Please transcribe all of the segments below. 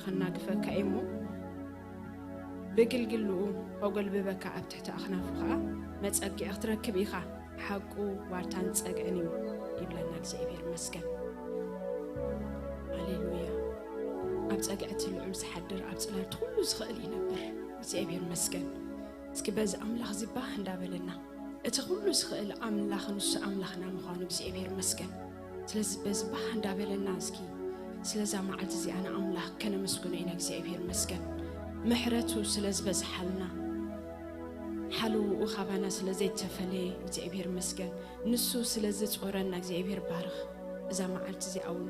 ከናግፈካ እዩ እሞ፣ ብግልግልኡ ከጎልብበካ፣ ኣብ ትሕቲ ኣኽናፉ ኸኣ መጸግዒ ክትረክብ ኢኻ። ሓቁ ዋርታን ጸግዕን እዩ ይብለና እግዚኣብሔር ይመስገን። ሃሌሉያ። ኣብ ጸግዒ እቲ ልዑል ዝሓድር፣ ኣብ ጽላልቲ ኩሉ ዝኽእል ይነብር እግዚኣብሔር ይመስገን። እስኪ በዚ ኣምላኽ እዚ ባህ እንዳበለና፣ እቲ ኩሉ ዝኽእል ኣምላኽ ንሱ ኣምላኽና ምዃኑ እግዚኣብሔር ይመስገን። ስለዚ በዚ ባህ እንዳበለና እስኪ ስለዛ መዓልቲ እዚኣ ንኣምላኽ ከነመስግኖ ኢና። እግዚኣብሔር ይመስገን ምሕረቱ ስለ ዝበዝሓልና፣ ሓልውኡ ካባና ስለ ዘይተፈለየ እግዚኣብሔር ይመስገን። ንሱ ስለ ዝጾረና እግዚኣብሔር ባርኽ። እዛ መዓልቲ እዚኣ እውን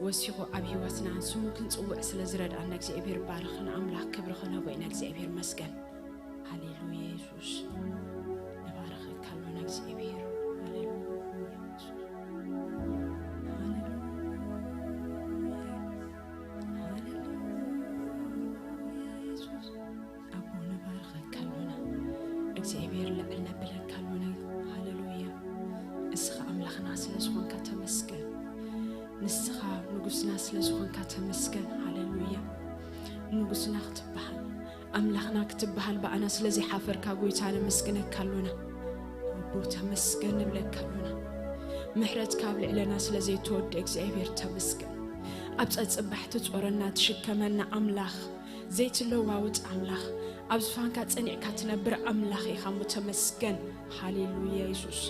ወሲኹ ኣብ ህይወትና ስሙ ክንጽውዕ ስለ ዝረድኣና እግዚኣብሔር ባርኽ። ንኣምላኽ ክብሪ ክነቦ ኢና። እግዚኣብሔር ይመስገን። ሃሌሉያ የሱስ፣ ንባርኸካ ኣሎና እግዚኣብሔር። ሃሌሉያ የሱስ፣ ሃሌሉያ፣ ሃሌሉያ የሱስ። ኣቦ ንባርኸካ ኣሎና እግዚኣብሔር፣ ልዕል ነብለካ ኣሎና። ሃሌሉያ። እስኻ ኣምላኽና ስለ ዝኾንካ ተመስገን። ንስኻ ንጉስና ስለ ዝኾንካ ተመስገን። ሃሌሉያ። ንጉስና ክትበሃል፣ ኣምላኽና ክትበሃል ብኣና ስለ ዘይሓፈርካ ጎይታ ነመስግነካ ኣሎና። ኣቦ ተመስገን ንብለካ ኣሎና። ምሕረትካ ኣብ ልዕለና ስለ ዘይተወድአ እግዚኣብሔር ተመስገን። ኣብ ጸጽባሕ ትጾረና ትሽከመና ኣምላኽ፣ ዘይትለዋውጥ ኣምላኽ፣ ኣብ ዝፋንካ ጸኒዕካ ትነብር ኣምላኽ ኢኻ እሞ ተመስገን። ሃሌሉያ የሱስ፣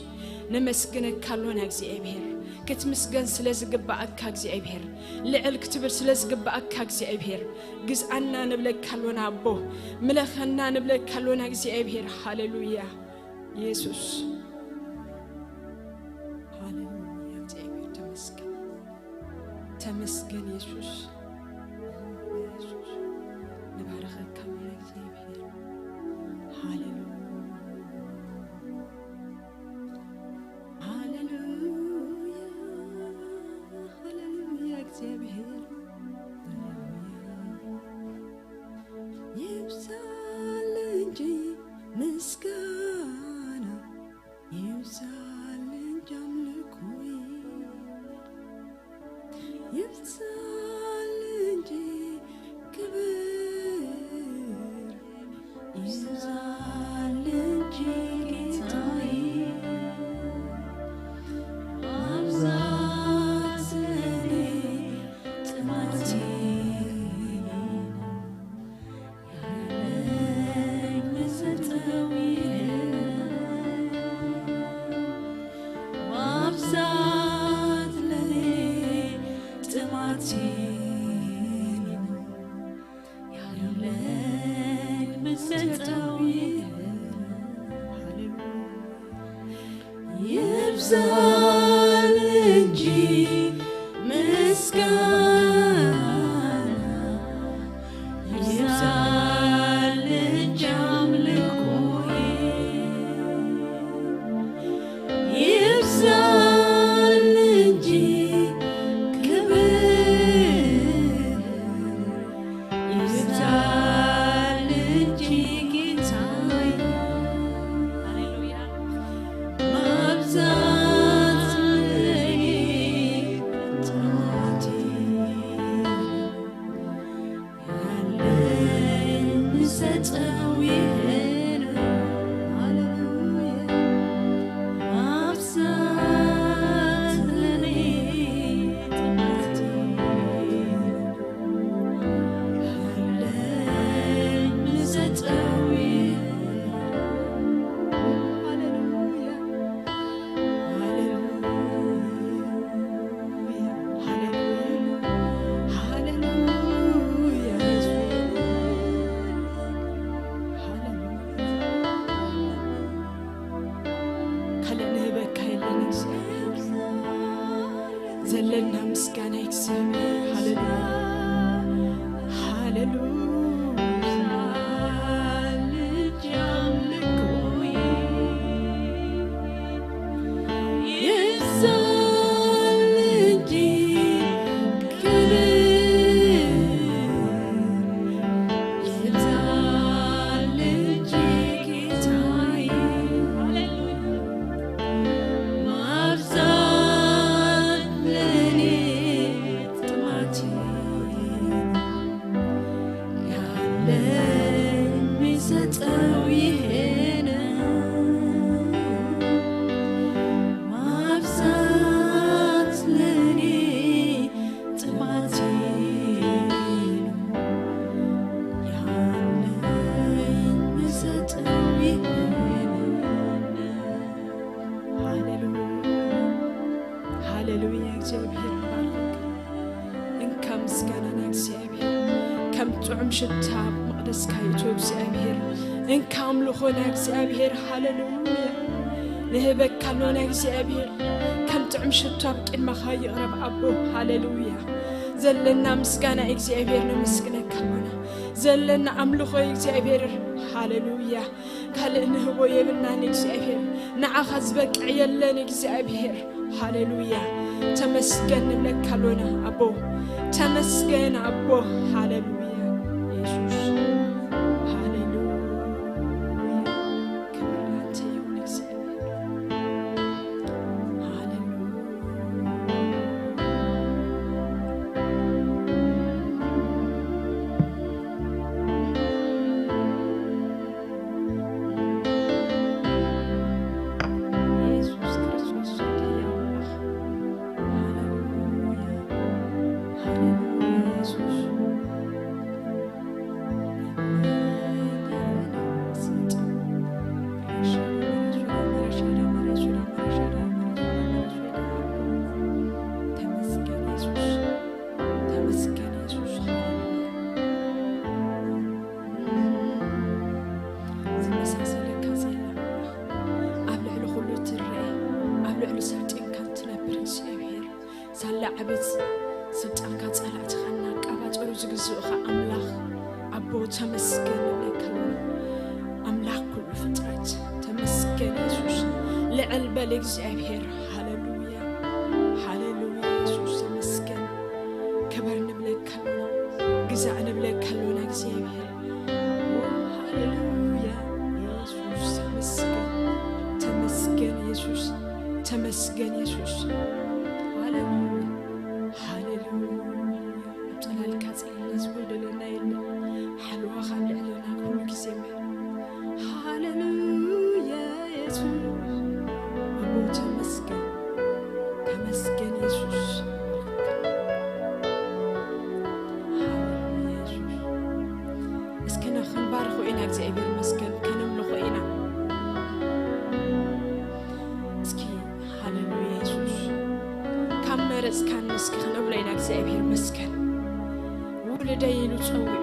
ነመስግነካ ኣሎና እግዚኣብሔር። ክትምስገን ስለ ዝግባኣካ እግዚኣብሔር፣ ልዕል ክትብል ስለ ዝግባኣካ እግዚኣብሔር፣ ግዝኣና ንብለካ ኣሎና ኣቦ፣ ምለኸና ንብለካ ኣሎና እግዚኣብሔር። ሃሌሉያ የሱስ፣ ሃሌሉያ እግዚኣብሔር ተመስገን። ተመስገን የሱስ። የሱስ፣ ንባርኸካ ኣሎና እግዚኣብሔር። ሃሌሉያ፣ ሃሌሉያ፣ ሃሌሉያ እግዚኣብሔር። ሃሌሉያ። ይብዛል እንጂ ምስጋና፣ ይብዛል እንጂ ኣምልኮይ፣ ይብዛል እንጂ ክብር፣ ይብዛል እንጂ ጌታዬ፣ ማብዛት ለኔ ጥማቴ ነው። ይብዛል እንጂ ምስጋና፣ ይብዛል እንጂ አምልኮዬ፣ ይብዛል እንጂ ክብር፣ ይብዛል እንጂ ጌታዬ። ሃሌሉያ። ማብዛት ለኔ ጥማቴ፣ ያለኝ ምሰጠው ይሄ ነው። ሃሌሉያ። ማብዛት ለኔ ጥማቴ፣ ያለኝ ምሰጠው ይሄ ነው። ሃሌሉያ። ካልእ ንህበካ የለን እግዚኣብሔር። ዘለና ምስጋና ይግዝእ። ሃሌሉያ፣ ሃሌሉያ። ይብዛል እንጂ ክብር፣ ይብዛል እንጂ ጌታዬ። ማብዛት ለኔ ጥማቴ ከም ጥዑም ሽታ መቕደስካ ይእትዮ እግዚኣብሔር። እንካ ኣምልኾና እግዚኣብሔር፣ ሃሌሉያ። ንህበካ ኣሎና እግዚኣብሔር፣ ከም ጥዑም ሽቶ ኣብ ቅድመኻ ይቕረብ ኣቦ፣ ሃሌሉያ። ዘለና ምስጋና እግዚኣብሔር ነመስግነካ ኣሎና። ዘለና ኣምልኾ እግዚኣብሔር፣ ሃሌሉያ። ካልእ ንህቦ የብልናን እግዚኣብሔር፣ ንዓኻ ዝበቅዕ የለን እግዚኣብሔር። ሃሌሉያ። ተመስገን ንብለካ ኣሎና ኣቦ። ተመስገን ኣቦ። ሃሌሉያ። የሱስ። ሃሌሉያ። ክብሪ ላንተ ይሁን እግዚኣብሔር። ሃሌሉያ። የሱስ ክርስቶስ ወደይ ኣምላኽ። ሃሌሉያ። ሃሌሉያ የሱስ። ተመስገን የሱስ። ተመስገን የሱስ። ሃሌሉያ። ዝመሳሰለካ ዘየለ ኣምላኽ፣ ኣብ ልዕሊ ኩሉ ትረአ፣ ኣብ ልዕሊ ሰልጢንካ እትነብር እግዚኣብሔር፣ ሳላ ዓቤት ስልጣንካ ጸላእትኻ እናቃባጸሩ ዝግዝኡኻ ኣምላኽ ኣቦ ተመስገን ንብለካ ኣለና። ኣምላኽ ኩሉ ፍጥረት ተመስገን የሱስ። ልዕል በል እግዚኣብሔር። ሃሌሉያ፣ ሃሌሉያ የሱስ ተመስገን። ክበር ንብለካ ኣሎና፣ ግዛእ ንብለካ ኣሎና እግዚኣብሔር። ሃሌሉያ የሱስ ተመስገን፣ ተመስገን የሱስ፣ ተመስገን የሱስ። ሃሌሉያ፣ ሃሌሉያ። ኣብ ጽላልካ ጽሊልና ዝጎደለና የለን። ሓለዋኻ ኣብ ልዕለና ኩሉ ግዜ እምበር። ሃሌሉያ የሱስ ኣቦ ተመስገን፣ ተመስገን የሱስ። ሃሌሉያ የሱስ። እስኪ ና ክንባርኾ ኢና እግዚኣብሔር ይመስገን፣ ከነምልኾ ኢና። እስኪ ሃሌሉያ የሱስ። ካብ መረጽካኒ እስኪ ክነብሎ ኢና እግዚኣብሔር ይመስገን። ውሉደይ ኢሉ ጸዊዑ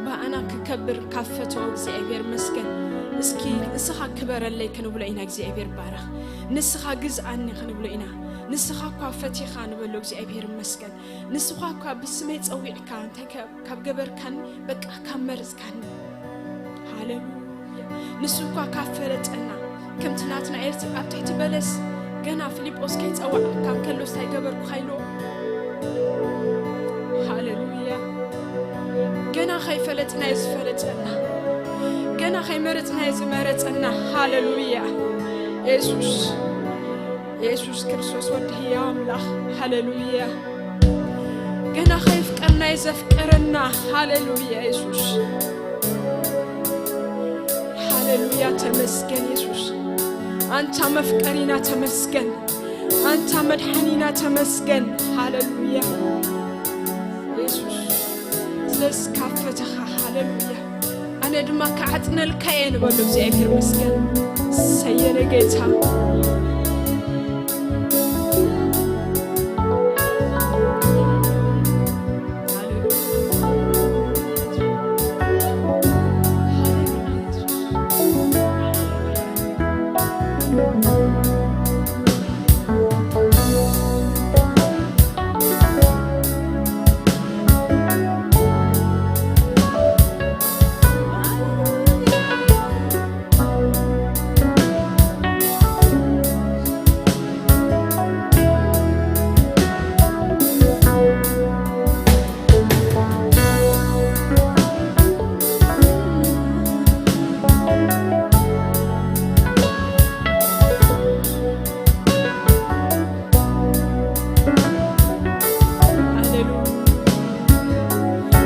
ብኣና ክከብር ካብ ፈተወ እግዚኣብሔር ይመስገን። እስኪ ንስኻ ክበረለይ ክንብሎ ኢና እግዚኣብሔር ባረኽ። ንስኻ ግዝኣኒ ክንብሎ ኢና። ንስኻ እኳ ፈቲኻ ንበሎ እግዚኣብሔር ይመስገን። ንስኻ እኳ ብስመይ ጸዊዕካ እንታይ ከ ካብ ገበርካኒ፣ በቃ ካብ መረጽካኒ። ሃሌሉያ። ንሱ እኳ ካብ ፈለጠና፣ ከምቲ ናትናኤል ኣብ ትሕቲ በለስ ገና ፊልጶስ ከይጸዋዕካ እንከሎስ እንታይ ገበርኩኻ ኢልዎ። ሃሌሉያ። ገና ከይፈለጥናዮ ዝፈለጠና፣ ገና ከይመረጽናዮ ዝመረጸና። ሃሌሉያ። የሱስ፣ የሱስ ክርስቶስ ወዲ ህያው ኣምላኽ። ሃሌሉያ። ገና ከየፍቀርናዮ ዘፍቀረና። ሃሌሉያ የሱስ። ሃሌሉያ ተመስገን የሱስ። ኣንታ መፍቀሪና ተመስገን። ኣንታ መድሓኒና ተመስገን። ሃሌሉያ የሱስ። ስለዚ ካብ ፈተኻ። ሃሌሉያ። ኣነ ድማ ክዓጥነልካ እየ ንበሎ እግዚኣብሔር ይመስገን። ሰየነ ጌታ።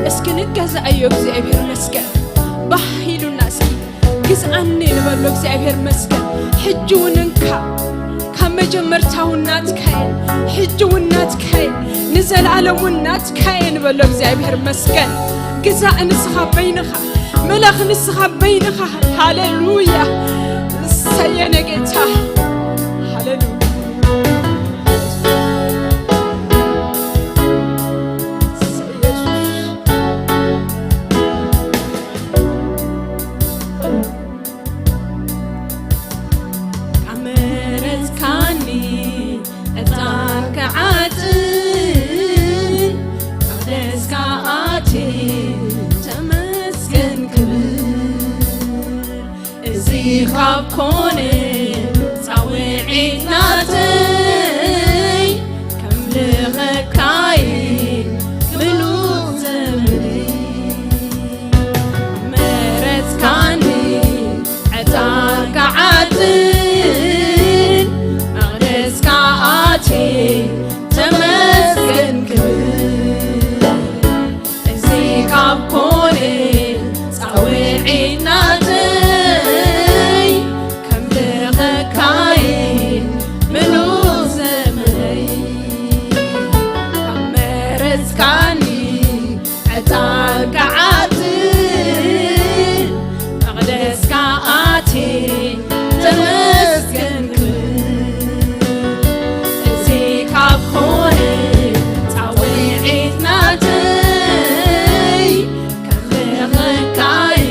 እስኪ ንገዛኣዮ እግዚኣብሔር መስገን። ባህ ኢሉና እስኪ ግዝኣኒ ንበሎ እግዚኣብሔር መስገን። ሕጂ እውን እንካ ካብ መጀመርታ እውን ናትካ እየ፣ ሕጂ እውን ናትካ እየ፣ ንዘለኣለም እውን ናትካ እየ ንበሎ እግዚኣብሔር መስገን። ግዛእ ንስኻ በይንኻ፣ ምለኽ ንስኻ በይንኻ። ሃሌሉያ ሰየነ ጌታ። ሃሌሉያ። ካብ ኮነ ጻውዒት ናተይ ከምልኸካይ ምሉእ ዘመነይ መረጽካኒ ዕጣን ክዓጥን መቕደስካ ኣትየ ተመስገን ክብል እዚ ካብ ኮነ ጻውዒት ናተይ ከምልኸካይ ምሉእ ዘመነይ ካብ መረጽካኒ ዕጣን ክዓጥን መቕደስካ ኣትየ ተመስገን ክብል እዚ ካብ ኮነ ጻውዒት ናተይ ከምልኸካይ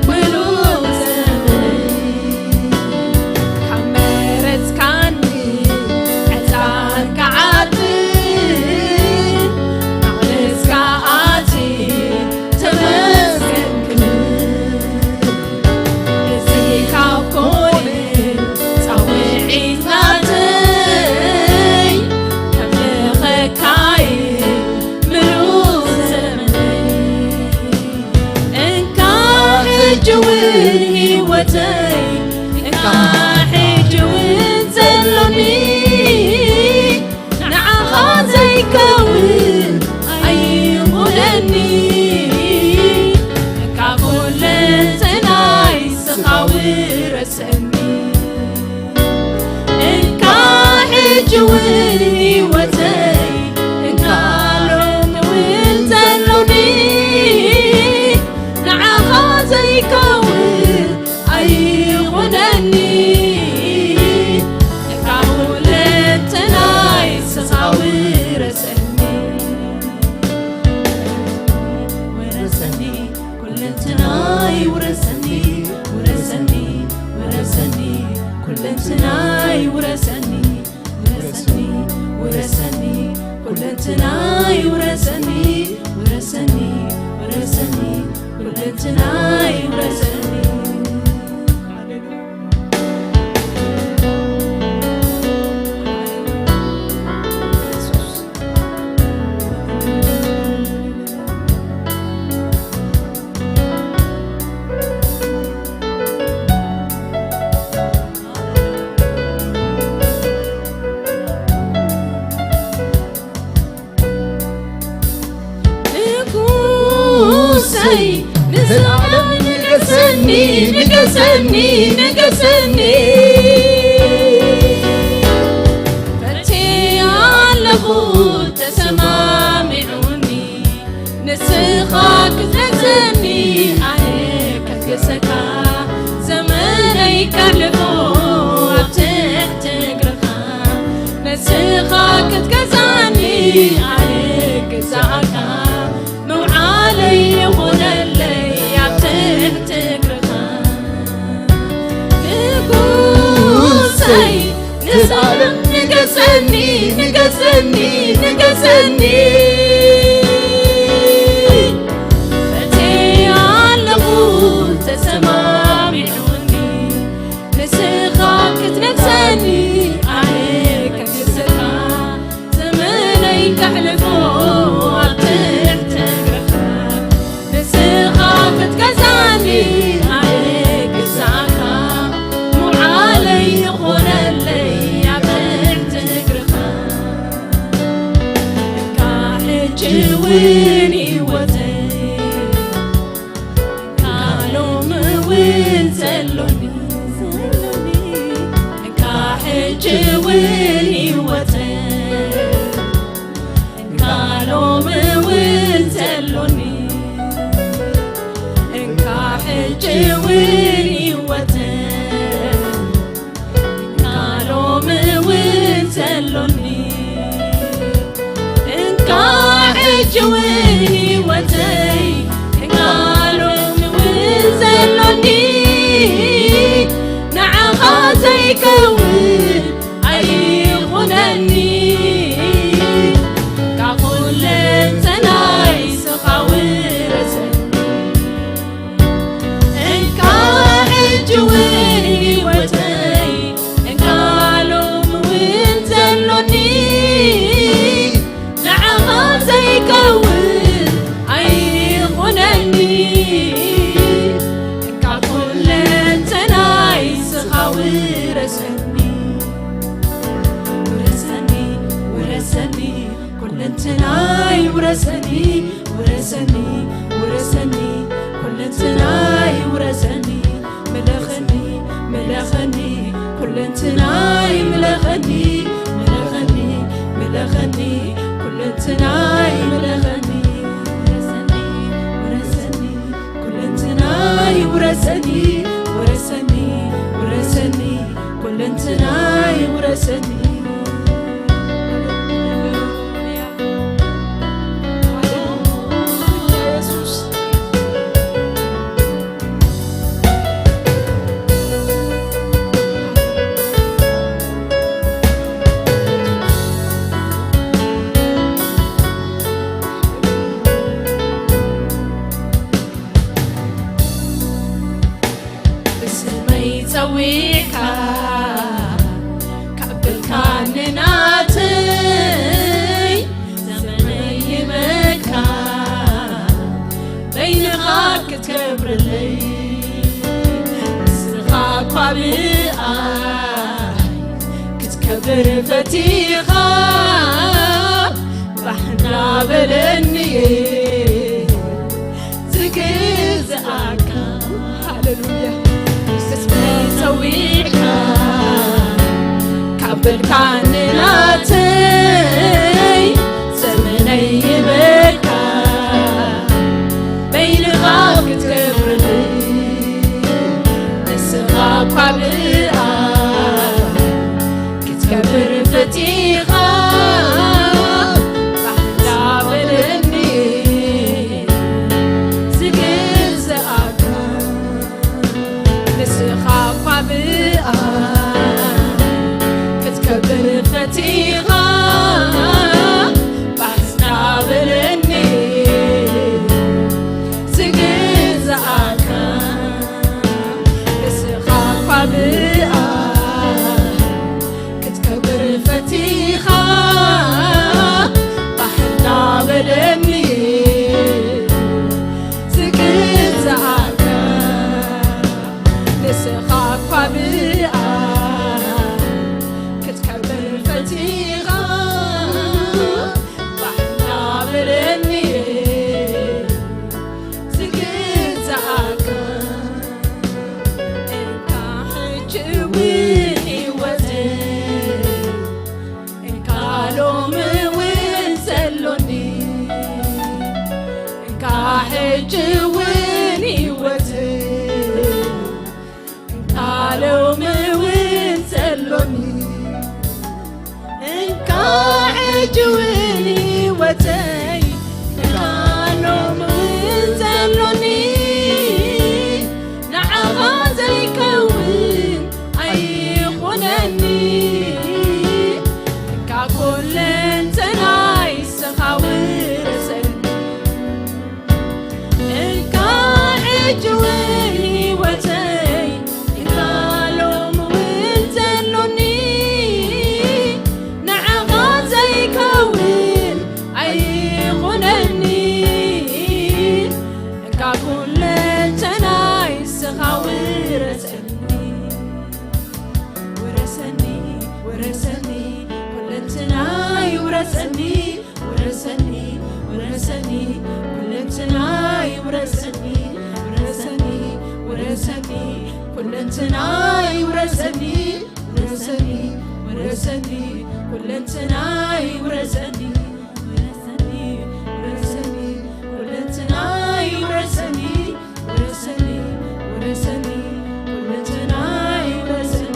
ምሉእ ዘመነይ ካብ መረጽካኒ ዕጣን ክዓጥን መቕደስካ ኣትየ ተመስገን ክብል እዚ ካብ ኮነ ጻውዒት ናተይ ከምልኸካይ ምሉእ ዘመነይ እንካ ሕጂ እውን ህይወተይ እንካ ሕጂ እውን ዘሎኒ ንዓኻ ዘይከውን ኣይኹነኒ እንካ ኩለንተናይ ስኻ ውረሰኒ እንካ ሕጂ እውን ህይወተይ እንካ ሎሚ እውን ዘሎኒ ንዓኻ ዘይከውን ኣይኹነኒ እንካ ኩለንተናይ ስኻ ውረሰኒ ውረሰኒ ኩለንትናይ ውረሰኒ ውረሰኒ ውረሰኒ ኩለንትናይ ውረሰኒ ውረሰኒ ውረሰኒ ኩለንትናይ ውረሰኒ ውረሰኒ ውረሰኒ ኩለንትናይ ውረሰኒ ንጉሰይ ንዘለዓለም ንገሰኒ ንገሰኒ ንገሰኒ ፈትየ ኣለኹ ተሰማሚዑኒ ንስኻ ክትገሰኒ ኣነ ከገሰካ ዘመነይ ከሕልፎ ኣብ ትሕቲ እግርኻ ንስኻ ክትገዛኒ ኣነ ክገዛእካ ምውዓለይ ይኹነለይ ኣብ ትሕቲ እግርኻ ንጉሰይ ንዘለዓለም ንገሰኒ ንገሰኒ ንገሰኒ ፈትየ ኣለኹ ተሰማሚዑኒ ንስኻ ክትነግሰኒ ኣነ ከግሰካ ዘመነይ ከሕልፎ ኣብ ትሕቲ እግርኻ ንስኻ ክትገዛኒ ኣነ ክሳዕካ ምውዓለይ ይኹነለይ ኣብ ትሕቲ እግርኻ እንካ ሕጂ እውን ህይወተይ እንካ ሎሚ እውን ዘሎኒ እንካ ሕጂ እውን ህይወተይ እንካ ሎሚ እውን ዘሎኒ እንካ ሕጂ እውን ህይወተይ እንካ ሎሚ እውን ዘሎኒ እንካ ሕጂ እውን ህይወተይ እንካ ሎሚ እውን ዘሎኒ ንዓኻ ዘይከውን ኣይኹነኒ ካብ ኩለንተናይ ስኻ ውረሰኒ እንካ ውረሰኒ፣ ውረሰኒ፣ ውረሰኒ፣ ኩለንትናይ ውረሰኒ፣ ምለኸኒ፣ ምለኸኒ፣ ኩለንትናይ ምለኸኒ፣ ምለኸኒ፣ ምለኸኒ፣ ኩለንትናይ ምለኸኒ፣ ውረሰኒ፣ ውረሰኒ፣ ኩለንትናይ ውረሰኒ፣ ውረሰኒ፣ ውረሰኒ፣ ኩለንትናይ ውረሰኒ። ብስመይ ጸዊዕካ ካብ በልካኒ ናተይ፣ ዘመነይ ይበካ በይንኻ ክትከብረለይ። ንስኻ እኳ ብኣይ ክትከብር ፈቲኻ፣ ባሕ እንዳበለኒ ዝግዝኣካ። ሃሌሉያ። ብስመይ ጸዊዕካ ካብ በልካኒ ናተይ፣ ዘመነይ ይበካ በይንኻ ክትገብርኒ። ንስኻ እኳ ብኣይ ክትከብር ፈቲኻ፣ ባሕ እንዳበለኒ ዝግዝኣካ። ንስኻ እኳ ብኣይ ክትከብር ፈቲኻ፣ ባሕ እንዳበለኒ ዝግዝኣካ። ንስኻ እኳ ብኣይ ክትከብር ፈቲኻ፣ ባሕ እንዳበለኒ ዝግዝኣካ። ንስኻ እኳ ብኣይ ክትከብር ፈቲኻ፣ ባሕ እንዳበለኒ ዝግዝኣካ። እንካ ሕጂ እውን ህይወተይ፣ እንካ ሎሚ እውን ዘሎኒ፣ እንካ ሕጂ እውን ህይወተይ፣ እንካ ሎሚ እውን ዘሎኒ፣ እንካ ሕጂ እውን ህይወተይ፣ እንካ ሎሚ እውን ዘሎኒ፣ ንዓኻ ዘይከውን ኣይኹነኒ። እንካ ኩለንተናይ ንስኻ ውረሰኒ። እንካ ሕጂ እውን ህይወተይ፣ እንካ ሎሚ እውን ዘሎኒ፣ ንዓኻ ዘይከውን ኣይኹነኒ። እንካ ኩለንተናይ ንስኻ ውረሰኒ። ውረሰኒ፣ ውረሰኒ፣ ኩለንትናይ ውረሰኒ፣ ውረሰኒ፣ ውረሰኒ፣ ኩለንትናይ ውረሰኒ፣ ውረሰኒ፣ ውረሰኒ፣ ኩለንትናይ ውረሰኒ፣ ውረሰኒ፣ ውረሰኒ፣ ኩለንትናይ ውረሰኒ። ውረሰኒ፣ ውረሰኒ፣ ኩለንትናይ ውረሰኒ፣ ውረሰኒ፣ ውረሰኒ፣ ኩለንትናይ ውረሰኒ።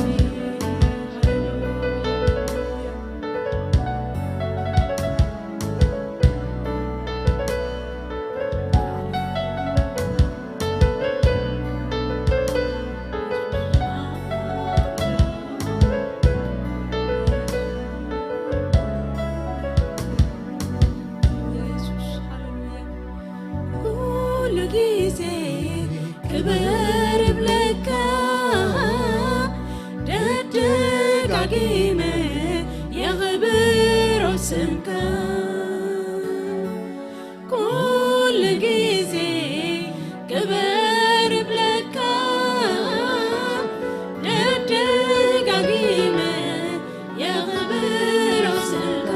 ኩሉ ግዜ ክብር እብለካ፣ ደጋጊመ የኽብሮ ስምካ። ኩሉ ግዜ ክብር እብለካ፣ ደጋጊመ የኽብሮ ስምካ።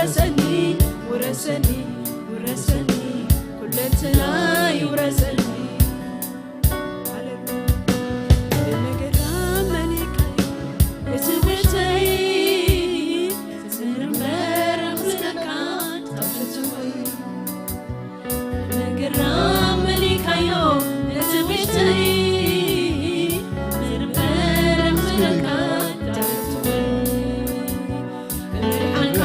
ውረሰኒ፣ ውረሰኒ፣ ውረሰኒ፣ ኩለንትናይ ውረሰኒ። ብምግራም መሊካዮ ነቲ ቤተይ፣ ዝምር እምበር ኣኽብረካ ታፍትወይ። ብምግራም መሊካዮ ነቲ ቤተይ፣ ዝምር እምበር ኣኽብረካ ታፍትወይ። ብምድሓንካ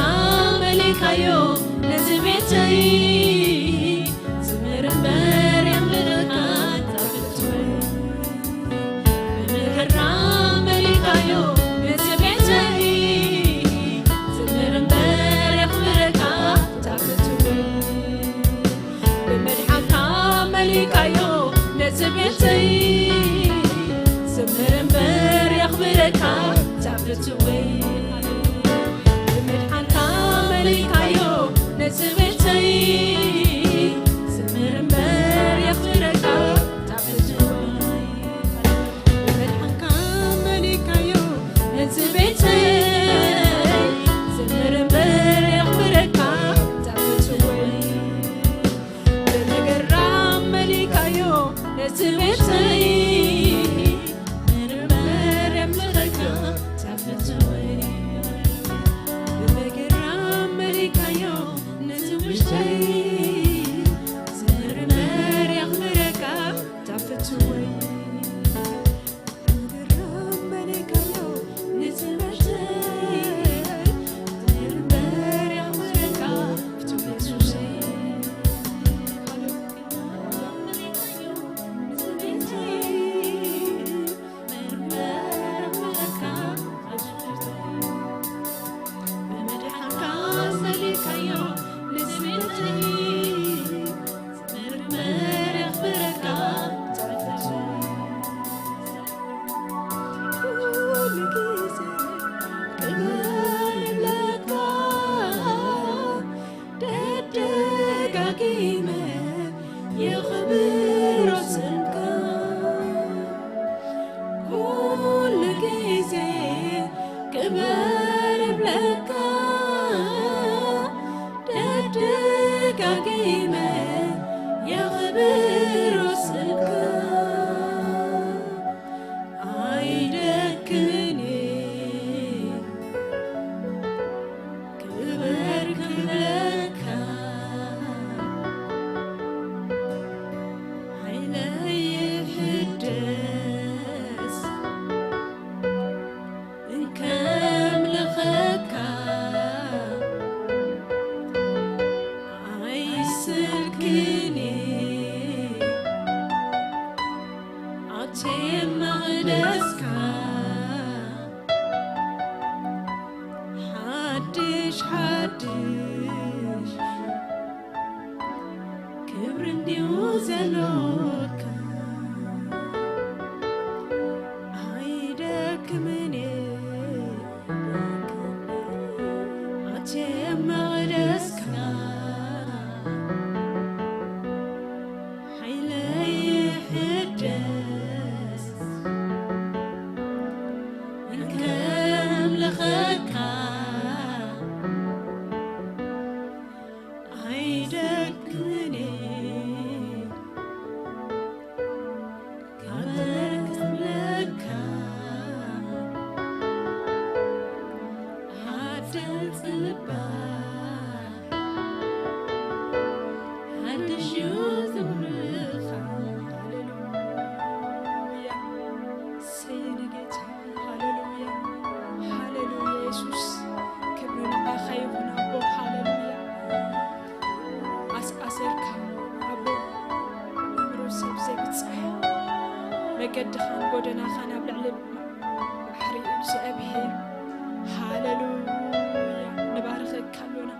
መሊካዮ ነቲ ቤተይ፣ ዝምር እምበር የኽብረካ ታፍትወይ። ብምድሓንካ መሊካዮ ነቲ ቤተይ፣ ዝምር እምበር የኽብረካ ታፍትወይ። ብምድሓንካ መሊካዮ ነቲ ቤተይ፣ ዝምር እምበር የኽብረካ ታፍትወይ። ብምድሓንካ መሊካዮ ነቲ ቤተይ፣ ዝምር እምበር የኽብረካ ታፍትወይ። ብምድሓንካ መሊካዮ ነቲ ቤተይ፣ ዝምር እምበር የኽብረካ ታፍትወይ። ብምግራም መሊካዮ ነቲ ቤተይ፣ ዝምር እምበር የኽብረካ ታፍትወይ። ብምግራም መሊካዮ ነቲ ውሽጠይ፣ ዝምር እምበር የኽብረካ ታፍትወይ። ደጋጊመ የኽብሮ ስምካ፣ ኩሉ ግዜ ክበር እብለካ። ደጋጊመ የኽብሮ ስምካ፣ ኣይደክምን ክበር ክብለካ፣ ሓይለይ ይሕደስ እንከምልኸካ፣ ኣይስልክን ኣትየ መቕደስካ፣ ሓድሽ ሓድሽ ክብሪ እንድዩ ዘሎካ። ኣይደክምን ኣትየ መቕደስካ፣ ሓይለይ ይሕደስ እንከምልኸካ፣ ኣይደክምን ክበር ክብለካ። ሓድሽ ጽባሕ፣ ሓድሽ እዩ ዝብርኻ። ሃሌሉያ። ሰየነ ጌታ፣ ሃሌሉያ፣ ሃሌሉያ። የሱስ፣ ክብሪ ንዓኻ ይኹን ኣቦ። ሃሌሉያ። ኣስኣሰርካ ኣቦ፣ እምሮ ሰብ ዘይብጻሕ፣ መገድኻን ጎደናኻን ኣብ ልዕሊ ባሕሪ እዩ እግዚኣብሔር። ሃሌሉያ። ንባርኸካ ኣሎና።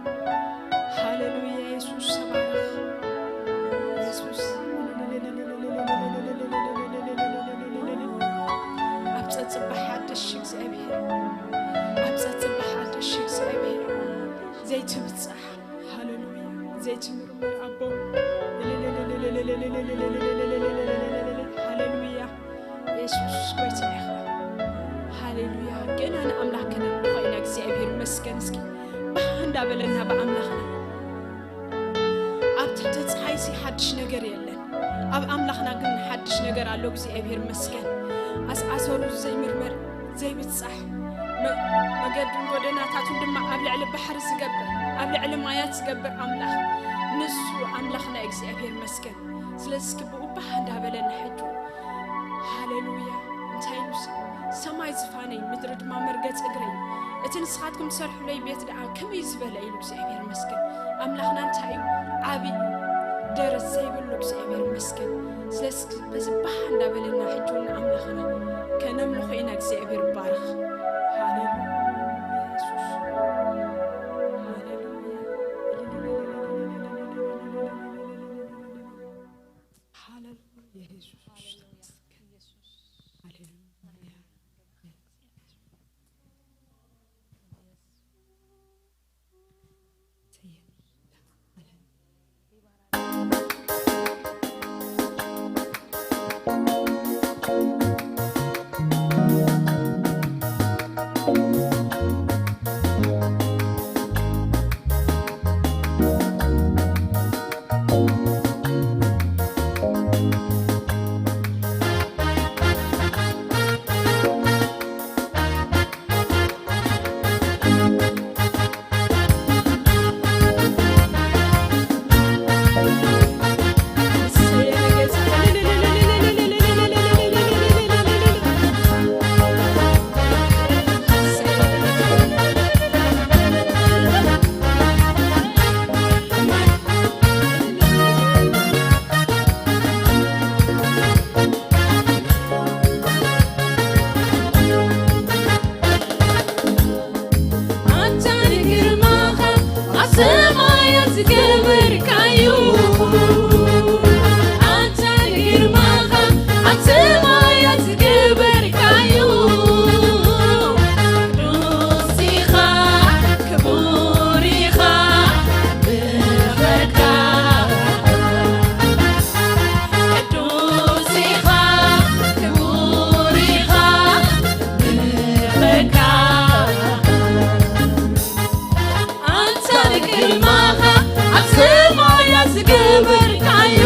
ሃሌሉያ። የሱስ ተባረኽ። የሱስ። ኣብ ጸጽባ ሓደሽ እግዚኣብሔር፣ ኣብ ጸጽባ ሓደሽ እግዚኣብሔር፣ ዘይትብጻሕ። ሃሌሉያ። ዘይትምርመር ኣቦ። ሃሌሉያ። የሱስ ጎይታ ኢኻ። ሃሌሉያ። ገና ንኣምላኽ ከነምልኾ ኢና። እግዚኣብሔር ይመስገን። እስኪ ብሃንድ እንዳበለና ብኣምላኽና። ኣብ ትሕቲ ፀሓይሲ ሓድሽ ነገር የለን፣ ኣብ ኣምላኽና ግን ሓድሽ ነገር ኣሎ። እግዚኣብሔር ይመስገን። ኣስዓሰሩ ዘይምርመር ዘይብጻሕ፣ መ-፣ መገዱን ጎደናታቱን ድማ ኣብ ልዕሊ ባሕሪ ዝገብር፣ ኣብ ልዕሊ ማያት ዝገብር ኣምላኽ፣ ንሱ ኣምላኽና እግዚኣብሔር ይመስገን። ስለዚ እስኪ ብኡ ባህ እንዳበለና ሕጂ፣ ሃሌሉያ፣ እንታይ ኢሉ? ሰማይ ዝፋነይ፣ ምድሪ ድማ መርገጽ እግረይ፣ እቲ ንስኻትኩም ትሰርሑለይ ቤት ደኣ ከመይ ዝበለ ኢሉ። እግዚኣብሔር ይመስገን። ኣምላኽና እንታይ እዩ? ዓቢ እዩ፣ ደረት ዘይብሉ። እግዚኣብሔር ይመስገን። ስለዚ በዚ ባህ እንዳበለና ሕጂ እውን ንኣምላኽና ከነምልኾ ኢና። እግዚኣብሔር ይባረኽ። ሃሌሉያ፣ የሱስ። ሃሌሉያ። ሃሌሉያ፣ የሱስ። ሃሌሉያ። ኣንታ ንግርማኻ ኣብ ሰማያት ዝገበርካዩ፣ ኣንታ ንግርማኻ ኣብ ሰማያት ዝገበርካዩ፣ ቅዱስ ኢኻ፣ ክቡር ኢኻ፣ ንፈካ። ቅዱስ ኢኻ፣ ክቡር ኢኻ፣ ንፈካ። ኣንታ ንግርማኻ ኣብ ሰማያት ዝገበርካዩ፣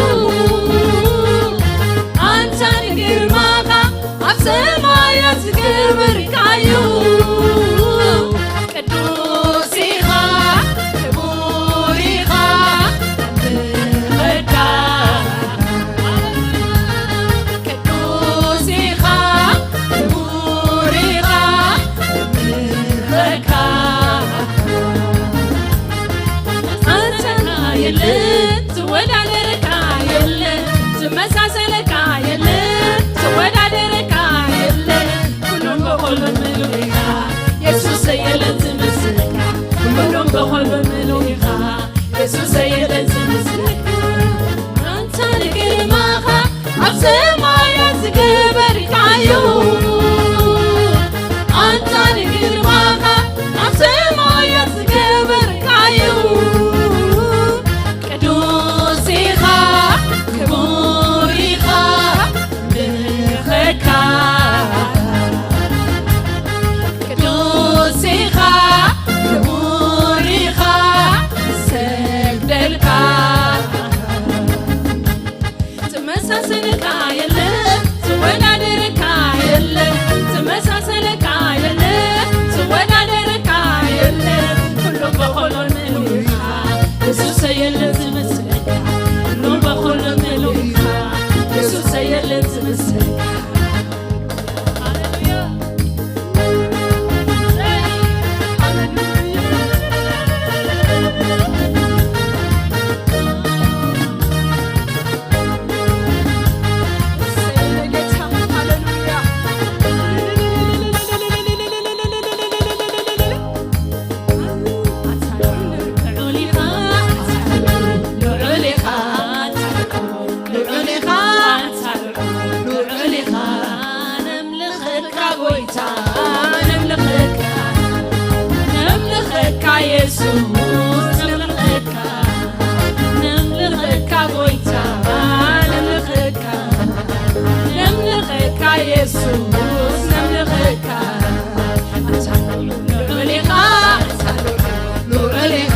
ኣንታ ንግርማኻ ኣብ ሰማያት ዝገበርካዩ፣ ቅዱስ ኢኻ፣ ክቡር ኢኻ፣ ንፈካ። ቅዱስ ኢኻ፣ ክቡር ኢኻ፣ ንፈካ። ኣንተና የለን፣ ትወዳደረካ የለን፣ ትመሳሰለካ የለን፣ ትወዳደረካ የለን። ኩሉን በኩሉን ምሉእ ኢኻ፣ የሱሰይ የለን ዝመስለካ። ኩሉን በኩሉን ምሉእ ኢኻ፣ የሱሰይ የለን ዝመስለካ። ኣንታ ንግርማኻ ኣብ ሰማያት ዝገበርካዮ፣ ኣንታ ንግርማኻ ኣብ ሰማያት ዝገበርካዮ፣ ቅዱስ ኢኻ፣ ክቡር ኢኻ፣ ንፈካ። ቅዱስ ኢኻ፣ ክቡር ኢኻ፣ ንሰግደልካ። ትመሳሰለካ የለ፣ ትወዳደረካ የለ፣ ትመሳሰለካ የለ፣ ትወዳደረካ የለ። ኩሉ በኩሉ ምሉእ ኢኻ፣ የሱሰይ የለ ዝመስለካ። ኩሉ በኩሉ ምሉእ ኢኻ፣ የሱሰይ የለ ዝመስለካ። ሃሌሉያ። ልዑል ኢኻ፣ ልዑል ኢኻ፣ ልዑል ኢኻ፣ ልዑል ኢኻ፣ ነምልኸካ ጎይታ፣ ነምልኸካ፣ ነምልኸካ የሱስ፣ ነምልኸካ፣ ነምልኸካ ጎይታ፣ ነምልኸካ፣ ነምልኸካ የሱስ፣ ነምልኸካ። ኣንታ ልዑል ኢኻ፣ ኣንታ ልዑል፣ ልዑል ኢኻ።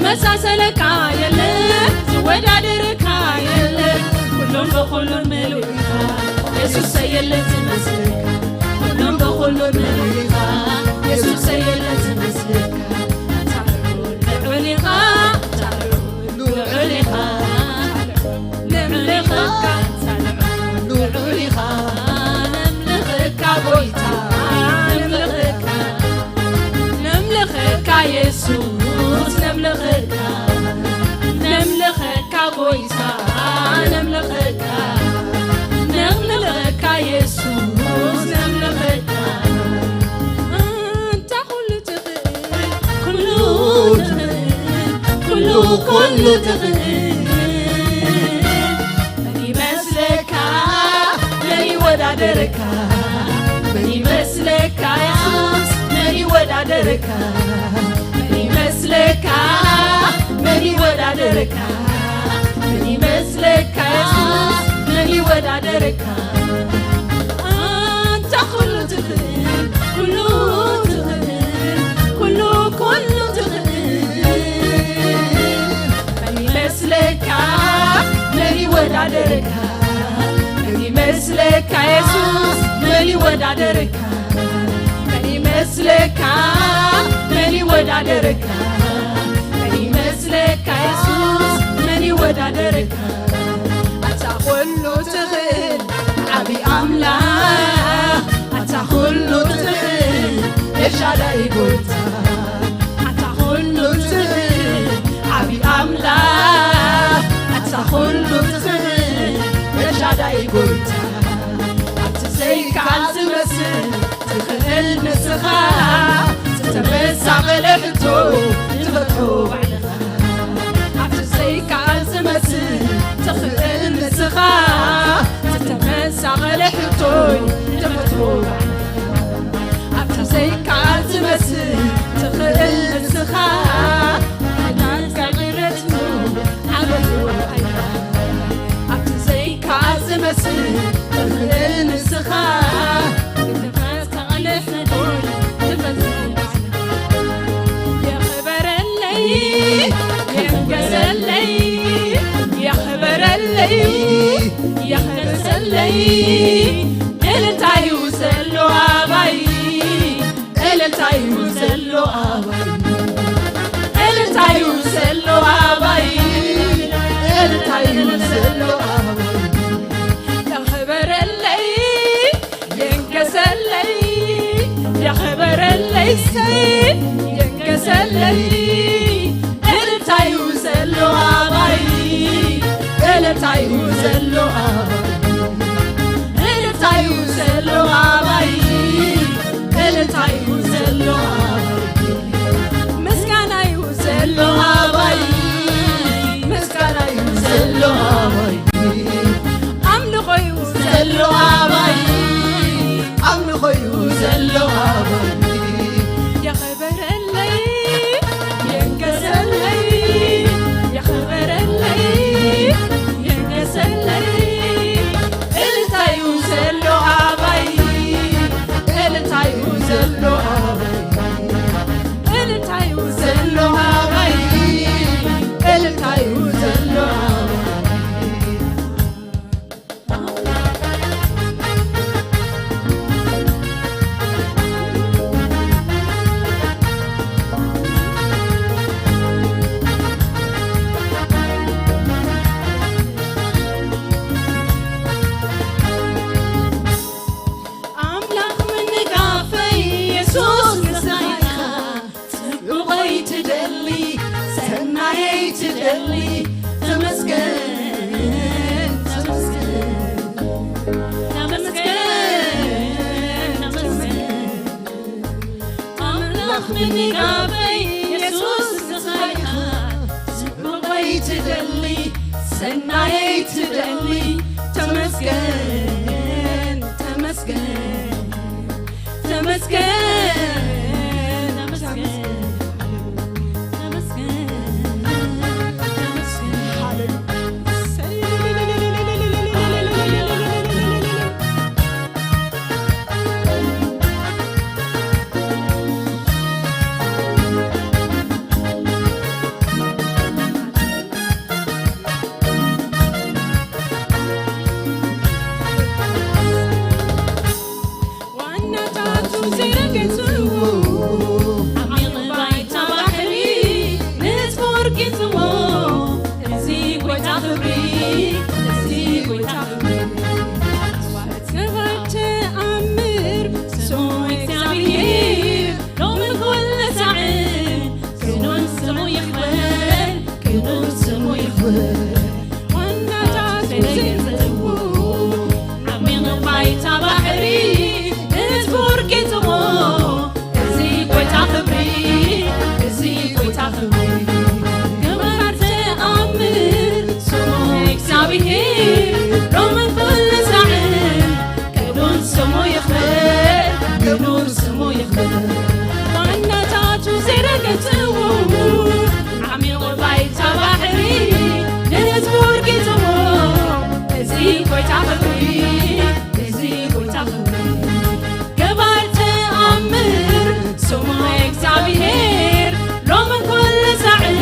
መሳሰለካ የለን፣ ዝወዳደረካ የለን። ኩሉን ብኹሉን ምሉእ ኢኻ የሱሰይ፣ የለን ዝመስለካ። ኩሉን ብኹሉን ምሉእ ኢኻ የሱሰይ፣ የለን ዝመስለካ። ኣታ ልዑል ኢኻ፣ ኣታ ልዑል ኢኻ። ነምልኸካ፣ ልዑል ኢኻ። ነምልኸካ ጎይታ፣ ነምልኸካ። ነምልኸካ የሱስ፣ ነምልኸካ። ነምልኸካ ጎይታ፣ ነምልኸካ። ነምልኸካ የሱስ፣ ነምልኸካ። ኣንታ ኩሉ ትኽእል፣ ኩሉ ትኽእል፣ ኩሉ፣ ኩሉ ትኽእል። መን ይመስለካ? መን ይወዳደረካ? መን ይመስለካ? የሱስ መን ይወዳደረካ? መን ይመስለካ? መን ይወዳደረካ? መን ይመስለካ? የሱስ መን ይወዳደረካ? ኣንታ ኩሉ ትኽእል፣ ኩሉ ትኽእል፣ ኩሉ፣ ኩሉ ትኽእል። መን ይመስለካ? መን ይወዳደረካ? መን ይመስለካ? የሱስ መን ይወዳደረካ? መን ይመስለካ? መን ይወዳደረካ? መን ይመስለካ? የሱስ መን ይወዳደረካ? ኣታ ኩሉ ትኽእል ዓቢ ኣምላኽ፣ ኣታ ኩሉ ትኽእል ኤልሻዳይ ጎይታ፣ ኣታ ኩሉ ትኽእል ዓቢ ኣምላኽ፣ ኣታ ኩሉ ትኽእል ኤልሻዳይ ጎይታ፣ ኣብቲ ዘይከኣል ዝመስል ትኽእል ንስኻ፣ ዝተመሳቐለ ሕቶ ትፈትሖ ባዕልኻ። ኣብቲ ዘይከኣል ዝመስል ትኽእል ንስኻ፣ ዝተመሳቐለ ሕቶይ ትፈትሖ ባዕልኻ። ኣብቲ ዘይከኣል ዝመስል ትኽእል ንስኻ፣ ዕዳን ቀይረትኑ ዓመት ወርዓይኻ። ኣብቲ ዘይከኣል ዝመስል ትኽእል ንስኻ፣ ዝተመሳቐለ ሕቶይ ትፈትሖ ባዕልኻ። የኽበረለይ፣ የንገሰለይ፣ የኽበረለይ፣ የንገሰለይ። እልልታዩ ዘሎ ኣባይ፣ እልልታዩ ዘሎ ኣባይ፣ እልልታዩ ዘሎ ኣባይ፣ እልልታዩ ዘሎ ኣባይ። የኽበረለይ፣ የንገሰለይ፣ የኽበረለይ፣ ሰይ፣ የንገሰለይ። እልልታዩ ዘሎ ኣባይ፣ እልልታዩ ዘሎ ኣባይ፣ እልልታዩ ዘሎ ኣባይ፣ እልልታዩ ዘሎ ኣባይ። ምስጋናዩ ዘሎ ኣባይ፣ ምስጋናዩ ዘሎ ኣባይ። ኣምልኾዩ ዘሎ ኣባይ፣ ኣምልኾዩ ዘሎ ኣባይ። የኽበረለይ፣ የንገሰለይ፣ የኽበረለይ፣ የንገሰለይ። እልልታዩ ዘሎ ኣባይ፣ እልልታዩ ዘሎ ኣባይ፣ እልልታዩ ዘሎ ኣባይ፣ እልልታዩ ዘሎ ኣባይ። ኣምላኽ ምንጋፈይ የሱስ ንስኻ ኢኻ፣ ጽቡቐይ ትደሊ፣ ሰናየይ ትደሊ። ተመስገን፣ ተመስገን፣ ተመስገን፣ ተመስገን። ኣምላኽ ምንጋፈይ የሱስ ንስኻ ኢኻ፣ ጽቡቐይ ትደሊ፣ ሰናየይ ትደሊ። ተመስገን፣ ተመስገን፣ ተመስገን፣ ተመስገን፣ ተመስገን፣ ተመስገን። ሃሌሉያ። ስሙ ይኽበር፣ ክቡር ስሙ ይኽበር። ዋናታት ዘይገዝእዎ ዓሚቕ ባይታ ባሕሪ ንህዝቡ ኣርጊጽዎ። እዚ ጎይታ ክብሪ፣ እዚ ጎይታ ክብሪ። ግበር ተኣምር ስሙ እግዚኣብሔር ሎምን ኩሉ ሳዕን ክቡር ስሙ ይኽበር፣ ክቡር ስሙ ይኽበር። ዋናታቱ ዘይረገጽዎ ዓሚቕ ባይታ ባሕሪ ንህዝቡ ኣርጊጽዎ። እዚ ጎይታ ክብሪ፣ እዚ ጎይታ ክብሪ። ግበር ተኣምር ስሙ እግዚኣብሔር ሎምን ኩሉ ሳዕን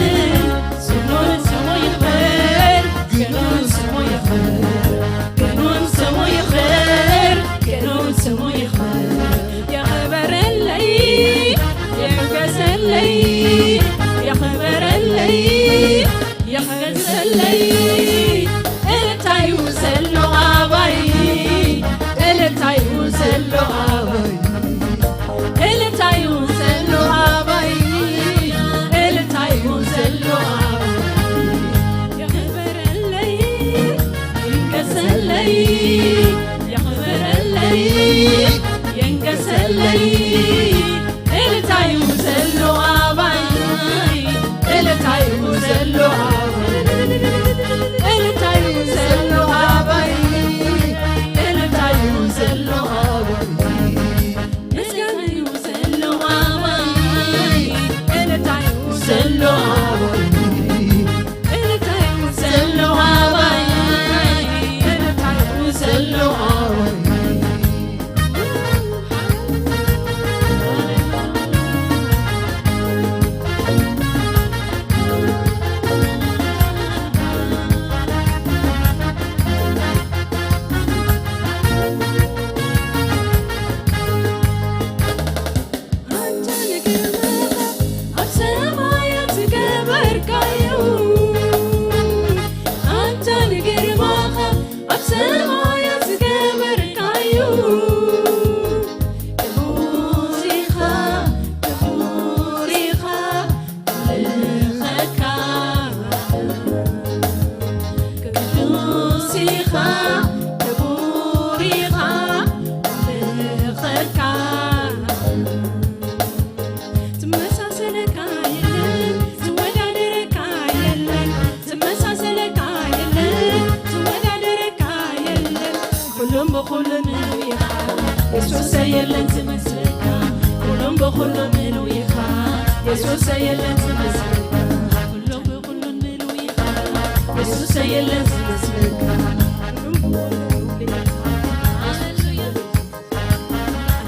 ስሙ ስሙ ይኽበር፣ ክቡር ስሙ ይኽበር፣ ክቡር ስሙ ይኽበር፣ ክቡር ስሙ ይኽበር። የኽበረለይ፣ የንገሰለይ፣ የኽበረለይ፣ የኽገሰለይ። እልልታዩ ዘሎ ኣባይ፣ እልልታዩ ዘሎ ኣባይ። እልልታዩ ዘሎ ኣባይ፣ እልልታዩ ዘሎ ኣባይ። የኽበረለይ፣ ይንገሰለይ፣ የኽበረለይ፣ ይንገሰለይ። እልልታዩ ዘሎ ኣባይ፣ እልልታዩ ዘሎ ኣባይ። እልልታዩ ዘሎ ኣባይ፣ እልልታዩ ዘሎ ኣባይ። ምስጋናዩ ዘሎ ኣባይ፣ እልልታዩ ዘሎ ኣባይ፣ እልልታዩ ዘሎ ኣባይ፣ እልልታዩ ዘሎ ኣባይ። ኣንተ ንግርማኻ ኣብ ሰማያት ዝገበርካዮ፣ ኣንተ ንግርማኻ ኣብ ሰማያት ዝገበርካዮ፣ ክቡር ኢኻ፣ ክቡር ኢኻ፣ ኣምልኸካ። ቅዱስ ኢኻ፣ ክቡር ኢኻ፣ ኣምልኸካ። ትመሳሰለካ የለን፣ ዝወዳደረካ የለን፣ ትመሳሰለካ የለን፣ ዝወዳደረካ የለን። ኩሉም ብኹሉ ምሉእ ኢኻ፣ የሱሰ የለን ዝመስለካ። ኩሉም ብኹሉ ምሉእ ኢኻ፣ የሱሰ የለን ዝመስለካ። ኩሉም ብኹሉ ምሉእ ኢኻ፣ የሱሰ የለን ዝመስለካ። ኩሉም ብኹሉ ምሉእ ኢኻ፣ የሱሰ የለን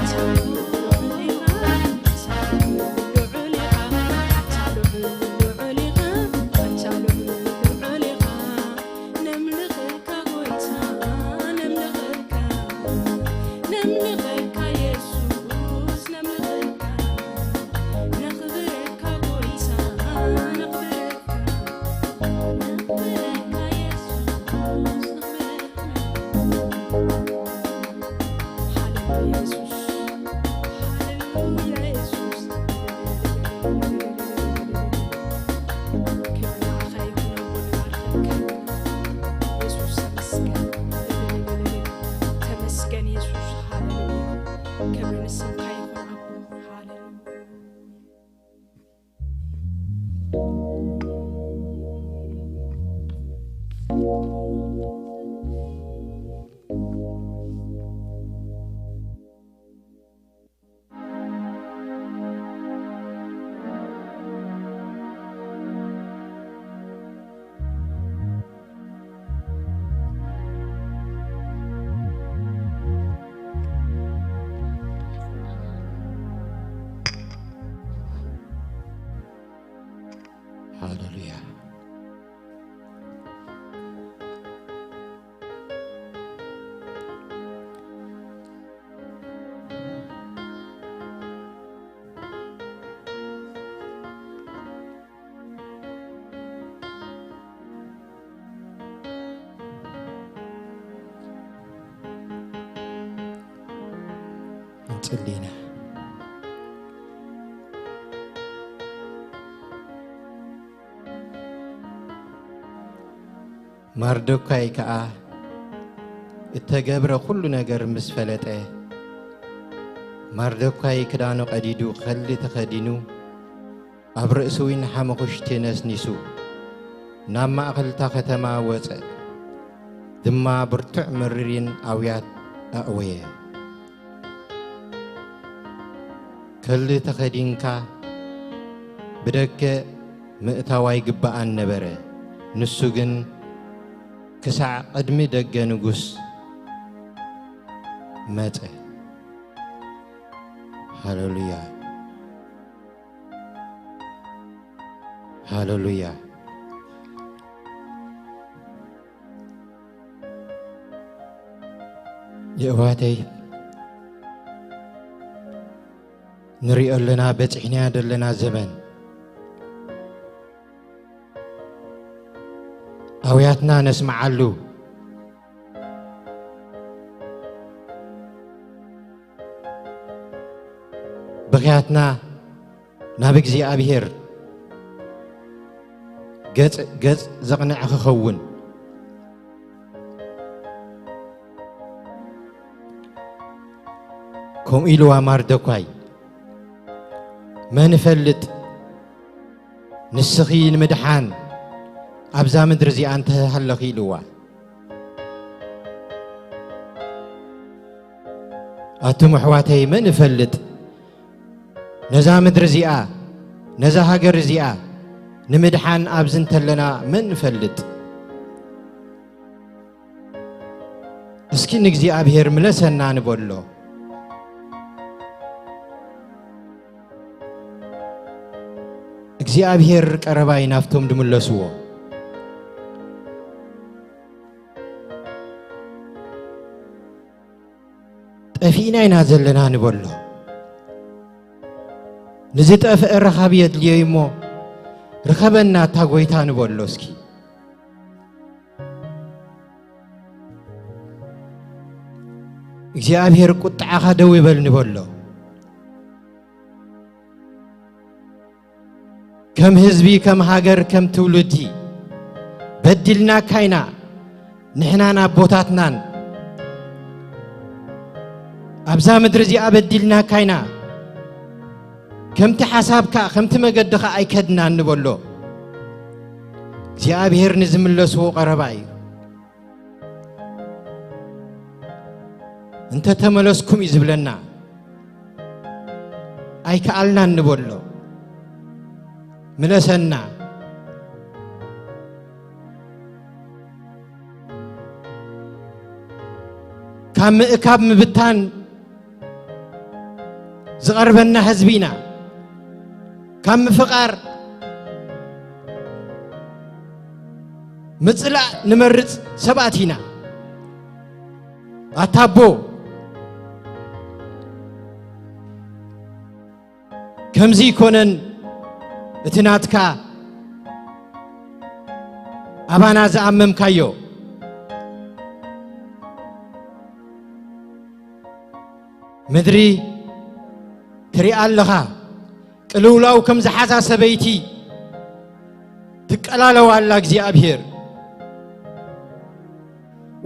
ሃሌሉያ። እንጽሊ ኢና። ማርዶካይ ከኣ እተገብረ ኹሉ ነገር ምስ ፈለጠ፣ ማርዶካይ ክዳኑ ቀዲዱ፣ ከሊ ተኸዲኑ፣ ኣብ ርእሱ እውን ሓመኹሽቲ ነስኒሱ፣ ናብ ማእከል እታ ከተማ ወጸ፣ ድማ ብርቱዕ መሪርን ኣውያት ኣእወየ። ከሊ ተኸዲንካ ብደገ ምእታው ኣይግብኣን ነበረ። ንሱ ግን ክሳዕ ቅድሚ ደገ ንጉስ መጸ። ሃሌሉያ፣ ሃሌሉያ። የእዋተይ ንሪኦ ኣለና፣ በጺሕናዮ ዘለና ዘመን። ኣውያትና ነስምዓሉ። ብኽያትና ናብ እግዚኣብሔር ገጽ፣ ገጽ ዘቕንዕ ክኸውን። ከምኡ ኢልዋ ማርደኳይ፣ "መን እፈልጥ ንስኺ ንምድሓን ኣብዛ ምድሪ እዚኣ እንተ ሃለኺ?" ኢልዋ። ኣቱም ኣሕዋተይ፣ መን እፈልጥ ነዛ ምድሪ እዚኣ፣ ነዛ ሃገር እዚኣ ንምድሓን ኣብዚ እንተለና መን እፈልጥ? እስኪ ንእግዚኣብሔር ምለሰና ንበሎ። እግዚኣብሔር ቀረባይ ናብቶም ድምለስዎ። ጠፊእና ኢና ዘለና ንበሎ። ንዝጠፍአ ረኻቢ የድልዮ እሞ ርኸበና እታ ጎይታ ንበሎ እስኪ። እግዚኣብሔር ቁጥዓኻ ደው ይበል ንበሎ። ከም ህዝቢ፣ ከም ሃገር፣ ከም ትውልዲ በዲልናካ ኢና። ንሕናን ኣቦታትናን ኣብዛ ምድሪ እዚኣ በዲልናካ ኢና። ከምቲ ሓሳብካ፣ ከምቲ መገድኻ ኣይከድናን ንበሎ። እግዚኣብሔር ንዝምለስዎ ቀረባ እዩ። እንተ ተመለስኩም እዩ ዝብለና። ኣይከኣልናን ንበሎ። ምለሰና። ካብ ምእካብ ምብታን ዝቐርበና ህዝቢ ኢና። ካብ ምፍቓር ምጽላእ ንመርጽ ሰባት ኢና። ኣታ ኣቦ፣ ከምዚ ይኮነን እቲ ናትካ ኣባና ዝኣመምካዮ። ምድሪ ትሪኣ ኣለኻ፣ ቅልውላው ከም ዝሓዛ ሰበይቲ ትቀላለዋ ኣላ። እግዚኣብሔር፣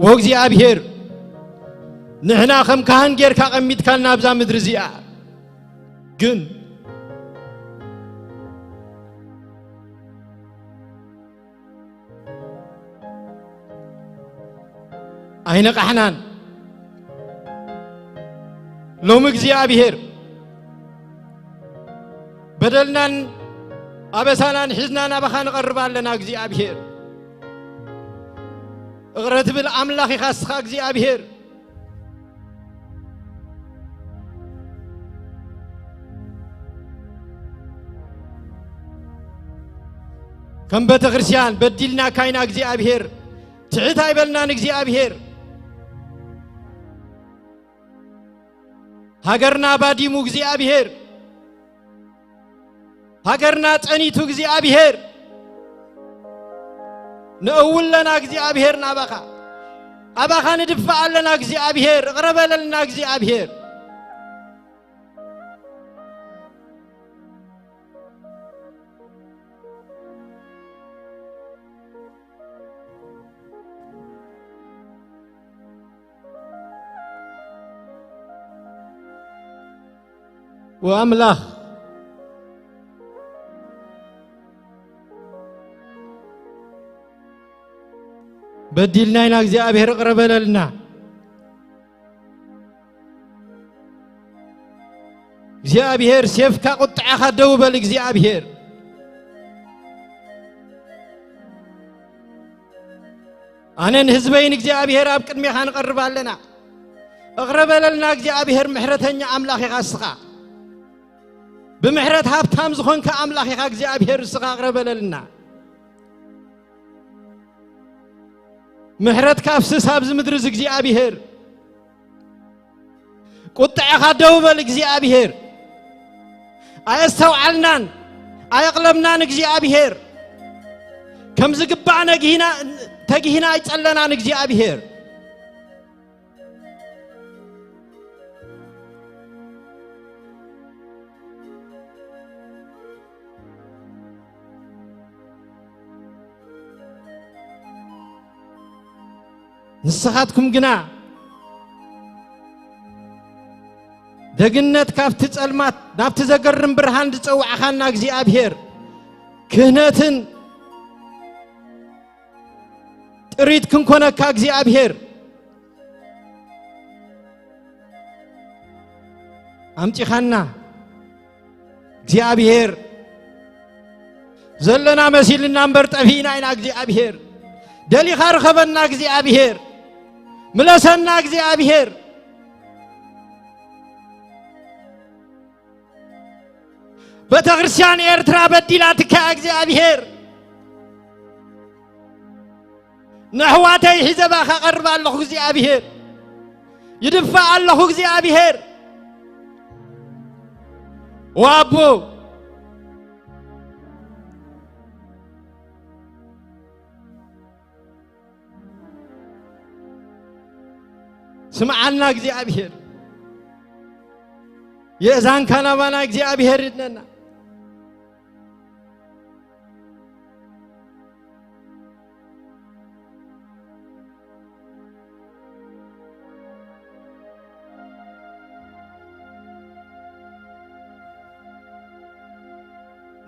ወእግዚኣብሔር፣ ንሕና ከም ካህን ጌርካ ቀሚጥካልና ኣብዛ ምድሪ እዚኣ፣ ግን ኣይነቃሕናን። ሎሚ እግዚኣብሔር በደልናን ኣበሳናን ሒዝና ናባኻ ንቐርብ ኣለና። እግዚኣብሔር፣ እቕረ ትብል ኣምላኽ ኢኻ እስኻ እግዚኣብሔር። ከም ቤተ ክርስቲያን በዲልናካ ኢና እግዚኣብሔር፣ ትሕት ኣይበልናን እግዚኣብሔር። ሃገርና ባዲሙ እግዚኣብሔር፣ ሃገርና ጸኒቱ እግዚኣብሔር፣ ንእውለና እግዚኣብሔር ናባኻ፣ ኣባኻ ንድፋእ ኣለና እግዚኣብሔር፣ እቕረ በለልና እግዚኣብሔር። ወኣምላኽ፣ በዲልና ኢና፣ እግዚኣብሔር ይቕረ በለልና። እግዚኣብሔር፣ ሴፍካ ቁጥዓኻ ደው በል እግዚኣብሔር። ኣነን ህዝበይን እግዚኣብሔር ኣብ ቅድሜኻ ንቐርብ ኣለና። እቕረ በለልና እግዚኣብሔር፣ ምሕረተኛ ኣምላኽ ኢኻ እስኻ። ብምሕረት ሃብታም ዝኾንካ ኣምላኽ ኢኻ እግዚኣብሔር፣ እስኻ እቕረ በለልና። ምሕረትካ ኣፍስስ ኣብዚ ምድሪ እዚ እግዚኣብሔር። ቁጥዐኻ ደው በል እግዚኣብሔር። ኣየስተውዓልናን ኣየቕለብናን እግዚኣብሔር። ከም ዝግባእ ነጊህና፣ ተጊህና ኣይጸለናን እግዚኣብሔር። ንስኻትኩም ግና ደግነት ካብቲ ጸልማት ናብቲ ዘገርም ብርሃን ዝጸዋዕኻና እግዚኣብሔር፣ ክህነትን ጥሪት ክንኮነካ እግዚኣብሔር ኣምጺኻና። እግዚኣብሔር፣ ዘለና መሲልና እምበር ጠፊእና ኢና እግዚኣብሔር። ደሊኻ ርኸበና እግዚኣብሔር። ምለሰና እግዚኣብሔር። ቤተክርስትያን ኤርትራ በዲላትካ እግዚኣብሔር። ንኣሕዋተይ ሒዘ ባኻ ቀርብ ኣለኹ እግዚኣብሔር። ይድፋእ ኣለኹ እግዚኣብሔር። ዋቦ ስምዓና እግዚኣብሔር። የእዛንካ ናባና እግዚኣብሔር ይድነና።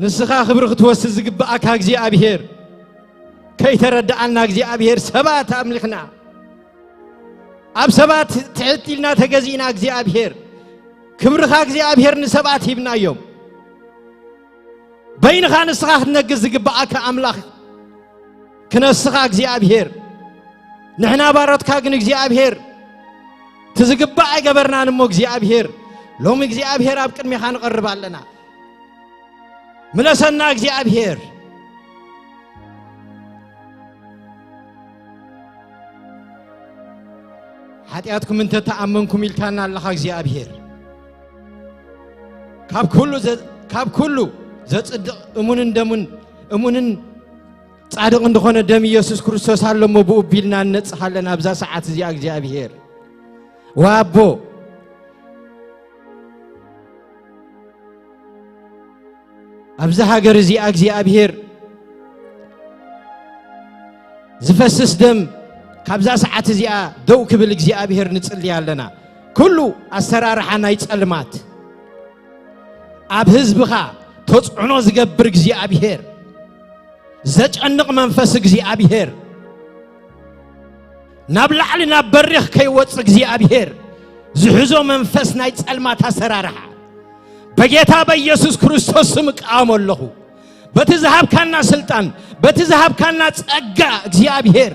ንስኻ ክብሪ ክትወስድ ዝግብኣካ እግዚኣብሔር፣ ከይተረድኣና እግዚኣብሔር ሰባት ኣምሊኽና፣ ኣብ ሰባት ትሕት ኢልና ተገዚእና እግዚኣብሔር፣ ክብርኻ እግዚኣብሔር ንሰባት ሂብናዮም። በይንኻ ንስኻ ክትነግስ ዝግብኣካ ኣምላኽ ክነስኻ እግዚኣብሔር፣ ንሕና ባሮትካ ግን እግዚኣብሔር፣ እቲ ዝግባእ ኣይገበርናን እሞ እግዚኣብሔር፣ ሎሚ እግዚኣብሔር ኣብ ቅድሜኻ ንቐርብ ኣለና። ምለሰና እግዚኣብሔር። ሓጢኣትኩም እንተተኣመንኩም ኢልካና ኣለኻ እግዚኣብሔር። ካብ ኩሉ ዘ-፣ ካብ ኩሉ ዘጽድቕ እሙንን ደሙን፣ እሙንን ጻድቕን ዝኾነ ደም ኢየሱስ ክርስቶስ ኣሎ እሞ ብኡ ቢልና ንነጽህ ኣለና ኣብዛ ሰዓት እዚኣ እግዚኣብሔር። ወኣቦ፣ ኣብዚ ሃገር እዚኣ እግዚኣብሔር ዝፈስስ ደም ካብዛ ሰዓት እዚኣ ደው ክብል እግዚኣብሔር ንጽሊ ኣለና። ኩሉ ኣሰራርሓ ናይ ጸልማት ኣብ ህዝብኻ ተጽዕኖ ዝገብር እግዚኣብሔር፣ ዘጨንቕ መንፈስ እግዚኣብሔር፣ ናብ ላዕሊ ናብ በሪኽ ከይወጽእ እግዚኣብሔር ዝሕዞ መንፈስ ናይ ጸልማት ኣሰራርሓ በጌታ በኢየሱስ ክርስቶስ ስም እቃወሞ ኣለኹ። በቲ ዝሃብካና ስልጣን፣ በቲ ዝሃብካና ጸጋ እግዚኣብሔር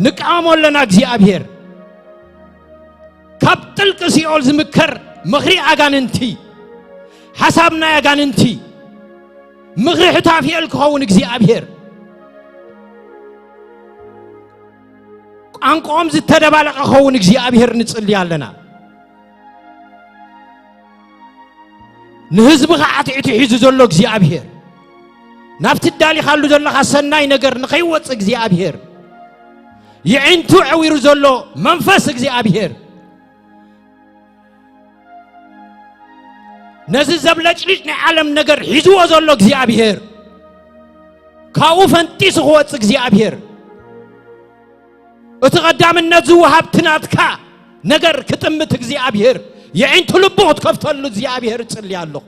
ንቃወሞ ኣለና። እግዚኣብሔር ካብ ጥልቂ ሲኦል ዝምከር ምኽሪ ኣጋንንቲ፣ ሓሳብ ናይ ኣጋንንቲ ምኽሪ ሕታፊኤል ክኸውን እግዚኣብሔር፣ ቋንቋኦም ዝተደባለቐ ክኸውን እግዚኣብሔር ንጽሊ ኣለና። ንህዝብኻ ኣትዒቱ ሒዙ ዘሎ እግዚኣብሔር፣ ናብቲ ዳሊኻሉ ዘለኻ ሰናይ ነገር ንኸይወጽእ እግዚኣብሔር፣ የዒንቱ ዕዊሩ ዘሎ መንፈስ እግዚኣብሔር፣ ነዚ ዘብለጭልጭ ናይ ዓለም ነገር ሒዝዎ ዘሎ እግዚኣብሔር፣ ካብኡ ፈንጢሱ ክወጽእ እግዚኣብሔር፣ እቲ ቀዳምነት ዝወሃብ እቲ ናትካ ነገር ክጥምት እግዚኣብሔር የዒንቱ ልቡ ክትከፍተሉ እግዚኣብሔር እጽሊ ኣለኹ።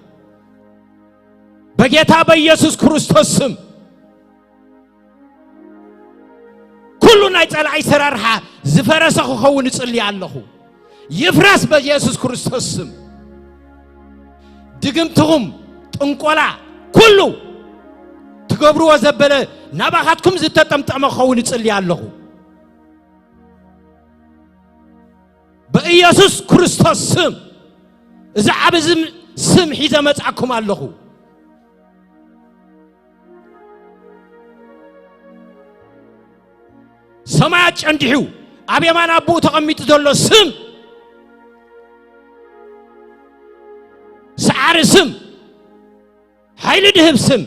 በጌታ በኢየሱስ ክርስቶስ ስም ኩሉ ናይ ጸላኢ ሰራርሓ ዝፈረሰ ክኸውን እጽሊ ኣለኹ። ይፍረስ በኢየሱስ ክርስቶስ ስም። ድግምትኹም፣ ጥንቆላ፣ ኩሉ ትገብርዎ ዘበለ ናባኻትኩም ዝተጠምጠመ ክኸውን እጽሊ ኣለኹ። በኢየሱስ ክርስቶስ ስም፣ እዚ ዓቢ ዝም-፣ ስም ሒዘ መጻኩም ኣለኹ። ሰማያት ጨንዲሑ ኣብ የማን ኣቦኡ ተቐሚጡ ዘሎ ስም፣ ሰዓሪ ስም፣ ሓይሊ ድህብ ስም፣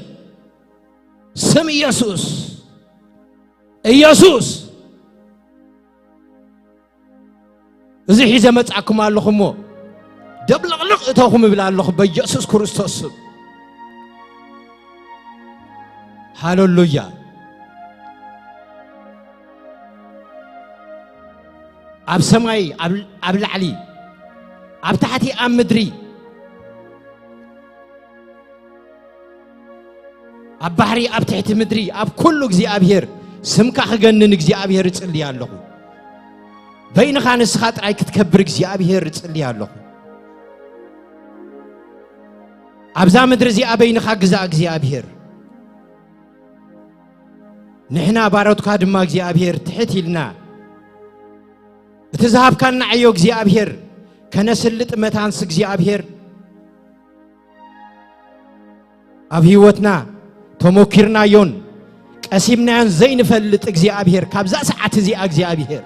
ስም ኢየሱስ፣ ኢየሱስ። እዚ ሒዘ መጻኩም ኣለኹ እሞ፣ ደብለቕልቕ እተኹም እብል ኣለኹ በኢየሱስ ክርስቶስ ስም። ሃሌሉያ። ኣብ ሰማይ፣ ኣብ፣ ኣብ ላዕሊ፣ ኣብ ታሕቲ፣ ኣብ ምድሪ፣ ኣብ ባሕሪ፣ ኣብ ትሕቲ ምድሪ፣ ኣብ ኩሉ እግዚኣብሔር ስምካ ክገንን እግዚኣብሔር እጽሊ ኣለኹ። በይንኻ ንስኻ ጥራይ ክትከብር እግዚኣብሔር እጽሊ ኣለኹ። ኣብዛ ምድሪ እዚኣ በይንኻ ግዛእ እግዚኣብሔር። ንሕና ባሮትካ ድማ እግዚኣብሔር ትሕት ኢልና እቲ ዝሃብካና ዕዮ እግዚኣብሔር ከነስልጥ መታንስ እግዚኣብሔር ኣብ ህይወትና ተሞኪርናዮን ቀሲምናዮን ዘይንፈልጥ እግዚኣብሔር፣ ካብዛ ሰዓት እዚኣ እግዚኣብሔር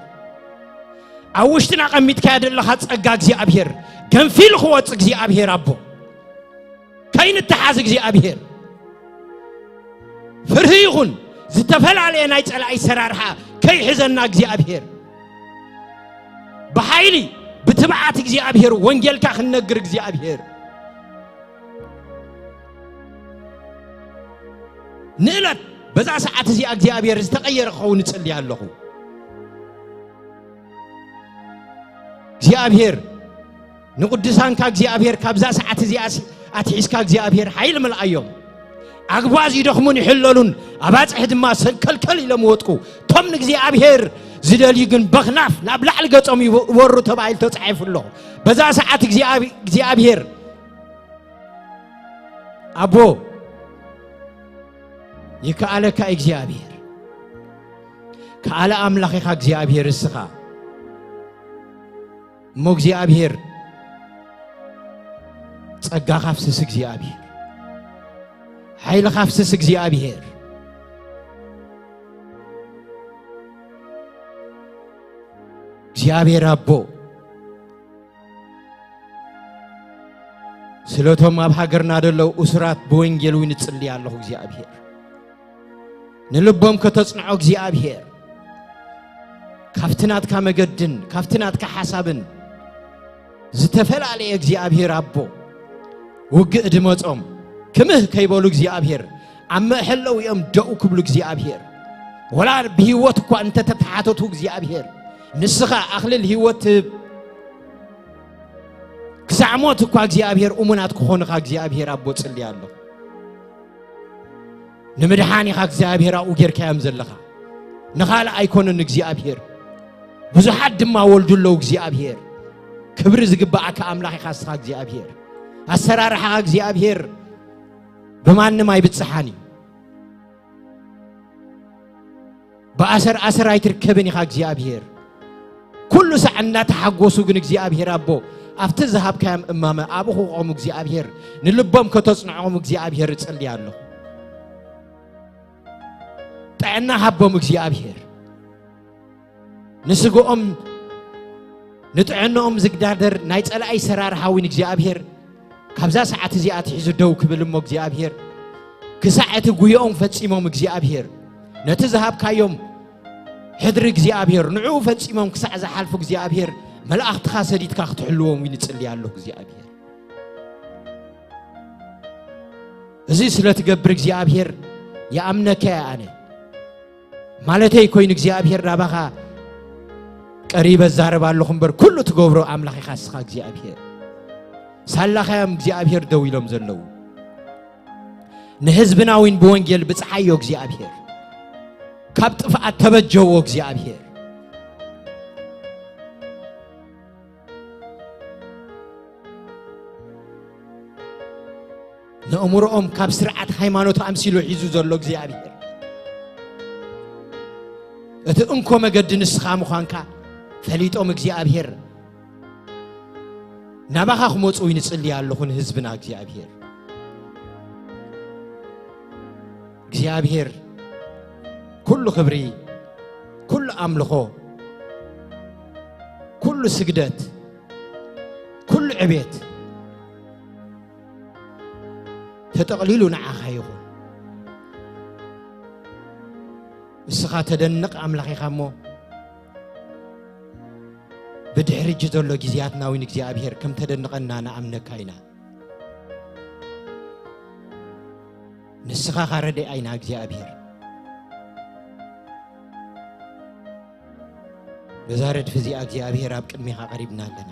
ኣብ ውሽጥና ቀሚጥካዮ ዘለኻ ጸጋ እግዚኣብሔር ገንፊሉ ክወጽእ እግዚኣብሔር ኣቦ ከይንተሓዝ እግዚኣብሔር ፍርሂ ይኹን ዝተፈላለየ ናይ ጸላኢ ሰራርሓ ከይሕዘና እግዚኣብሔር ብሓይሊ ብትብዓት እግዚኣብሔር ወንጌልካ ክንነግር እግዚኣብሔር ንእለት በዛ ሰዓት እዚኣ እግዚኣብሔር ዝተቐየረ ክኸውን እጽሊ ኣለኹ። እግዚኣብሔር ንቅዱሳንካ እግዚኣብሔር ካብዛ ሰዓት እዚኣ ኣትሒዝካ እግዚኣብሔር ሓይሊ መልኣዮም። ኣግባዝ ይደኽሙን ይሕለሉን ኣባጽሕ ድማ ሰንከልከል ኢሎም ወጥቁ። እቶም ንእግዚኣብሔር ዝደልዩ ግን በኽናፍ ናብ ላዕሊ ገጾም ይወሩ ተባሂሉ ተጻሒፉ ኣሎ። በዛ ሰዓት እግዚኣብሔር ኣቦ ይከኣለካ እግዚኣብሔር። ከኣለ ኣምላኽ ኢኻ እግዚኣብሔር እስኻ። እሞ እግዚኣብሔር ጸጋኻ ኣፍስስ እግዚኣብሔር። ሓይልኻ ኣፍስስ እግዚኣብሔር። እግዚኣብሔር ኣቦ ስለቶም ኣብ ሃገርና ዘለዉ እሱራት ብወንጌል እውን እጽሊ ኣለኹ እግዚኣብሔር። ንልቦም ከተጽንዖ እግዚኣብሔር ካብቲ ናትካ መገድን ካብቲ ናትካ ሓሳብን ዝተፈላለየ እግዚኣብሔር ኣቦ ውግእ ድመጾም ክምህ ከይበሉ እግዚኣብሔር ኣብ መእሐለው እዮም ደው ክብሉ እግዚኣብሔር ወላ ብህይወት እኳ እንተተተሓተቱ እግዚኣብሔር ንስኻ ኣኽልል ህይወት ትህብ ክሳዕ ሞት እኳ እግዚኣብሔር እሙናት ክኾኑኻ እግዚኣብሔር ኣቦ ጽሊ ኣሎ። ንምድሓን ኢኻ እግዚኣብሔር ኣብኡ ጌርካዮም ዘለኻ ንኻልእ ኣይኮነን እግዚኣብሔር ብዙሓት ድማ ወልዱ ኣለዉ እግዚኣብሔር ክብሪ ዝግብኣካ ኣምላኽ ኢኻ እስኻ እግዚኣብሔር ኣሰራርሓኻ እግዚኣብሔር ብማንም ኣይብጽሓን እዩ ብኣሰር ኣሰር ኣይትርከብን ኢኻ እግዚኣብሔር ኩሉ ሳዕ እናተሓጎሱ ግን እግዚኣብሔር ኣቦ ኣብቲ ዝሃብካዮም እማመ ኣብኡ ክቆሙ እግዚኣብሔር ንልቦም ከተጽንዖም እግዚኣብሔር እጽሊ ኣለኹ ጥዕና ሃቦም እግዚኣብሔር ንስግኦም ንጥዕንኦም ዝግዳደር ናይ ጸላኢ ሰራርሓ እውን እግዚኣብሔር ካብዛ ሰዓት እዚኣ ትሒዙ ደው ክብል እሞ እግዚኣብሔር ክሳዕ እቲ ጉዮኦም ፈጺሞም እግዚኣብሔር ነቲ ዝሃብካዮም ሕድሪ እግዚኣብሔር ንዕኡ ፈጺሞም ክሳዕ ዝሓልፉ እግዚኣብሔር መላእኽትኻ ሰዲድካ ክትሕልዎም ይንጽሊ ኣለኹ እግዚኣብሔር እዚ ስለ ትገብር እግዚኣብሔር ይኣምነካ እየ ኣነ ማለተይ ኮይኑ እግዚኣብሔር ናባኻ ቀሪበ ዛረብ ኣለኹ እምበር ኩሉ ትገብሮ ኣምላኽ ኢኻ እስኻ እግዚኣብሔር ሳላኻዮም እግዚኣብሔር ደው ኢሎም ዘለዉ። ንህዝብና እውን ብወንጌል ብጽሓዮ እግዚኣብሔር። ካብ ጥፍኣት ተበጀዎ እግዚኣብሔር። ንእምሮኦም ካብ ስርዓት ሃይማኖት ኣምሲሉ ሒዙ ዘሎ እግዚኣብሔር። እቲ እንኮ መገዲ ንስኻ ምዃንካ ፈሊጦም እግዚኣብሔር ናባኻ ክመጹ ይንጽሊ ኣለኹ ንህዝብና እግዚኣብሔር። እግዚኣብሔር ኩሉ ክብሪ፣ ኩሉ ኣምልኾ፣ ኩሉ ስግደት፣ ኩሉ ዕቤት ተጠቕሊሉ ንዓኻ ይኹን። እስኻ ተደንቕ ኣምላኽ ኢኻ እሞ፣ ብድሕሪ እጂ ዘሎ ግዜያትና እውን እግዚኣብሔር ከም ተደንቐና ንኣምነካ ኢና። ንስኻ ኻረደኣ ኢና እግዚኣብሔር። በዛ ረድፊ እዚኣ እግዚኣብሔር ኣብ ቅድሜኻ ቀሪብና ኣለና።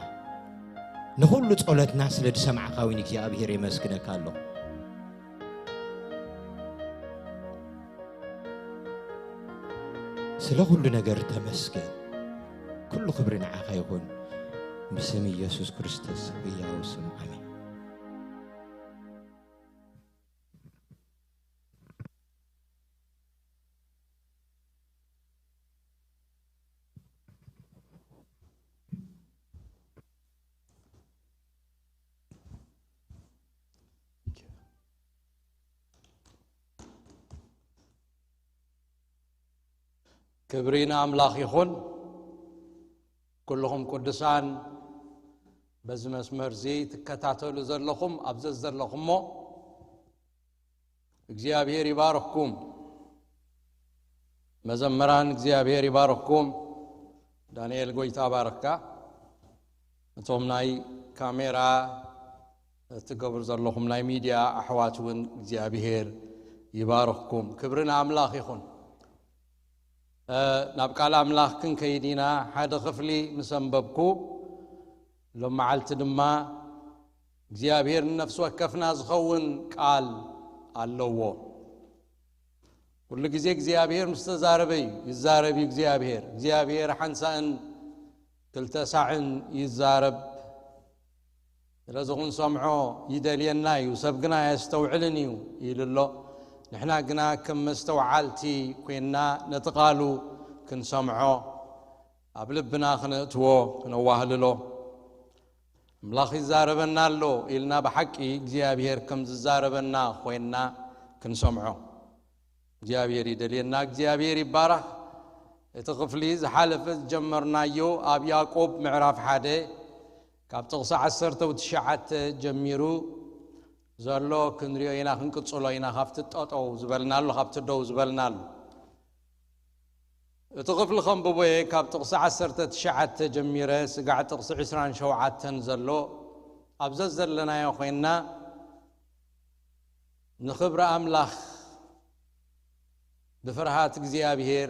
ንኹሉ ጸሎትና ስለ ዝሰማዕካ እውን እግዚኣብሔር የመስግነካ ኣለኹ። ስለ ኩሉ ነገር ተመስገን። ኩሉ ክብሪ ንዓኻ ይኹን። ብስም ኢየሱስ ክርስቶስ ህያው ስም፣ ኣሜን። ክብሪ ንኣምላኽ ይኹን። ኩልኹም ቅዱሳን በዚ መስመር እዚ ትከታተሉ ዘለኹም፣ ኣብ ዘዘለኹሞ እግዚኣብሔር ይባርኽኩም። መዘምራን እግዚኣብሔር ይባርኽኩም። ዳንኤል ጎይታ ባርኽካ። እቶም ናይ ካሜራ እትገብሩ ዘለኹም ናይ ሚድያ ኣሕዋት እውን እግዚኣብሔር ይባርኽኩም። ክብሪ ንኣምላኽ ይኹን። እ፣ ናብ ቃል ኣምላኽ ክንከይድ ኢና። ሓደ ክፍሊ ምስ ኣንበብኩ፣ ሎም መዓልቲ ድማ እግዚኣብሔር ንነፍሲ ወከፍና ዝኸውን ቃል ኣለዎ። ኩሉ ግዜ እግዚኣብሔር ምስ ተዛረበ እዩ፣ ይዛረብ እዩ እግዚኣብሔር። እግዚኣብሔር ሓንሳእን ክልተ ሳዕን ይዛረብ። ስለዚ ክንሰምዖ ይደልየና እዩ፣ ሰብ ግና ኣየስተውዕልን እዩ ኢሉ ኣሎ። ንሕና ግና ከም መስተውዓልቲ ኮይንና ነቲ ቃሉ ክንሰምዖ፣ ኣብ ልብና ክነእትዎ፣ ክነዋህልሎ። ኣምላኽ ይዛረበና ኣሎ ኢልና ብሓቂ እግዚኣብሔር ከም ዝዛረበና ኮይንና ክንሰምዖ እግዚኣብሔር ይደልየና። እግዚኣብሔር ይባረኽ። እቲ ክፍሊ ዝሓለፈ ዝጀመርናዮ ኣብ ያዕቆብ ምዕራፍ ሓደ ካብ ጥቕሲ ዓሰርተ ትሽዓተ ጀሚሩ ዘሎ ክንሪኦ ኢና፣ ክንቅጽሎ ኢና። ካብቲ ጠጠው ዝበልናሉ፣ ካብቲ ደው ዝበልናሉ። እቲ ክፍሊ ከንብቦ እየ፣ ካብ ጥቕሲ ዓሰርተ ትሽዓተ ጀሚረ ስጋዕ ጥቕሲ ዕስራን ሸውዓተን ዘሎ። ኣብ ዘዘለናዮ ኮይንና ንኽብሪ ኣምላኽ ብፍርሃት እግዚኣብሔር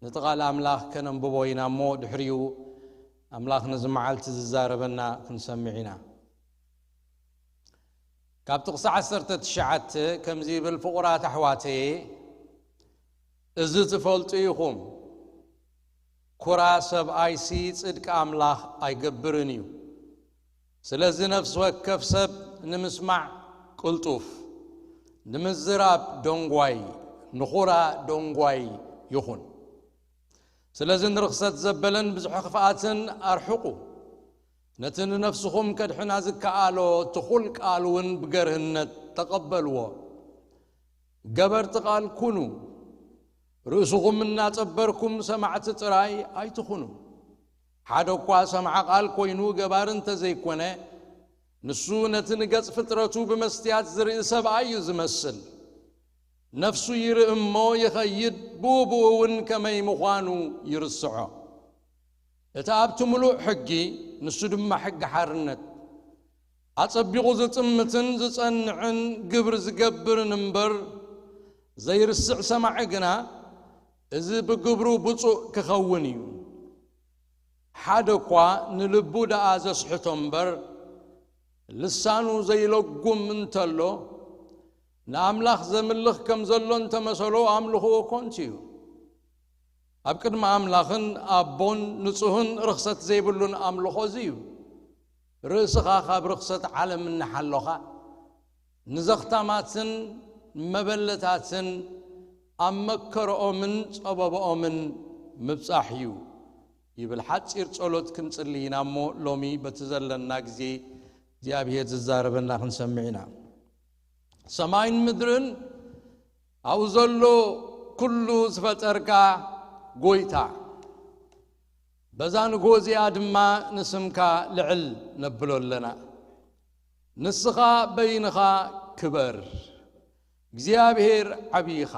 ነቲ ቃል ኣምላኽ ከነንብቦ ኢና እሞ፣ ድሕሪኡ ኣምላኽ ነዚ መዓልቲ ዝዛረበና ክንሰምዕ ኢና። ካብ ጥቕሲ ዓሰርተ ትሽዓተ ከምዚ ይብል፣ ፍቑራት ኣሕዋተየ፣ እዚ ትፈልጡ ኢኹም፣ ኩራ ሰብኣይሲ ጽድቂ ኣምላኽ ኣይገብርን እዩ። ስለዚ ነፍሲ ወከፍ ሰብ ንምስማዕ ቅልጡፍ፣ ንምዝራብ ደንጓይ፣ ንኹራ ደንጓይ ይኹን። ስለዚ ንርኽሰት ዘበለን ብዝሒ ክፍኣትን ኣርሕቑ። ነቲ ንነፍስኹም ከድሕና ዝከኣሎ ትኹል ቃል እውን ብገርህነት ተቐበልዎ። ገበርቲ ቃል ኩኑ። ርእስኹም እናጸበርኩም ሰማዕቲ ጥራይ ኣይትኹኑ። ሓደ እኳ ሰምዓ ቃል ኮይኑ ገባሪ እንተ ዘይኮነ፣ ንሱ ነቲ ንገጽ ፍጥረቱ ብመስትያት ዝርኢ ሰብኣይ እዩ ዝመስል። ነፍሱ ይርኢ እሞ ይኸይድ፣ ብኡ ብኡ እውን ከመይ ምዃኑ ይርስዖ። እቲ ኣብቲ ምሉእ ሕጊ፣ ንሱ ድማ ሕጊ ሓርነት፣ ኣጸቢቑ ዝጥምትን ዝጸንዕን ግብሪ ዝገብርን እምበር፣ ዘይርስዕ ሰማዒ ግና፣ እዚ ብግብሩ ብፁዕ ክኸውን እዩ። ሓደ እኳ ንልቡ ደኣ ዘስሕቶ እምበር፣ ልሳኑ ዘይለጉም እንተሎ፣ ንኣምላኽ ዘምልኽ ከም ዘሎ እንተመሰሎ፣ ኣምልኽዎ ኮንቱ እዩ። ኣብ ቅድሚ ኣምላኽን ኣቦን ንጹህን ርኽሰት ዘይብሉን ኣምልኾ እዚ እዩ። ርእስኻ ካብ ርኽሰት ዓለም እናሓሎኻ፣ ንዘኽታማትን መበለታትን ኣብ መከረኦምን ጸበባኦምን ምብጻሕ እዩ ይብል። ሓጺር ጸሎት ክንጽሊ ኢና እሞ፣ ሎሚ በቲ ዘለና ግዜ እግዚኣብሔር ዝዛረበና ክንሰምዕ ኢና። ሰማይን ምድርን ኣብኡ ዘሎ ኩሉ ዝፈጠርካ ጎይታ፣ በዛ ንግሆ እዚኣ ድማ ንስምካ ልዕል ነብሎ ኣለና። ንስኻ በይንኻ ክበር፣ እግዚኣብሔር ዓብዪኻ።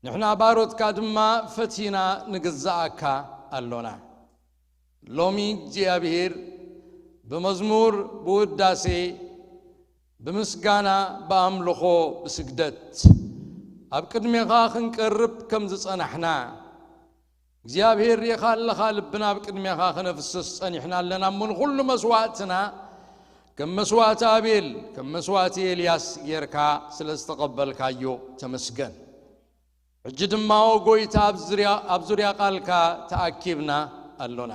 ንሕና ባሮትካ ድማ ፈቲና ንግዛኣካ ኣሎና። ሎሚ እግዚኣብሔር ብመዝሙር፣ ብውዳሴ፣ ብምስጋና፣ ብኣምልኾ፣ ብስግደት ኣብ ቅድሜኻ ክንቀርብ ከም ዝጸናሕና፣ እግዚኣብሔር ርኢኻ ኣለኻ፣ ልብና ኣብ ቅድሜኻ ክነፍስስ ጸኒሕና ኣለና እሞ፣ ንኹሉ መስዋእትና ከም መስዋእቲ ኣቤል፣ ከም መስዋእቲ ኤልያስ ጌርካ ስለ ዝተቐበልካዮ ተመስገን። ሕጂ ድማ፣ ኦ ጎይታ፣ ኣብ ዙርያ፣ ኣብ ዙርያ ቃልካ ተኣኪብና ኣሎና።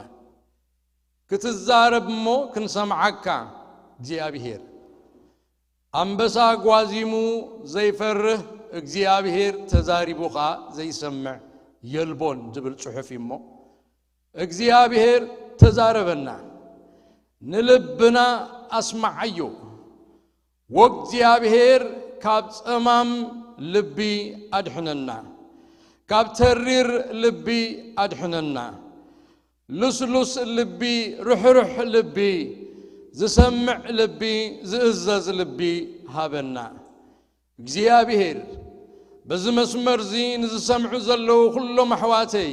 ክትዛረብ እሞ ክንሰምዓካ እግዚኣብሔር። ኣንበሳ ጓዚሙ ዘይፈርህ እግዚኣብሔር ተዛሪቡ ኸኣ ዘይሰምዕ የልቦን ዝብል ጽሑፍ እዩ እሞ፣ እግዚኣብሔር ተዛረበና፣ ንልብና ኣስምዓዮ። ወእግዚኣብሔር ካብ ጸማም ልቢ ኣድሕነና፣ ካብ ተሪር ልቢ ኣድሕነና። ልስሉስ ልቢ፣ ርሕሩሕ ልቢ፣ ዝሰምዕ ልቢ፣ ዝእዘዝ ልቢ ሃበና። እግዚኣብሔር፣ በዚ መስመር እዚ ንዝሰምዑ ዘለዉ ኩሎም ኣሕዋተይ፣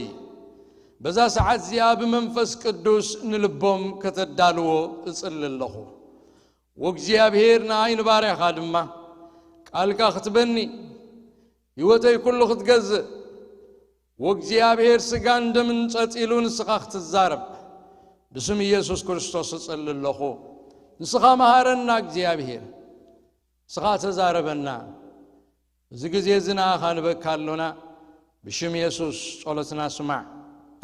በዛ ሰዓት እዚኣ ብመንፈስ ቅዱስ ንልቦም ከተዳልዎ እጽሊ ኣለኹ። ወእግዚኣብሔር፣ ንኣይ ንባርያኻ ድማ ቃልካ ክትበኒ፣ ህይወተይ ኩሉ ክትገዝእ፣ ወእግዚኣብሔር፣ ስጋን ደምን ጸጺሉ ንስኻ ክትዛረብ ብስም ኢየሱስ ክርስቶስ እጸሊ ኣለኹ። ንስኻ መሃረና እግዚኣብሔር፣ ንስኻ ተዛረበና። እዚ ግዜ እዚ ንኣኻ ንበካ ኣሎና። ብሽም የሱስ ጸሎትና ስማዕ።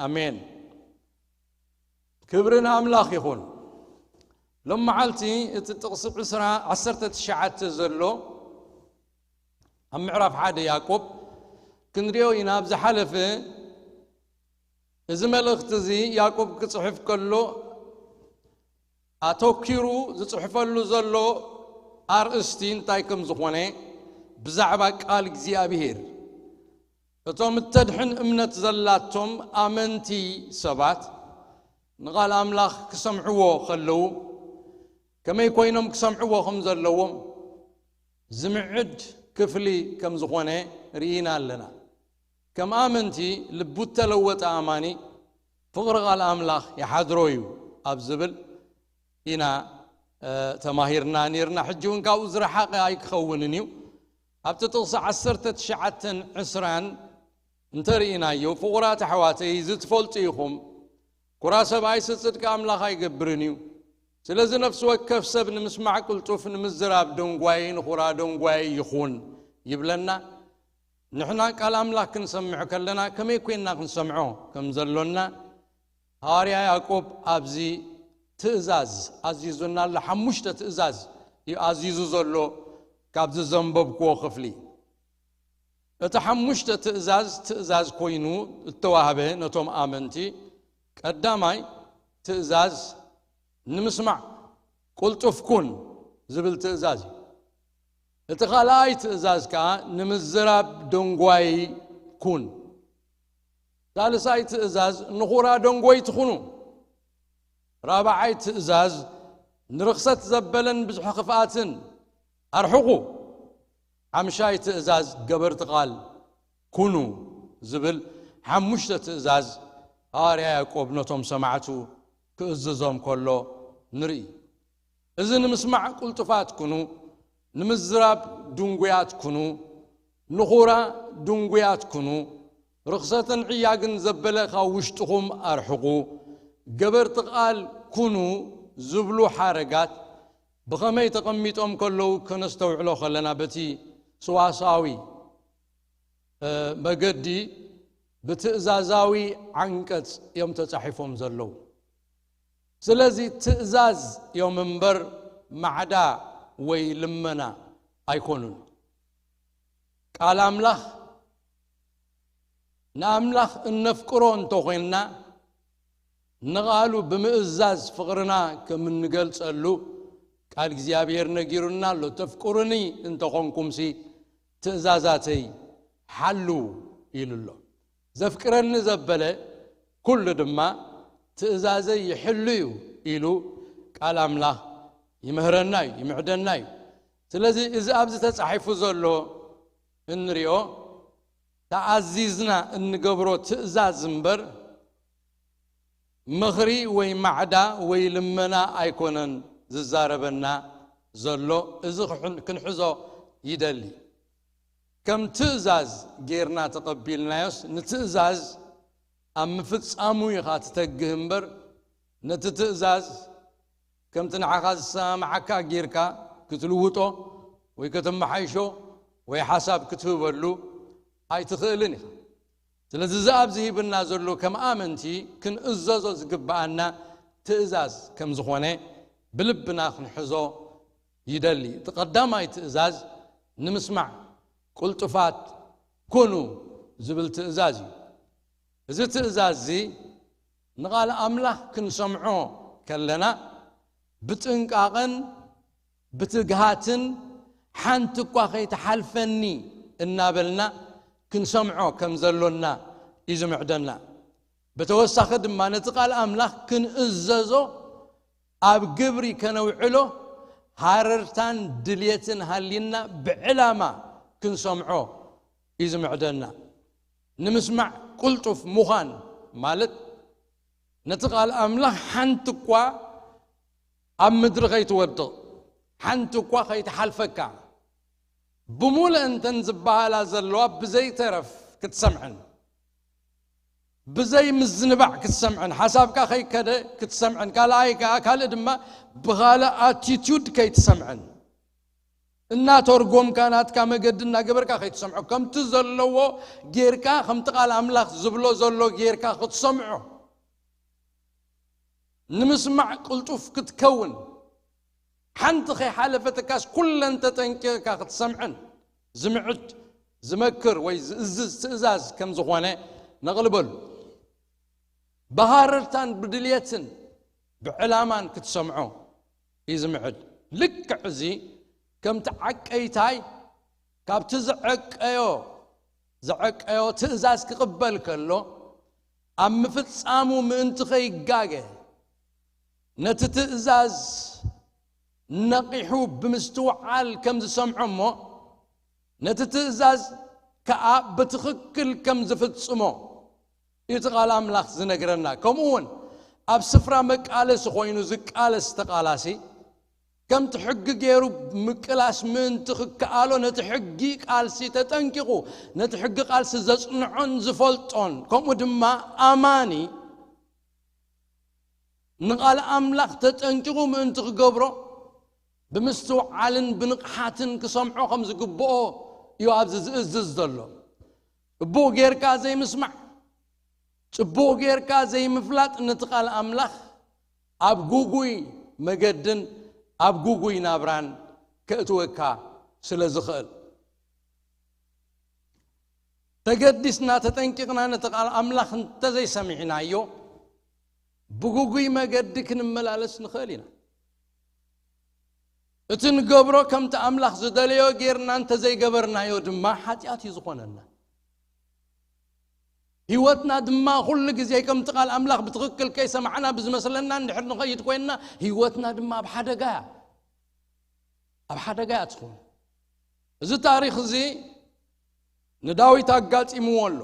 ኣሜን። ክብሪ ንኣምላኽ ይኹን። ሎም መዓልቲ እቲ ጥቕሲ ዕስራ፣ ዓሰርተ ትሽዓተ ዘሎ ኣብ ምዕራፍ ሓደ ያዕቆብ ክንሪኦ ኢና። ኣብ ዝሓለፈ እዚ መልእኽቲ እዚ ያዕቆብ ክጽሕፍ ከሎ ኣተኪሩ ዝጽሕፈሉ ዘሎ ኣርእስቲ እንታይ ከም ዝኾነ፣ ብዛዕባ ቃል እግዚኣብሔር፣ እቶም እተድሕን እምነት ዘላቶም ኣመንቲ ሰባት ንቓል ኣምላኽ ክሰምዕዎ ከለዉ፣ ከመይ ኮይኖም ክሰምዕዎ ከም ዘለዎም ዝምዕድ ክፍሊ ከም ዝኾነ ርኢና ኣለና። ከም ኣመንቲ፣ ልቡ እተለወጠ ኣማኒ፣ ፍቕሪ ቃል ኣምላኽ ይሓድሮ እዩ ኣብ ዝብል ኢና፣ እ፣ ተማሂርና ነይርና። ሕጂ እውን ካብኡ ዝረሓቐ ኣይክኸውንን እዩ። ኣብቲ ጥቕሲ ዓሰርተ ትሽዓተን ዕስራን እንተርኢናዮ፣ ፍቑራት ኣሕዋተይ፣ እዚ ትፈልጡ ኢኹም፣ ኩራ ሰብኣይስ ጽድቂ ኣምላኽ ኣይገብርን እዩ። ስለዚ ነፍሲ ወከፍ ሰብ ንምስማዕ ቅልጡፍ፣ ንምዝራብ ደንጓዪ፣ ንኹራ ደንጓዪ ይኹን ይብለና። ንሕና ቃል ኣምላኽ ክንሰምዕ ከለና ከመይ ኮይንና ክንሰምዖ ከም ዘሎና ሃዋርያ ያዕቆብ ኣብዚ ትእዛዝ ኣዚዙና ኣሎ። ሓሙሽተ ትእዛዝ እዩ ኣዚዙ ዘሎ ካብዚ ዘንበብክዎ ክፍሊ። እቲ ሓሙሽተ ትእዛዝ፣ ትእዛዝ ኮይኑ እተዋህበ ነቶም ኣመንቲ፣ ቀዳማይ ትእዛዝ ንምስማዕ ቅልጡፍ ኩን ዝብል ትእዛዝ እዩ። እቲ ካልኣይ ትእዛዝ ከኣ ንምዝራብ ደንጓይ ኩን። ሳልሳይ ትእዛዝ ንኹራ ደንጎይ ትኹኑ። ራብዓይ ትእዛዝ ንርኽሰት ዘበለን ብዝሒ ክፍኣትን ኣርሕቑ። ሓምሻይ ትእዛዝ ገበርቲ ቃል ኩኑ ዝብል ሓሙሽተ ትእዛዝ ሃዋርያ ያዕቆብ ነቶም ሰማዕቱ ክእዝዞም ከሎ ንርኢ። እዚ ንምስማዕ ቅልጡፋት ኩኑ፣ ንምዝራብ ድንጉያት ኩኑ፣ ንኹራ ድንጉያት ኩኑ፣ ርኽሰትን ዕያግን ዘበለ ካብ ውሽጥኹም ኣርሕቑ፣ ገበርቲ ቃል ኩኑ ዝብሉ ሓረጋት ብኸመይ ተቐሚጦም ከለዉ ከነስተውዕሎ ከለና፣ በቲ ስዋሳዊ መገዲ ብትእዛዛዊ ዓንቀጽ እዮም ተጻሒፎም ዘለዉ። ስለዚ ትእዛዝ እዮም እምበር ማዕዳ ወይ ልመና ኣይኮኑን። ቃል ኣምላኽ ንኣምላኽ እነፍቅሮ እንተኾይንና፣ ንቓሉ ብምእዛዝ ፍቕርና ከም እንገልጸሉ ቃል እግዚኣብሔር ነጊሩና ኣሎ። "ተፍቅሩኒ እንተኾንኩምሲ ትእዛዛተይ ሓልዉ" ኢሉ ኣሎ። "ዘፍቅረኒ ዘበለ ኩሉ ድማ ትእዛዘይ ይሕሉ እዩ" ኢሉ ቃል ኣምላኽ ይምህረና እዩ፣ ይምዕደና እዩ። ስለዚ እዚ ኣብዚ ተጻሒፉ ዘሎ እንሪኦ፣ ተኣዚዝና እንገብሮ ትእዛዝ እምበር፣ ምኽሪ ወይ ማዕዳ ወይ ልመና ኣይኮነን ዝዛረበና ዘሎ። እዚ ክሕን-፣ ክንሕዞ ይደሊ። ከም ትእዛዝ ጌርና ተቐቢልናዮስ፣ ንትእዛዝ ኣብ ምፍጻሙ ኢኻ ትተግህ እምበር፣ ነቲ ትእዛዝ ከምቲ ንዓኻ ዝሰማማዓካ ጌርካ ክትልውጦ ወይ ከተመሓይሾ ወይ ሓሳብ ክትህበሉ ኣይትኽእልን ኢኻ። ስለዚ እዚ ኣብዚ ሂብና ዘሎ ከም ኣመንቲ ክንእዘዞ ዝግብኣና ትእዛዝ ከም ዝኾነ ብልብና ክንሕዞ ይደሊ። እቲ ቀዳማይ ትእዛዝ ንምስማዕ ቅልጡፋት ኩኑ ዝብል ትእዛዝ እዩ። እዚ ትእዛዝ እዚ ንቓል ኣምላኽ ክንሰምዖ ከለና ብጥንቃቐን ብትግሃትን ሓንቲ እኳ ከይትሓልፈኒ እናበልና ክንሰምዖ ከም ዘሎና እዩ ዝምዕደና። ብተወሳኺ ድማ ነቲ ቃል ኣምላኽ ክንእዘዞ ኣብ ግብሪ ከነውዕሎ ሃረርታን ድልየትን ሃልይና ብዕላማ ክንሰምዖ እዩ ዝምዕደና። ንምስማዕ ቅልጡፍ ምዃን ማለት ነቲ ቃል ኣምላኽ ሓንቲ እኳ ኣብ ምድሪ ከይትወድቕ፣ ሓንቲ እኳ ከይትሓልፈካ፣ ብምሉእ እንተን ዝበሃላ ዘለዋ ብዘይተረፍ ክትሰምዐን፣ ብዘይ ምዝንባዕ ክትሰምዐን፣ ሓሳብካ ከይከደ ክትሰምዐን፣ ካልኣይ ከኣ፣ ካልእ ድማ ብኻልእ ኣቲቱድ ከይትሰምዐን፣ እናተርጎምካ ናትካ መገዲ እናገበርካ ከይትሰምዖ፣ ከምቲ ዘለዎ ጌርካ፣ ከምቲ ቃል ኣምላኽ ዝብሎ ዘሎ ጌርካ ክትሰምዖ፣ ንምስማዕ ቅልጡፍ ክትከውን፣ ሓንቲ ከይሓለፈትካስ ኩለን ተጠንቂቕካ ክትሰምዐን ዝምዕድ፣ ዝመክር ወይ ዝእዝዝ ትእዛዝ ከም ዝኾነ ነቕልበሉ። ብሃረርታን ብድልየትን ብዕላማን ክትሰምዖ እዩ ዝምዕድ። ልክዕ እዚ ከምቲ ዓቀይታይ ካብቲ ዝዐቀዮ፣ ዝዐቀዮ ትእዛዝ ክቕበል ከሎ፣ ኣብ ምፍጻሙ ምእንቲ ከይጋገ፣ ነቲ ትእዛዝ ነቒሑ ብምስትውዓል ከም ዝሰምዖ እሞ፣ ነቲ ትእዛዝ ከኣ ብትኽክል ከም ዝፍጽሞ እዩ እቲ ቃል ኣምላኽ ዝነግረና። ከምኡ እውን ኣብ ስፍራ መቃለሲ ኮይኑ ዝቃለስ ተቓላሲ፣ ከምቲ ሕጊ ገይሩ ምቅላስ ምእንቲ ክከኣሎ፣ ነቲ ሕጊ ቃልሲ ተጠንቂቑ፣ ነቲ ሕጊ ቃልሲ ዘጽንዖን ዝፈልጦን፣ ከምኡ ድማ ኣማኒ፣ ንቓል ኣምላኽ ተጠንቂቑ ምእንቲ ክገብሮ፣ ብምስትውዓልን ብንቕሓትን ክሰምዖ ከም ዝግብኦ እዩ ኣብዚ ዝእዝዝ ዘሎ። ጽቡቕ ጌርካ ዘይምስማዕ፣ ጽቡቕ ጌርካ ዘይምፍላጥ ነቲ ቃል ኣምላኽ ኣብ ጉጉይ መገድን ኣብ ጉጉይ ናብራን ከእትወካ ስለ ዝኽእል። ተገዲስና ተጠንቂቕና ነቲ ቃል ኣምላኽ እንተዘይሰሚዕናዮ፣ ብጉጉይ መገዲ ክንመላለስ ንኽእል ኢና። እቲ ንገብሮ ከምቲ ኣምላኽ ዝደለዮ ጌርና እንተዘይገበርናዮ ድማ ሓጢኣት እዩ ዝኾነና። ህይወትና ድማ ኩሉ ግዜ ከምቲ ቃል ኣምላኽ ብትኽክል ከይሰማዕና ብዝመስለና እንድሕር ንኸይድ ኮይንና፣ ህይወትና ድማ ኣብ ሓደጋ እያ፣ ኣብ ሓደጋ እያ ትኸውን። እዚ ታሪኽ እዚ ንዳዊት ኣጋጢምዎ ኣሎ።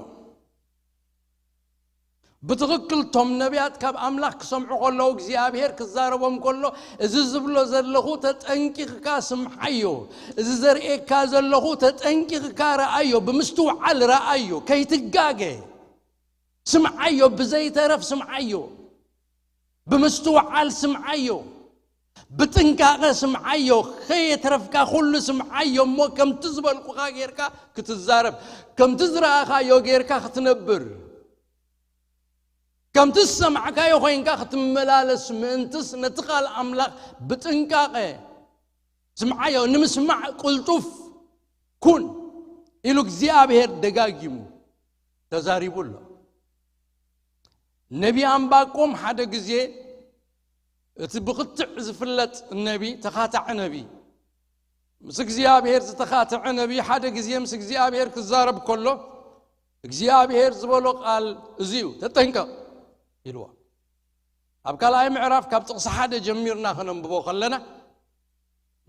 ብትኽክል እቶም ነቢያት ካብ ኣምላኽ ክሰምዑ ከለዉ፣ እግዚኣብሔር ክዛረቦም ከሎ፣ "እዚ ዝብሎ ዘለኹ ተጠንቂቕካ ስምዓዮ፣ እዚ ዘርእየካ ዘለኹ ተጠንቂቕካ ረኣዮ፣ ብምስትውዓል ረኣዮ፣ ከይትጋገ ስምዓዮ፣ ብዘይተረፍ ስምዓዮ፣ ብምስትውዓል ስምዓዮ፣ ብጥንቃቐ ስምዓዮ፣ ከየትረፍካ ኩሉ ስምዓዮ እሞ ከምቲ ዝበልኩኻ ጌርካ ክትዛረብ፣ ከምቲ ዝረኣኻዮ ጌርካ ክትነብር፣ ከምቲ ዝሰማዕካዮ ኮይንካ ክትመላለስ ምእንትስ ነቲ ቃል ኣምላኽ ብጥንቃቐ ስምዓዮ፣ ንምስማዕ ቅልጡፍ ኩን ኢሉ እግዚኣብሔር ደጋጊሙ ተዛሪቡ ኣሎ። ነቢ ኣምባቆም ሓደ ግዜ እቲ ብኽትዕ ዝፍለጥ ነቢ፣ ተኻታዒ ነቢ፣ ምስ እግዚኣብሔር ዝተኻተዐ ነቢ ሓደ ግዜ ምስ እግዚኣብሔር ክዛረብ ከሎ እግዚኣብሔር ዝበሎ ቃል እዚ እዩ፣ "ተጠንቀቕ" ኢልዎ። ኣብ ካልኣይ ምዕራፍ ካብ ጥቕሲ ሓደ ጀሚርና ከነንብቦ ከለና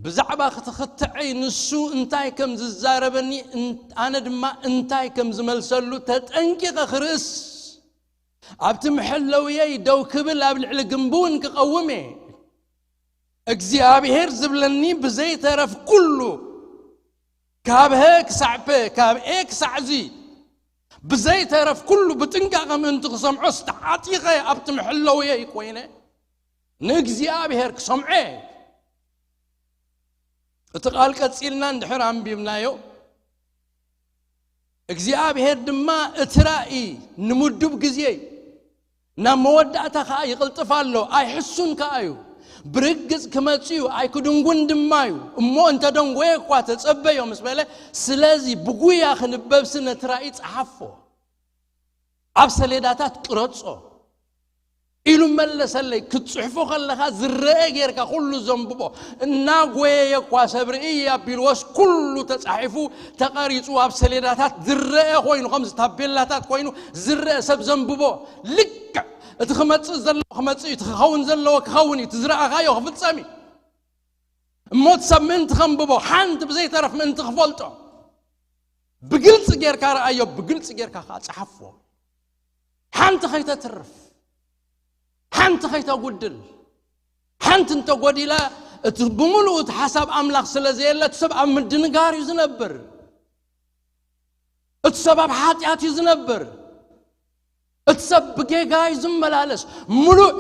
ብዛዕባ ክትኽትዐይ ንሱ እንታይ ከም ዝዛረበኒ እን-፣ ኣነ ድማ እንታይ ከም ዝመልሰሉ ተጠንቂቐ ክርእስ ኣብቲ መሐለውየይ ደው ክብል ኣብ ልዕሊ ግንቢ እውን ክቐውም እየ። እግዚኣብሔር ዝብለኒ ብዘይተረፍ ኩሉ ካብ ሀ ክሳዕ ፐ ካብ ኤ ክሳዕ ዚ ብዘይተረፍ ኩሉ ብጥንቃቐ ምእንቲ ክሰምዖ ዝተዓጢቐ ኣብቲ መሐለውየይ ኮይነ ንእግዚኣብሔር ክሰምዖ እየ። እቲ ቃል ቀጺልና እንድሕር ኣንቢብናዮ እግዚኣብሔር ድማ እቲ ራእይ ንምዱብ ግዜ እዩ። ናብ መወዳእታ ከኣ ይቕልጥፍ ኣሎ፣ ኣይሕሱን ከኣ እዩ። ብርግጽ ክመጽእ እዩ፣ ኣይክድንጉን ድማ እዩ። እሞ እንተ ደንጎየ እኳ ተጸበዮ ምስ በለ፣ ስለዚ ብጉያ ክንበብሲ ነቲ ራእይ ጸሓፎ፣ ኣብ ሰሌዳታት ቅረጾ ኢሉ መለሰለይ። ክትጽሕፎ ከለኻ ዝረአ ጌርካ ኩሉ ዘንብቦ፣ እናጎየየ እኳ ሰብ ርእይ ኣቢልዎስ ኩሉ ተጻሒፉ ተቐሪጹ ኣብ ሰሌዳታት ዝረአ ኮይኑ፣ ከምዚ ታቤላታት ኮይኑ ዝረአ ሰብ ዘንብቦ፣ ልክዕ እቲ ክመጽእ ዘለዎ ክመጽእ እዩ፣ እቲ ክኸውን ዘለዎ ክኸውን እዩ፣ እቲ ዝረኣኻዮ ክፍጸም እዩ። እሞ እቲ ሰብ ምእንቲ ከንብቦ፣ ሓንቲ ብዘይተረፍ ምእንቲ ክፈልጦ፣ ብግልጺ ጌርካ ረኣዮ፣ ብግልጺ ጌርካ ከኣ ጸሓፎ። ሓንቲ ከይተትርፍ፣ ሓንቲ ከይተጉድል። ሓንቲ እንተጎዲላ፣ እቲ ብምሉኡ እቲ ሓሳብ ኣምላኽ ስለ ዘየለ፣ እቲ ሰብ ኣብ ምድንጋር እዩ ዝነብር። እቲ ሰብ ኣብ ሓጢኣት እዩ ዝነብር። እቲ ሰብ ብጌጋ እዩ ዝመላለስ። ምሉእ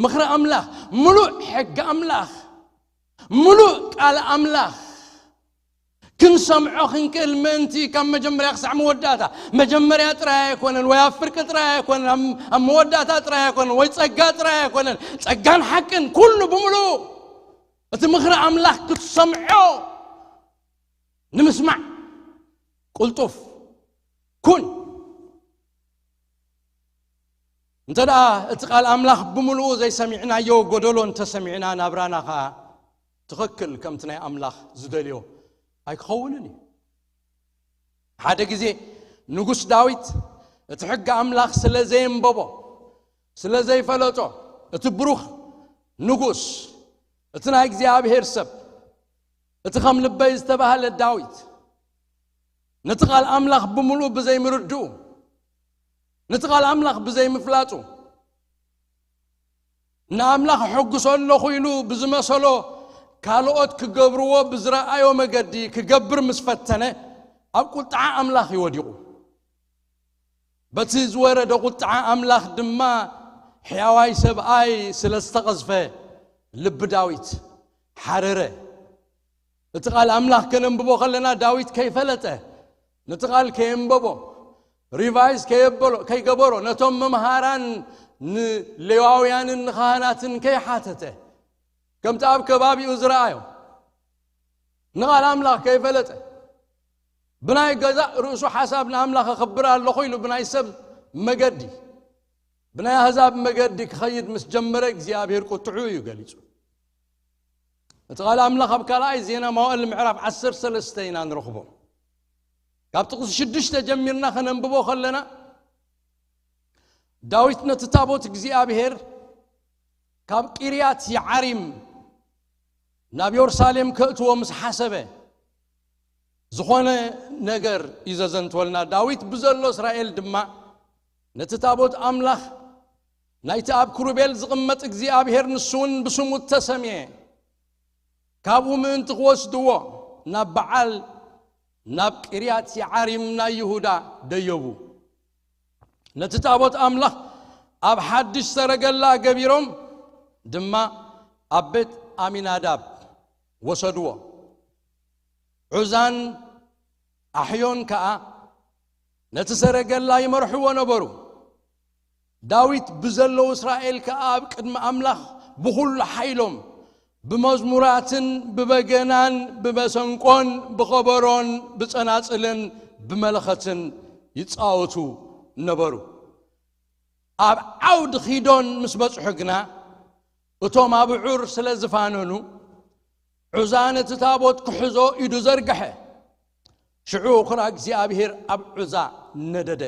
ምኽሪ ኣምላኽ፣ ምሉእ ሕጊ ኣምላኽ፣ ምሉእ ቃል ኣምላኽ ክንሰምዖ ክንክእል ምእንቲ፣ ካብ መጀመርያ ክሳዕ መወዳእታ፣ መጀመርያ ጥራይ ኣይኮነን፣ ወይ ኣብ ፍርቂ ጥራይ ኣይኮነን፣ ኣብ፣ ኣብ መወዳእታ ጥራይ ኣይኮነን፣ ወይ ጸጋ ጥራይ ኣይኮነን፣ ጸጋን ሓቅን ኩሉ ብምሉኡ እቲ ምኽሪ ኣምላኽ ክትሰምዖ ንምስማዕ ቅልጡፍ ኩን። እንተ ደኣ እቲ ቃል ኣምላኽ ብምሉኡ ዘይሰሚዕናዮ፣ ጎደሎ እንተሰሚዕና፣ ናብራና ኸኣ ትኽክል ከምቲ ናይ ኣምላኽ ዝደልዮ ኣይክኸውንን እዩ። ሓደ ግዜ ንጉስ ዳዊት እቲ ሕጊ ኣምላኽ ስለ ዘየንበቦ፣ ስለ ዘይፈለጦ፣ እቲ ብሩኽ ንጉስ፣ እቲ ናይ እግዚኣብሔር ሰብ፣ እቲ ከም ልበይ ዝተባህለ ዳዊት፣ ነቲ ቃል ኣምላኽ ብምሉኡ ብዘይምርድኡ፣ ነቲ ቃል ኣምላኽ ብዘይምፍላጡ፣ ንኣምላኽ እሕጉሶ ኣለኹ ኢሉ ብዝመሰሎ፣ ካልኦት ክገብርዎ ብዝረኣዮ መገዲ ክገብር ምስ ፈተነ፣ ኣብ ቁጥዓ ኣምላኽ እዩ ወዲቑ። በቲ ዝወረደ ቁጥዓ ኣምላኽ ድማ ሕያዋይ ሰብኣይ ስለ ዝተቐዝፈ፣ ልቢ ዳዊት ሓረረ። እቲ ቃል ኣምላኽ ከነንብቦ ከለና፣ ዳዊት ከይፈለጠ፣ ነቲ ቃል ከየንበቦ፣ ሪቫይዝ ከየበሎ፣ ከይገበሮ፣ ነቶም መምሃራን ንሌዋውያንን ንኻህናትን ከይሓተተ፣ ከምቲ ኣብ ከባቢኡ ዝረኣዮ፣ ንቓል ኣምላኽ ከይፈለጠ፣ ብናይ ገዛእ ርእሱ ሓሳብ ንኣምላኽ ኣኸብር ኣለኹ ኢሉ ብናይ ሰብ መገዲ፣ ብናይ ኣህዛብ መገዲ ክኸይድ ምስ ጀመረ፣ እግዚኣብሔር ቁጥዑ እዩ ገሊጹ። እቲ ቃል ኣምላኽ ኣብ ካልኣይ ዜና መዋእል ምዕራፍ ዓሰርተ ሰለስተ ኢና ንረኽቦ። ካብ ጥቕሲ ሽዱሽተ ጀሚርና ከነንብቦ ከለና፣ ዳዊት ነቲ ታቦት እግዚኣብሔር ካብ ቂርያት የዓሪም ናብ የሩሳሌም ከእትዎ ምስ ሓሰበ፣ ዝኾነ ነገር እዩ ዘዘንትወልና። ዳዊት ብዘሎ እስራኤል ድማ ነቲ ታቦት ኣምላኽ ናይቲ ኣብ ክሩቤል ዝቕመጥ እግዚኣብሔር ንሱ እውን ብስሙ እተሰምየ፣ ካብኡ ምእንቲ ክወስድዎ ናብ በዓል፣ ናብ ቂርያት የዓሪም ናይ ይሁዳ ደየቡ። ነቲ ታቦት ኣምላኽ ኣብ ሓድሽ ሰረገላ ገቢሮም ድማ ኣብ ቤት ኣሚናዳብ ወሰድዎ። ዑዛን ኣሕዮን ከኣ ነቲ ሰረገላ ይመርሕዎ ነበሩ። ዳዊት ብዘለዉ እስራኤል ከኣ ኣብ ቅድሚ ኣምላኽ ብኹሉ ሓይሎም ብመዝሙራትን ብበገናን ብመሰንቆን ብኸበሮን ብጸናጽልን ብመለኸትን ይጻወቱ ነበሩ። ኣብ ዓውዲ ኺዶን ምስ በጽሑ ግና እቶም ኣብዑር ስለ ዝፋነኑ ዑዛ ነቲ ታቦት ክሕዞ ኢዱ ዘርግሐ። ሽዑ ኹራ እግዚኣብሔር ኣብ ዑዛ ነደደ።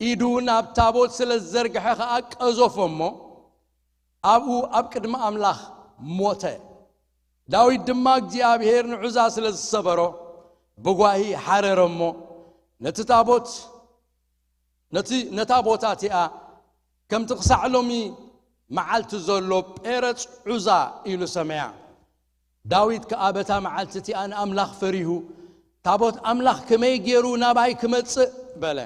ኢዱ ናብ ታቦት ስለ ዝዘርግሐ ኸኣ ቀዘፎ እሞ ኣብኡ ኣብ ቅድሚ ኣምላኽ ሞተ። ዳዊት ድማ እግዚኣብሔር ንዑዛ ስለ ዝሰበሮ ብጓሂ ሓረረ እሞ ነቲ ታቦት ነቲ ነታ ቦታ እቲኣ ከምቲ ክሳዕ ሎሚ መዓልቲ ዘሎ ጴረጽ ዑዛ ኢሉ ሰመያ። ዳዊት ከኣ በታ መዓልቲ እቲኣ ንኣምላኽ ፈሪሁ፣ ታቦት ኣምላኽ ከመይ ገይሩ ናባይ ክመጽእ በለ።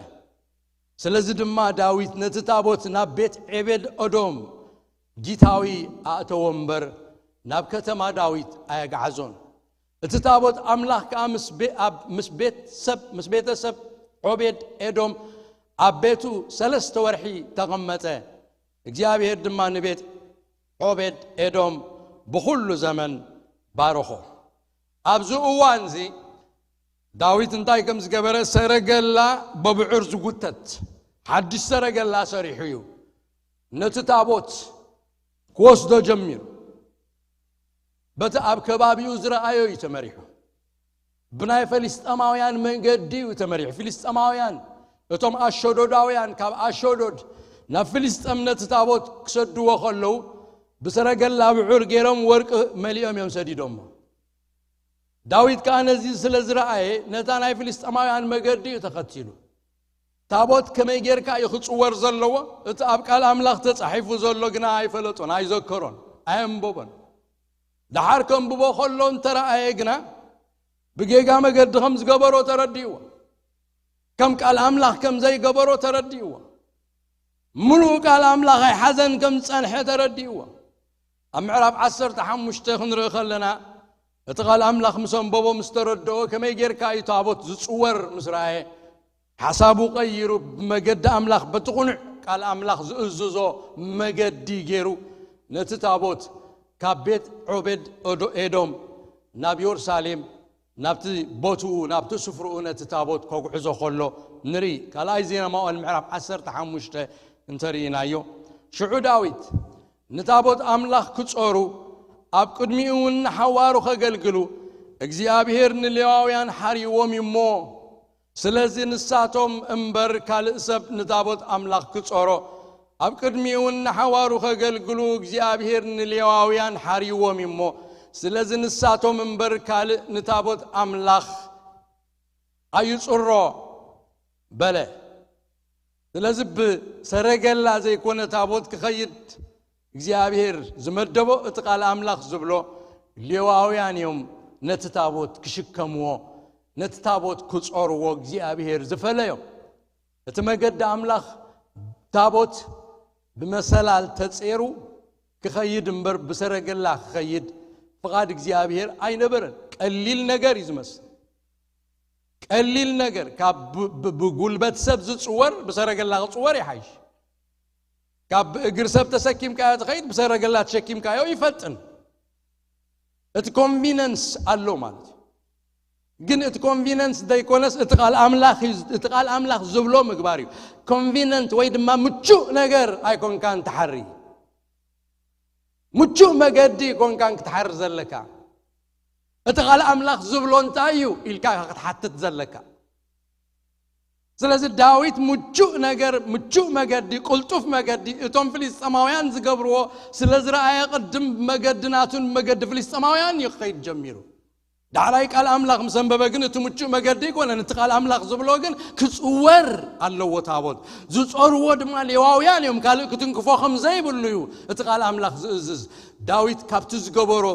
ስለዚ ድማ ዳዊት ነቲ ታቦት ናብ ቤት ዔቤድ ኦዶም ጊታዊ ኣእተዎ እምበር ናብ ከተማ ዳዊት ኣየግዓዞን። እቲ ታቦት ኣምላኽ ከኣ ምስ ቤ- ኣብ- ምስ ቤት ሰብ ምስ ቤተሰብ ዖቤድ ኤዶም ኣብ ቤቱ ሰለስተ ወርሒ ተቐመጠ። እግዚኣብሔር ድማ ንቤት ዖቤድ ኤዶም ብኹሉ ዘመን ባረኾ። ኣብዚ እዋን እዚ ዳዊት እንታይ ከም ዝገበረ፣ ሰረገላ በብዑር ዝጉተት ሓድሽ ሰረገላ ሰሪሑ እዩ። ነቲ ታቦት ክወስዶ ጀሚሩ። በቲ ኣብ ከባቢኡ ዝረኣዮ እዩ ተመሪሑ። ብናይ ፈሊስጠማውያን መንገዲ እዩ ተመሪሑ። ፊልስጠማውያን እቶም ኣሸዶዳውያን ካብ ኣሸዶድ ናብ ፊልስጠም ነቲ ታቦት ክሰድዎ ከለዉ ብሰረገላ ብዑር ገይሮም ወርቂ መሊኦም እዮም ሰዲዶሞ። ዳዊት ከኣ ነዚ ስለ ዝረኣየ ነታ ናይ ፊልስጠማውያን መገዲ እዩ ተኸቲሉ። ታቦት ከመይ ጌርካ እዩ ክጽወር ዘለዎ? እቲ ኣብ ቃል ኣምላኽ ተጻሒፉ ዘሎ ግና ኣይፈለጦን፣ ኣይዘከሮን፣ ኣየንበቦን። ደሓር ከንብቦ ከሎ እንተረኣየ ግና ብጌጋ መገዲ ከም ዝገበሮ ተረዲእዎ። ከም ቃል ኣምላኽ ከም ዘይገበሮ ተረዲእዎ። ምሉእ ቃል ኣምላኽ ኣይሓዘን ከም ዝጸንሐ ተረዲእዎ። ኣብ ምዕራፍ ዓሰርተ ሓሙሽተ ክንርኢ ከለና እቲ ቃል ኣምላኽ ምስ ኣንበቦ ምስ ተረድኦ ከመይ ጌርካ እዩ ታቦት ዝጽወር ምስ ረኣየ ሓሳቡ ቀይሩ ብመገዲ ኣምላኽ በቲ ቕኑዕ ቃል ኣምላኽ ዝእዝዞ መገዲ ገይሩ ነቲ ታቦት ካብ ቤት ዖቤድ ኦዶ- ኤዶም ናብ የሩሳሌም ናብቲ ቦትኡ ናብቲ ስፍርኡ ነቲ ታቦት ከጉዕዞ ከሎ ንርኢ። ካልኣይ ዜና መዋእል ምዕራፍ ዓሰርተ ሓሙሽተ እንተርኢናዮ ሽዑ ዳዊት ንታቦት ኣምላኽ ክጾሩ ኣብ ቅድሚኡ እውን ንሓዋሩ ከገልግሉ እግዚኣብሔር ንሌዋውያን ሓርይዎም እዩ እሞ ስለዚ ንሳቶም እምበር ካልእ ሰብ ንታቦት ኣምላኽ ክጾሮ ኣብ ቅድሚኡ እውን ንሓዋሩ ከገልግሉ እግዚኣብሔር ንሌዋውያን ሓርይዎም እዩ እሞ ስለዚ ንሳቶም እምበር ካልእ ንታቦት ኣምላኽ ኣይጽሮ በለ። ስለዚ ብሰረገላ ዘይኮነ ታቦት ክኸይድ እግዚኣብሔር ዝመደቦ እቲ ቃል ኣምላኽ ዝብሎ ሌዋውያን እዮም ነቲ ታቦት ክሽከምዎ ነቲ ታቦት ክጾርዎ እግዚኣብሔር ዝፈለዮም። እቲ መገዲ ኣምላኽ ታቦት ብመሰላል ተጼሩ ክኸይድ እምበር ብሰረገላ ክኸይድ ፍቓድ እግዚኣብሔር ኣይነበረን። ቀሊል ነገር እዩ ዝመስል። ቀሊል ነገር ካብ ብ- ብ- ብጉልበት ሰብ ዝጽወር ብሰረገላ ክጽወር ይሓይሽ። ካብ ብእግር ሰብ ተሰኪምካዮ ትኸይድ ብሰረገላ ተሸኪምካዮ ይፈጥን። እቲ ኮንቪነንስ ኣሎ ማለት እዩ። ግን እቲ ኮንቪነንስ ዘይኮነስ እቲ ቃል ኣምላኽ እዩ። እቲ ቃል ኣምላኽ ዝብሎ ምግባር እዩ። ኮንቪነንት ወይ ድማ ምቹእ ነገር ኣይኮንካን ትሓሪ። ምቹእ መገዲ ኣይኮንካን ክትሓሪ ዘለካ። እቲ ቃል ኣምላኽ ዝብሎ እንታይ እዩ ኢልካ ክትሓትት ዘለካ። ስለዚ ዳዊት ምቹእ ነገር ምቹእ መገዲ ቅልጡፍ መገዲ እቶም ፍልስጤማውያን ዝገብርዎ ስለ ዝረኣየ ቅድም መገዲ ናቱን መገዲ ፍልስጤማውያን እዩ ክኸይድ ጀሚሩ። ዳሕራይ ቃል ኣምላኽ ምስ ኣንበበ ግን እቲ ምቹእ መገዲ ኣይኮነን። እቲ ቃል ኣምላኽ ዝብሎ ግን ክጽወር ኣለዎ ታቦት። ዝጾርዎ ድማ ሌዋውያን እዮም። ካልእ ክትንክፎ ከም ዘይብሉ እዩ እቲ ቃል ኣምላኽ ዝእዝዝ። ዳዊት ካብቲ ዝገበሮ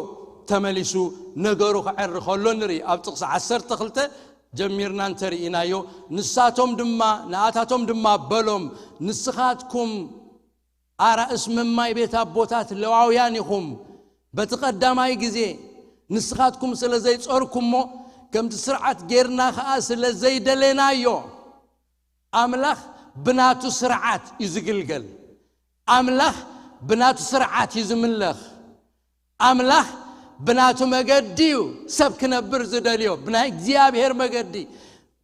ተመሊሱ ነገሩ ክዐሪ ከሎ ንርኢ። ኣብ ጥቕሲ ዓሰርተ ክልተ ጀሚርና እንተርኢናዮ ንሳቶም ድማ ንኣታቶም ድማ በሎም ንስኻትኩም ኣራእስ መማይ ቤት ኣቦታት ሌዋውያን ኢኹም። በቲ ቀዳማይ ግዜ ንስኻትኩም ስለ ዘይጾርኩሞ፣ ከምቲ ስርዓት ጌርና ኸኣ ስለ ዘይደለናዮ፣ ኣምላኽ ብናቱ ስርዓት እዩ ዝግልገል። ኣምላኽ ብናቱ ስርዓት እዩ ዝምለኽ። ኣምላኽ ብናቱ መገዲ እዩ ሰብ ክነብር ዝደልዮ፣ ብናይ እግዚኣብሔር መገዲ።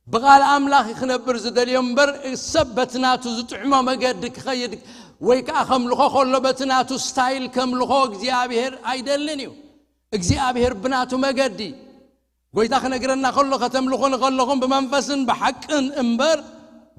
ብቓል ኣምላኽ እዩ ክነብር ዝደልዮ እምበር፣ ሰብ በቲ ናቱ ዝጥዕሞ መገዲ ክኸይድ ወይ ከዓ ከምልኾ ከሎ በቲ ናቱ ስታይል ከምልኾ እግዚኣብሔር ኣይደልን እዩ። እግዚኣብሔር ብናቱ መገዲ፣ ጎይታ ክነግረና ከሎ፣ "ከተምልኹኒ ከለኹም ብመንፈስን ብሓቅን እምበር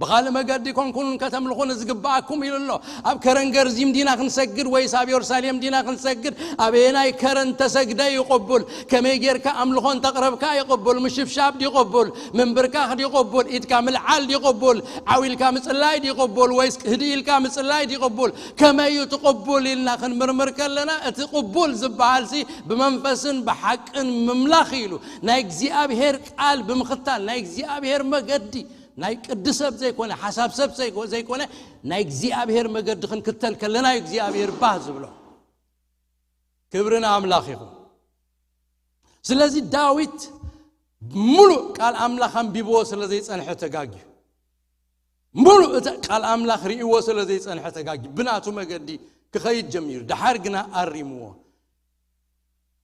ብኻልእ መገዲ ኮንኩን ከተምልኹኒ ዝግብኣኩም" ኢሉ ኣሎ። ኣብ ከረን ገርዚም ዲና ክንሰግድ ወይስ ኣብ የሩሳሌም ዲና ክንሰግድ? ኣበየናይ ከረን ተሰግደ እዩ ቅቡል? ከመይ ጌርካ ኣምልኾ እንተቕረብካ እዩ ቅቡል? ምሽብሻብ ድዩ ቅቡል? ምንብርካኽ ድዩ ቅቡል? ኢድካ ምልዓል ድዩ ቅቡል? ዓው ኢልካ ምጽላይ ድዩ ቅቡል? ወይስ ህድእ ኢልካ ምጽላይ ድዩ ቅቡል? ከመይ እዩ እቲ ቅቡል ኢልና ክንምርምር ከለና፣ እቲ ቅቡል ዝበሃልሲ ብመንፈስን ብሓቅን ምምላኽ ኢሉ፣ ናይ እግዚኣብሔር ቃል ብምኽታል፣ ናይ እግዚኣብሔር መገዲ፣ ናይ ቅዲ ሰብ ዘይኮነ፣ ሓሳብ ሰብ ዘይኮ-፣ ዘይኮነ፣ ናይ እግዚኣብሔር መገዲ ክንክተል ከለና እዩ እግዚኣብሔር ባህ ዝብሎ። ክብሪ ንኣምላኽ ይኹን። ስለዚ ዳዊት ሙሉእ ቃል ኣምላኽ ኣንቢብዎ ስለ ዘይጸንሐ ተጋግዩ። ሙሉእ እቲ ቃል ኣምላኽ ርእይዎ ስለ ዘይጸንሐ ተጋግዩ። ብናቱ መገዲ ክኸይድ ጀሚሩ። ደሓር ግና ኣሪምዎ።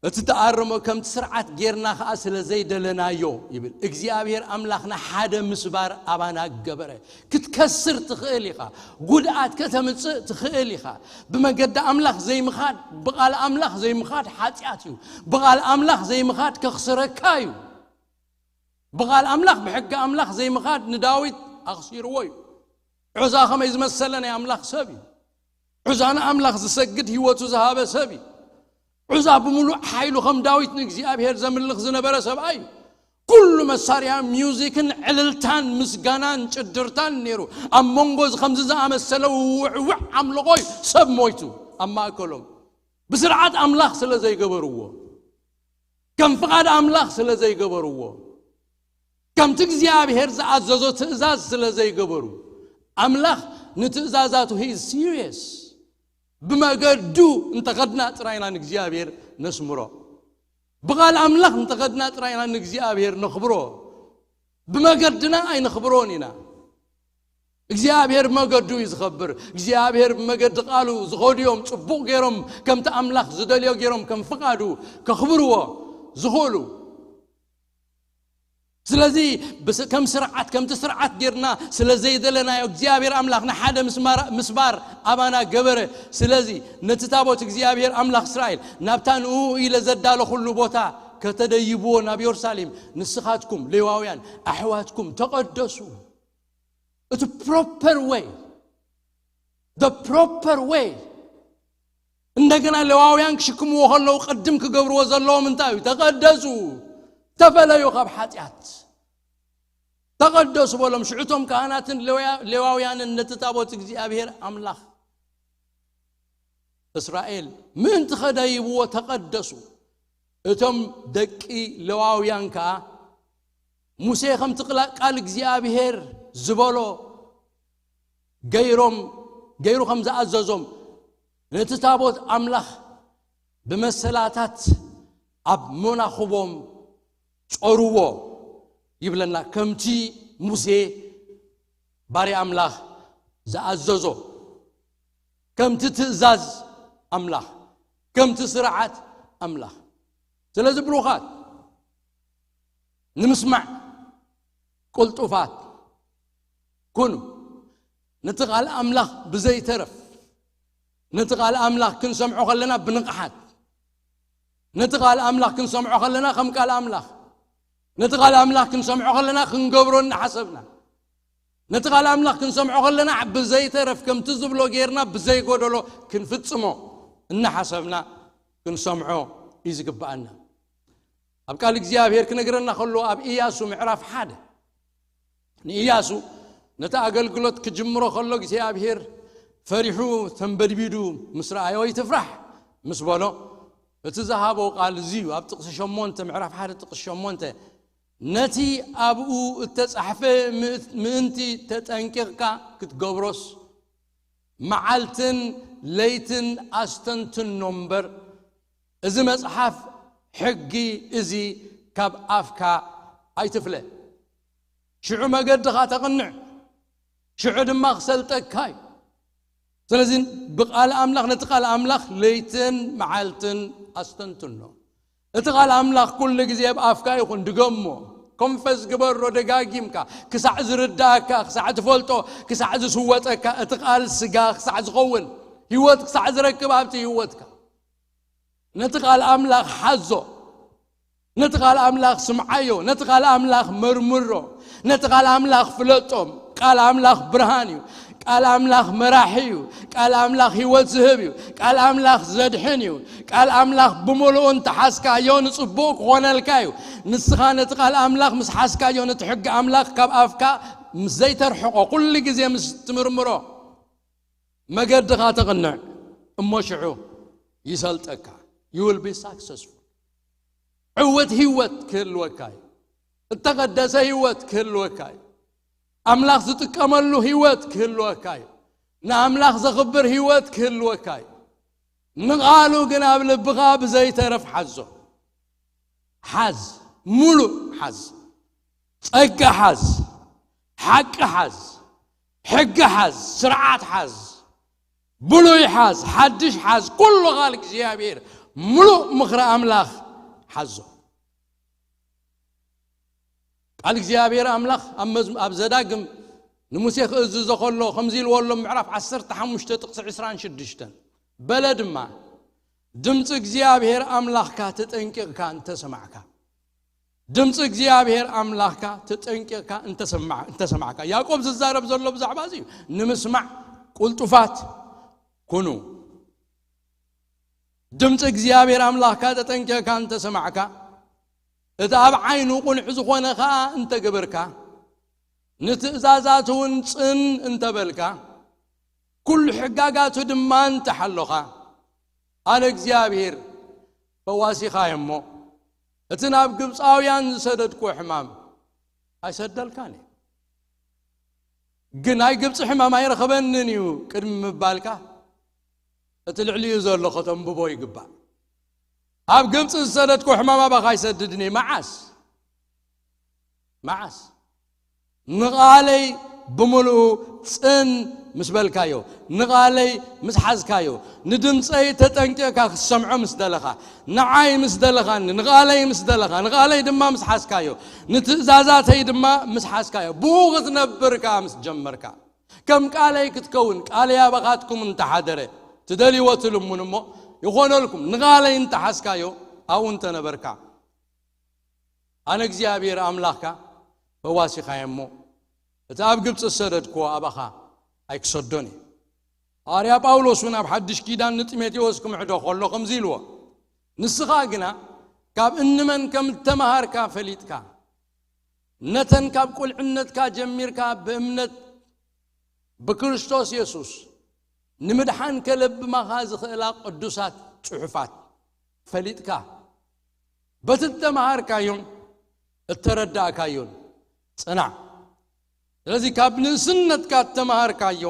እቲ ተኣርሞ ከምቲ ስርዓት ጌርና ኸኣ ስለ ዘይደለናዮ ይብል። እግዚኣብሔር ኣምላኽና ሓደ ምስባር ኣባና ገበረ። ክትከስር ትኽእል ኢኻ። ጉድኣት ከተምጽእ ትኽእል ኢኻ። ብመገዲ ኣምላኽ ዘይምኻድ፣ ብቓል ኣምላኽ ዘይምኻድ ሓጢኣት እዩ። ብቓል ኣምላኽ ዘይምኻድ ከኽስረካ እዩ። ብቓል ኣምላኽ፣ ብሕጊ ኣምላኽ ዘይምኻድ ንዳዊት ኣኽሲርዎ እዩ። ዑዛ ከመይ ዝመሰለ ናይ ኣምላኽ ሰብ እዩ። ዑዛ ንኣምላኽ ዝሰግድ ህይወቱ ዝሃበ ሰብ እዩ። ዑዛ ብምሉእ ሓይሉ ከም ዳዊት ንእግዚኣብሔር ዘምልኽ ዝነበረ ሰብኣይ እዩ። ኩሉ መሳርያ ሚውዚክን ዕልልታን ምስጋናን ጭድርታን ነይሩ። ኣብ መንጎ እዚ ከምዚ ዝኣመሰለ ውዕውዕ ኣምልኾ እዩ ሰብ ሞይቱ ኣብ ማእከሎም። ብስርዓት ኣምላኽ ስለ ዘይገበርዎ፣ ከም ፍቓድ ኣምላኽ ስለ ዘይገበርዎ፣ ከምቲ እግዚኣብሔር ዝኣዘዞ ትእዛዝ ስለ ዘይገበሩ፣ ኣምላኽ ንትእዛዛቱ he is serious። ብመገዱ እንተኸድና ጥራይና ንእግዚኣብሔር ነስምሮ። ብቓል ኣምላኽ እንተኸድና ጥራይና ንእግዚኣብሔር ነኽብሮ። ብመገድና ኣይነኽብሮን ኢና። እግዚኣብሔር ብመገዱ እዩ ዝኸብር። እግዚኣብሔር ብመገዲ ቃሉ ዝኸዱ እዮም ጽቡቕ ገይሮም፣ ከምቲ ኣምላኽ ዝደልዮ ገይሮም፣ ከም ፍቓዱ ከኽብርዎ ዝኽእሉ። ስለዚ ብስ-፣ ከም ስርዓት፣ ከምቲ ስርዓት ጌርና ስለ ዘይደለናዮ፣ እግዚኣብሔር ኣምላኽ ንሓደ ምስማራ-፣ ምስባር ኣባና ገበረ። ስለዚ ነቲ ታቦት እግዚኣብሔር ኣምላኽ እስራኤል ናብታ ንእኡ ኢለ ዘዳለኹሉ ቦታ ከተደይብዎ ናብ የሩሳሌም፣ ንስኻትኩም ሌዋውያን ኣሕዋትኩም ተቐደሱ። እቲ ፕሮፐር ዌይ፣ the proper way። እንደገና ሌዋውያን ክሽክምዎ ከለዉ ቅድም ክገብርዎ ዘለዎም እንታይ እዩ? ተቐደሱ፣ ተፈለዩ ካብ ሓጢኣት፣ ተቐደሱ በሎም። ሽዑቶም ካህናትን ሌዋ-፣ ሌዋውያንን ነቲ ታቦት እግዚኣብሔር ኣምላኽ እስራኤል ምእንቲ ከደይብዎ ተቐደሱ። እቶም ደቂ ሌዋውያን ከኣ ሙሴ ከምቲ ቅላ-፣ ቃል እግዚኣብሔር ዝበሎ ገይሮም፣ ገይሩ ከም ዝኣዘዞም ነቲ ታቦት ኣምላኽ ብመሰላታት ኣብ መናኹቦም ጾርዎ ይብለና። ከምቲ ሙሴ ባርያ ኣምላኽ ዝኣዘዞ፣ ከምቲ ትእዛዝ ኣምላኽ፣ ከምቲ ስርዓት ኣምላኽ። ስለዚ ብሩኻት፣ ንምስማዕ ቅልጡፋት ኩኑ። ነቲ ቃል ኣምላኽ ብዘይተረፍ፣ ነቲ ቃል ኣምላኽ ክንሰምዖ ከለና ብንቕሓት፣ ነቲ ቃል ኣምላኽ ክንሰምዖ ከለና ከም ቃል ኣምላኽ፣ ነቲ ቃል ኣምላኽ ክንሰምዖ ከለና ክንገብሮ እናሓሰብና፣ ነቲ ቃል ኣምላኽ ክንሰምዖ ከለና ብዘይተረፍ ከምቲ ዝብሎ ጌርና ብዘይጎደሎ ክንፍጽሞ እናሓሰብና ክንሰምዖ እዩ ዝግብኣና። ኣብ ቃል እግዚኣብሔር ክነግረና ከሎ ኣብ ኢያሱ ምዕራፍ ሓደ ንኢያሱ ነቲ ኣገልግሎት ክጅምሮ ከሎ እግዚኣብሔር ፈሪሑ ተንበድቢዱ ምስ ረኣዮ "ኣይትፍራሕ" ምስ በሎ እቲ ዝሃቦ ቃል እዚ እዩ። ኣብ ጥቕሲ ሸሞንተ፣ ምዕራፍ ሓደ ጥቕሲ ሸሞንተ፣ "ነቲ ኣብኡ እተጻሕፈ ምእት-፣ ምእንቲ ተጠንቂቕካ ክትገብሮስ መዓልትን ለይትን ኣስተንትኖ እምበር፣ እዚ መጽሓፍ ሕጊ እዚ ካብ ኣፍካ ኣይትፍለ። ሽዑ መገድኻ ተቕንዕ፣ ሽዑ ድማ ክሰልጠካ እዩ። ስለዚ ብቃል ኣምላኽ፣ ነቲ ቃል ኣምላኽ ለይትን መዓልትን ኣስተንትኖ። እቲ ቃል ኣምላኽ ኩሉ ግዜ ኣብ ኣፍካ ይኹን፣ ድገሞ፣ ኮንፈስ ግበሮ ደጋጊምካ፣ ክሳዕ ዝርዳእካ፣ ክሳዕ ትፈልጦ፣ ክሳዕ ዝስወጠካ፣ እቲ ቃል ስጋ ክሳዕ ዝኸውን፣ ህይወት ክሳዕ ዝረክብ ኣብቲ ህይወትካ። ነቲ ቃል ኣምላኽ ሓዞ። ነቲ ቃል ኣምላኽ ስምዓዮ። ነቲ ቃል ኣምላኽ መርምሮ። ነቲ ቃል ኣምላኽ ፍለጦም። ቃል ኣምላኽ ብርሃን እዩ። ቃል ኣምላኽ መራሒ እዩ። ቃል ኣምላኽ ህይወት ዝህብ እዩ። ቃል ኣምላኽ ዘድሕን እዩ። ቃል ኣምላኽ ብምሉኡ እንተሓዝካዮ ንጽቡቕ ክኾነልካ እዩ። ንስኻ ነቲ ቃል ኣምላኽ ምስ ሓዝካዮ፣ ነቲ ሕጊ ኣምላኽ ካብ ኣፍካ ምስ ዘይተርሕቆ፣ ኩሉ ግዜ ምስ ትምርምሮ፣ መገድኻ ተቕንዕ፣ እሞ ሽዑ ይሰልጠካ። You will be successful። ዕውት ህይወት ክህልወካ እዩ። እተቐደሰ ህይወት ክህልወካ እዩ። ኣምላኽ ዝጥቀመሉ ህይወት ክህልወካ እዩ። ንኣምላኽ ዘኽብር ህይወት ክህልወካ እዩ። ንቓሉ ግን ኣብ ልብኻ ብዘይተረፍ ሓዞ። ሓዝ፣ ሙሉእ ሓዝ። ጸጋ ሓዝ፣ ሓቂ ሓዝ፣ ሕጊ ሓዝ፣ ስርዓት ሓዝ፣ ብሉይ ሓዝ፣ ሓድሽ ሓዝ፣ ኩሉ ቃል እግዚኣብሔር ሙሉእ ምኽሪ ኣምላኽ ሓዞ። ቃል እግዚኣብሔር ኣምላኽ ኣብ መዝ-፣ ኣብ ዘዳግም ንሙሴ ክእዝዞ ከሎ ከምዚ ኢልዎ ኣሎ፣ ምዕራፍ ዓሰርተ ሓሙሽተ ጥቕሲ ዕስራን ሽዱሽተን፣ በለ ድማ፣ ድምፂ እግዚኣብሔር ኣምላኽካ ተጠንቂቕካ እንተሰማዕካ፣ ድምፂ እግዚኣብሔር ኣምላኽካ ተጠንቂቕካ እንተሰማዕ-፣ እንተሰማዕካ። ያዕቆብ ዝዛረብ ዘሎ ብዛዕባ እዚ እዩ። ንምስማዕ ቁልጡፋት ኩኑ። ድምፂ እግዚኣብሔር ኣምላኽካ ተጠንቂቕካ እንተሰማዕካ፣ እቲ ኣብ ዓይኑ ቁኑዕ ዝኾነ ኸኣ እንተገበርካ፣ ንትእዛዛቱ እውን ጽን እንተበልካ፣ ኩሉ ሕጋጋቱ ድማ እንተሓሎኻ፣ ኣነ እግዚኣብሔር ፈዋሲኻ እየ እሞ፣ እቲ ናብ ግብፃውያን ዝሰደድኩዎ ሕማም ኣይሰደልካን እየ። ግን ናይ ግብፂ ሕማም ኣይረኸበንን እዩ ቅድሚ ምባልካ፣ እቲ ልዕሊኡ ዘሎ ከተንብቦ ይግባእ። ኣብ ግብፂ ዝሰደድኩዎ ሕማም ኣባኻ ኣይሰድድን እየ። መዓስ? መዓስ? ንቓለይ ብምሉኡ ጽን ምስ በልካዮ፣ ንቓለይ ምስ ሓዝካዮ፣ ንድምፀይ ተጠንቂቕካ ክትሰምዖ ምስ ደለኻ፣ ንዓይ ምስ ደለኻኒ፣ ንቓለይ ምስ ደለኻ፣ ንቓለይ ድማ ምስ ሓዝካዮ፣ ንትእዛዛተይ ድማ ምስ ሓዝካዮ፣ ብኡ ክትነብር ከኣ ምስ ጀመርካ፣ ከም ቃለይ ክትከውን፣ ቃለይ ኣባኻትኩም እንተሓደረ፣ ትደልይዎ ትልምኑ እሞ ይኾነልኩም፣ ንቓለይ እንተሓዝካዮ፣ ኣብኡ እንተነበርካ። ኣነ እግዚኣብሔር ኣምላኽካ ፈዋሲኻ እየ እሞ፣ እቲ ኣብ ግብፂ ዝሰደድክዎ ኣባኻ ኣይክሰዶን እየ። ሃዋርያ ጳውሎስ እውን ኣብ ሓድሽ ኪዳን ንጢሞቴዎስ ክምዕዶ ከሎ ከምዚ ኢልዎ፣ ንስኻ ግና ካብ እንመን ከም እተመሃርካ ፈሊጥካ፣ ነተን ካብ ቁልዕነትካ ጀሚርካ ብእምነት ብክርስቶስ የሱስ ንምድሓን ከለብማኻ ዝኽእላ ቅዱሳት ጽሑፋት ፈሊጥካ፣ በቲ እተመሃርካዮን እተረዳእካዮን ጽናዕ። ስለዚ ካብ ንእስነትካ እተመሃርካዮ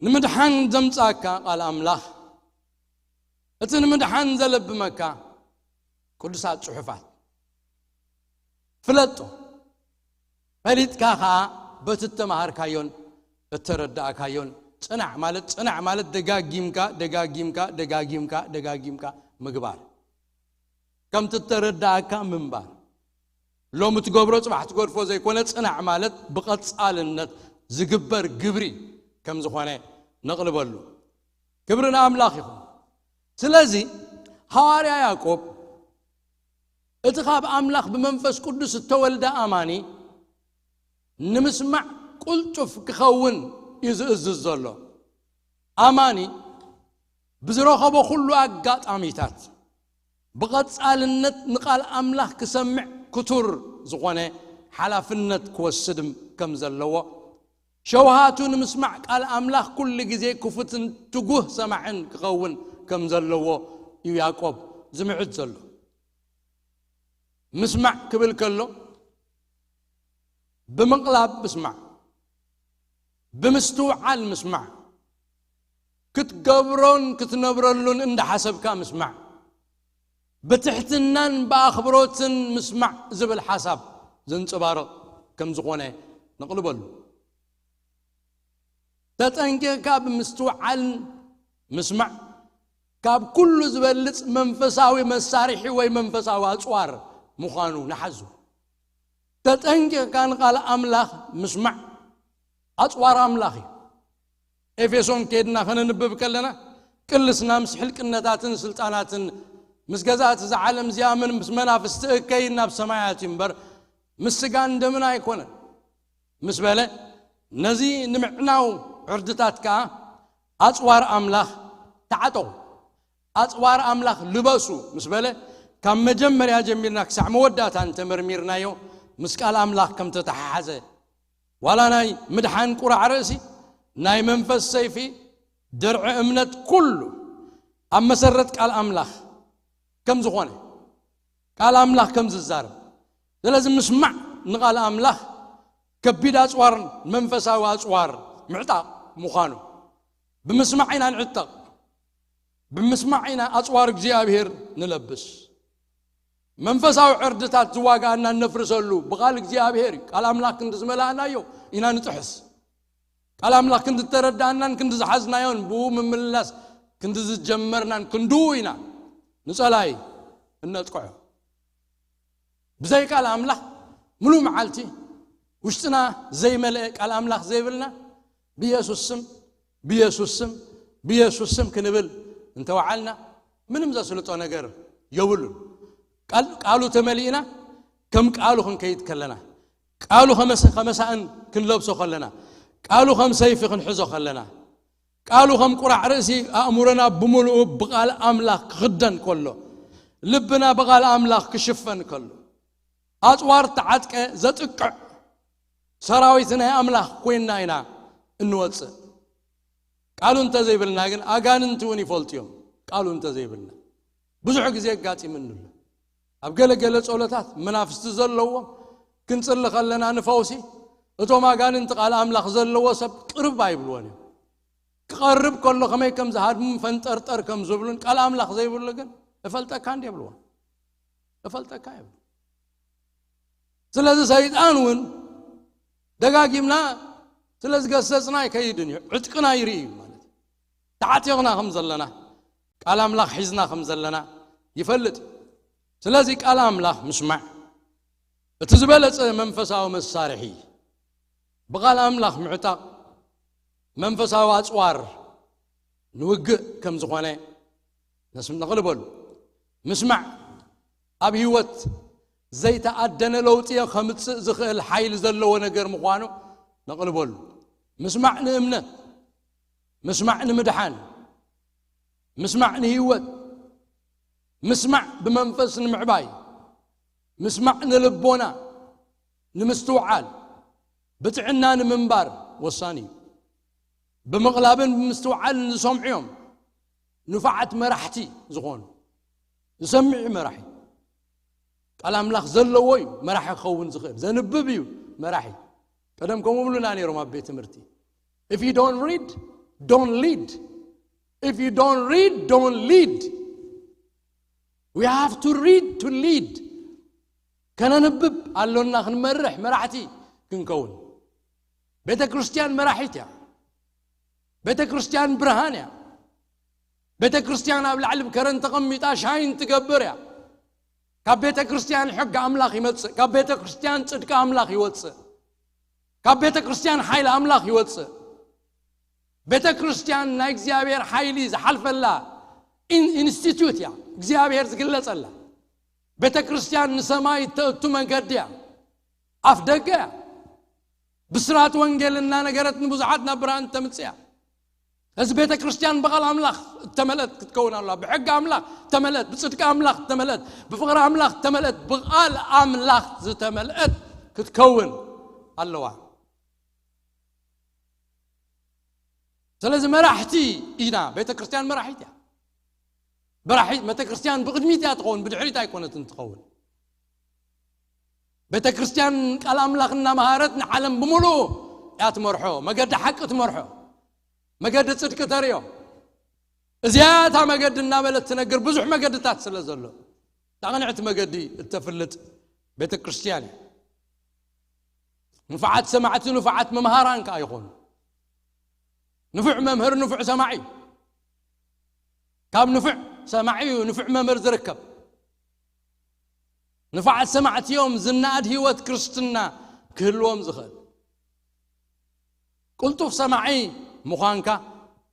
ንምድሓን ዘምጻካ ቃል ኣምላኽ፣ እቲ ንምድሓን ዘለብመካ ቅዱሳት ጽሑፋት ፍለጦ። ፈሊጥካ ኸኣ በቲ እተመሃርካዮን እተረዳእካዮን ጽናዕ ማለት፣ ጽናዕ ማለት ደጋጊምካ፣ ደጋጊምካ፣ ደጋጊምካ፣ ደጋጊምካ ምግባር። ከምቲ እተረዳእካ ምንባር። ሎሚ ትገብሮ ጽባሕ ትገድፎ ዘይኮነ፣ ጽናዕ ማለት ብቐጻልነት ዝግበር ግብሪ ከም ዝኾነ ነቕልበሉ። ክብሪ ንኣምላኽ ይኹን። ስለዚ ሃዋርያ ያዕቆብ እቲ ካብ ኣምላኽ ብመንፈስ ቅዱስ እተወልደ ኣማኒ ንምስማዕ ቅልጡፍ ክኸውን እዩ ዝእዝዝ ዘሎ። ኣማኒ ብዝረኸቦ ኩሉ ኣጋጣሚታት ብቐጻልነት ንቓል ኣምላኽ ክሰምዕ ክቱር ዝኾነ ሓላፍነት ክወስድ ከም ዘለዎ፣ ሸውሃቱ ንምስማዕ ቃል ኣምላኽ ኩሉ ግዜ ክፉትን ትጉህ ሰማዕን ክኸውን ከም ዘለዎ እዩ ያዕቆብ ዝምዕድ ዘሎ። ምስማዕ ክብል ከሎ፣ ብምቕላብ ምስማዕ፣ ብምስትውዓል ምስማዕ፣ ክትገብሮን ክትነብረሉን እንዳሓሰብካ ምስማዕ፣ ብትሕትናን ብኣኽብሮትን ምስማዕ ዝብል ሓሳብ ዘንጸባርቕ ከም ዝኾነ ነቕልበሉ። ተጠንቂቕካ ብምስትውዓል ምስማዕ ካብ ኩሉ ዝበልጽ መንፈሳዊ መሳርሒ ወይ መንፈሳዊ ኣጽዋር ምዃኑ ንሓዙ። ተጠንቂቕካ ንቓል ኣምላኽ ምስማዕ ኣጽዋር ኣምላኽ እዩ። ኤፌሶን ከድና ከነንብብ ከለና፣ ቅልስና ምስ ሕልቅነታትን ስልጣናትን፣ ምስ ገዛእቲ እዛ ዓለም እዚኣ፣ ምን ምስ መናፍስቲ እከይ ናብ ሰማያት እዩ እምበር፣ ምስ ስጋን ደምን ኣይኮነን ምስ በለ፣ ነዚ ንምዕናው ዕርድታት ከኣ ኣጽዋር ኣምላኽ ተዓጠቑ፣ ኣጽዋር ኣምላኽ ልበሱ ምስ በለ፣ ካብ መጀመርያ ጀሚርና ክሳዕ መወዳእታ እንተመርሚርናዮ፣ ምስ ቃል ኣምላኽ ከም ተተሓሓዘ፣ ዋላ ናይ ምድሓን ቁራዕ ርእሲ፣ ናይ መንፈስ ሰይፊ፣ ድርዒ እምነት፣ ኩሉ ኣብ መሰረት ቃል ኣምላኽ ከም ዝኾነ፣ ቃል ኣምላኽ ከም ዝዛረብ። ስለዚ ምስማዕ ንቃል ኣምላኽ ከቢድ ኣጽዋር፣ መንፈሳዊ ኣጽዋር ምዕጣቕ ምዃኑ፣ ብምስማዕ ኢና ንዕጠቕ። ብምስማዕ ኢና ኣጽዋር እግዚኣብሔር ንለብስ። መንፈሳዊ ዕርድታት ዝዋጋኣና እነፍርሰሉ ብቓል እግዚኣብሔር እዩ። ቃል ኣምላኽ ክንዲ ዝመላእናዮ ኢና ንጥሕስ። ቃል ኣምላኽ ክንዲ እተረዳእናን ክንዲ ዝሓዝናዮን ብኡ ምምልላስ ክንዲ ዝጀመርናን ክንድኡ ኢና ንጸላይ እነጥቅዖ። ብዘይ ቃል ኣምላኽ ምሉእ መዓልቲ ውሽጥና ዘይመልአ፣ ቃል ኣምላኽ ዘይብልና፣ ብየሱስ ስም፣ ብየሱስ ስም፣ ብየሱስ ስም ክንብል እንተወዓልና ምንም ዘስልጦ ነገር የብሉን። ቃል-፣ ቃሉ ተመሊእና ከም ቃሉ ክንከይድ ከለና፣ ቃሉ ከመስ-፣ ከመሳእን ክንለብሶ ከለና፣ ቃሉ ከም ሰይፊ ክንሕዞ ከለና፣ ቃሉ ከም ቁራዕ ርእሲ ኣእምሮና ብምሉኡ ብቃል ኣምላኽ ክኽደን ከሎ፣ ልብና ብቃል ኣምላኽ ክሽፈን ከሎ፣ ኣጽዋር ተዓጥቀ ዘጥቅዕ ሰራዊት ናይ ኣምላኽ ኮይንና ኢና እንወጽእ። ቃሉ እንተዘይብልና ግን ኣጋንንቲ እውን ይፈልጡ እዮም። ቃሉ እንተዘይብልና ብዙሕ ግዜ ኣጋጢምኒ ኣሎ። ኣብ ገለ ገለ ጸሎታት መናፍስቲ ዘለዎም ክንጽሊ ከለና ንፈውሲ፣ እቶም ኣጋንንቲ ቃል ኣምላኽ ዘለዎ ሰብ ቅርብ ኣይብልዎን እዮም። ክቐርብ ከሎ ከመይ ከም ዝሃድሙን ፈንጠርጠር ከም ዝብሉን ቃል ኣምላኽ ዘይብሉ ግን እፈልጠካ እንዲ የብልዎን። እፈልጠካ የብሉ። ስለዚ ሰይጣን እውን ደጋጊምና ስለ ዝገሰጽና ኣይከይድን እዩ፣ ዕጥቅና ይርኢ እዩ ማለት እዩ። ተዓጢቕና ከም ዘለና፣ ቃል ኣምላኽ ሒዝና ከም ዘለና ይፈልጥ እዩ። ስለዚ ቃል ኣምላኽ ምስማዕ እቲ ዝበለጸ መንፈሳዊ መሳርሒ፣ ብቃል ኣምላኽ ምዕጣቕ መንፈሳዊ ኣጽዋር ንውግእ ከም ዝኾነ ነስ-፣ ነቕልበሉ። ምስማዕ ኣብ ህይወት ዘይተኣደነ ለውጢ ከምጽእ ዝኽእል ሓይሊ ዘለዎ ነገር ምዃኑ ነቕልበሉ። ምስማዕ ንእምነት፣ ምስማዕ ንምድሓን፣ ምስማዕ ንህይወት፣ ምስማዕ ብመንፈስ ንምዕባይ፣ ምስማዕ ንልቦና ንምስትውዓል፣ ብጥዕና ንምንባር ወሳኒ እዩ። ብምቕላብን ብምስትውዓልን ዝሰምዑ እዮም ንፉዓት መራሕቲ ዝኾኑ። ዝሰምዕ እዩ መራሒ። ቃል ኣምላኽ ዘለዎ እዩ መራሒ ክኸውን ዝኽእል። ዘንብብ እዩ መራሒ። ቀደም ከምኡ ብሉና ነይሮም ኣብ ቤት ትምህርቲ። If you don't read, don't lead. If you don't read, don't lead. We have to read to lead. ከነንብብ ኣሎና፣ ክንመርሕ፣ መራሕቲ ክንከውን። ቤተ ክርስቲያን መራሒት እያ። ቤተ ክርስቲያን ብርሃን እያ። ቤተ ክርስቲያን ኣብ ላዕሊ ብከረን ተቐሚጣ ሻይን ትገብር እያ። ካብ ቤተ ክርስቲያን ሕጊ ኣምላኽ ይመጽእ። ካብ ቤተ ክርስቲያን ጽድቂ ኣምላኽ ይወጽእ። ካብ ቤተ ክርስቲያን ሓይሊ ኣምላኽ ይወጽእ። ቤተ ክርስቲያን ናይ እግዚኣብሔር ሓይሊ ዝሓልፈላ ኢን-፣ ኢንስቲትዩት እያ። እግዚኣብሔር ዝግለጸላ። ቤተ ክርስቲያን ንሰማይ እተእቱ መንገዲ እያ። ኣፍ ደገ እያ። ብስራት ወንጌል እናነገረት ንብዙሓት ናብ ብርሃን እተምጽእ እያ። እዚ ቤተ ክርስቲያን ብቓል ኣምላኽ እተመልአት ክትከውን ኣለዋ። ብሕጊ ኣምላኽ እተመልአት፣ ብጽድቂ ኣምላኽ እተመልአት፣ ብፍቕሪ ኣምላኽ እተመልአት፣ ብቓል ኣምላኽ ዝተመልአት ክትከውን ኣለዋ። ስለዚ መራሕቲ ኢና። ቤተ ክርስቲያን መራሒት እያ። መራሒት፣ ቤተ ክርስቲያን ብቕድሚት እያ ትኸውን፣ ብድሕሪት ኣይኮነትን ትኸውን። ቤተ ክርስቲያን ቃል ኣምላኽ እናመሃረት ንዓለም ብምሉኡ እያ ትመርሖ፣ መገዲ ሓቂ ትመርሖ፣ መገዲ ጽድቂ ተርእዮ። እዚኣ እታ መገዲ እናበለት ትነግር ብዙሕ መገድታት ስለ ዘሎ፣ እታ ቅንዕቲ መገዲ እተፍልጥ ቤተ ክርስቲያን እያ። ንፉዓት ሰማዕቲ ንፉዓት መምሃራን ከኣ ይኾኑ። ንፉዕ መምህር ንፉዕ ሰማዒ እዩ። ካብ ንፉዕ ሰማዒ እዩ ንፉዕ መምህር ዝርከብ። ንፉዓት ሰማዕቲ እዮም ዝነኣድ ህይወት ክርስትና ክህልዎም ዝኽእል። ቅልጡፍ ሰማዒ ምዃንካ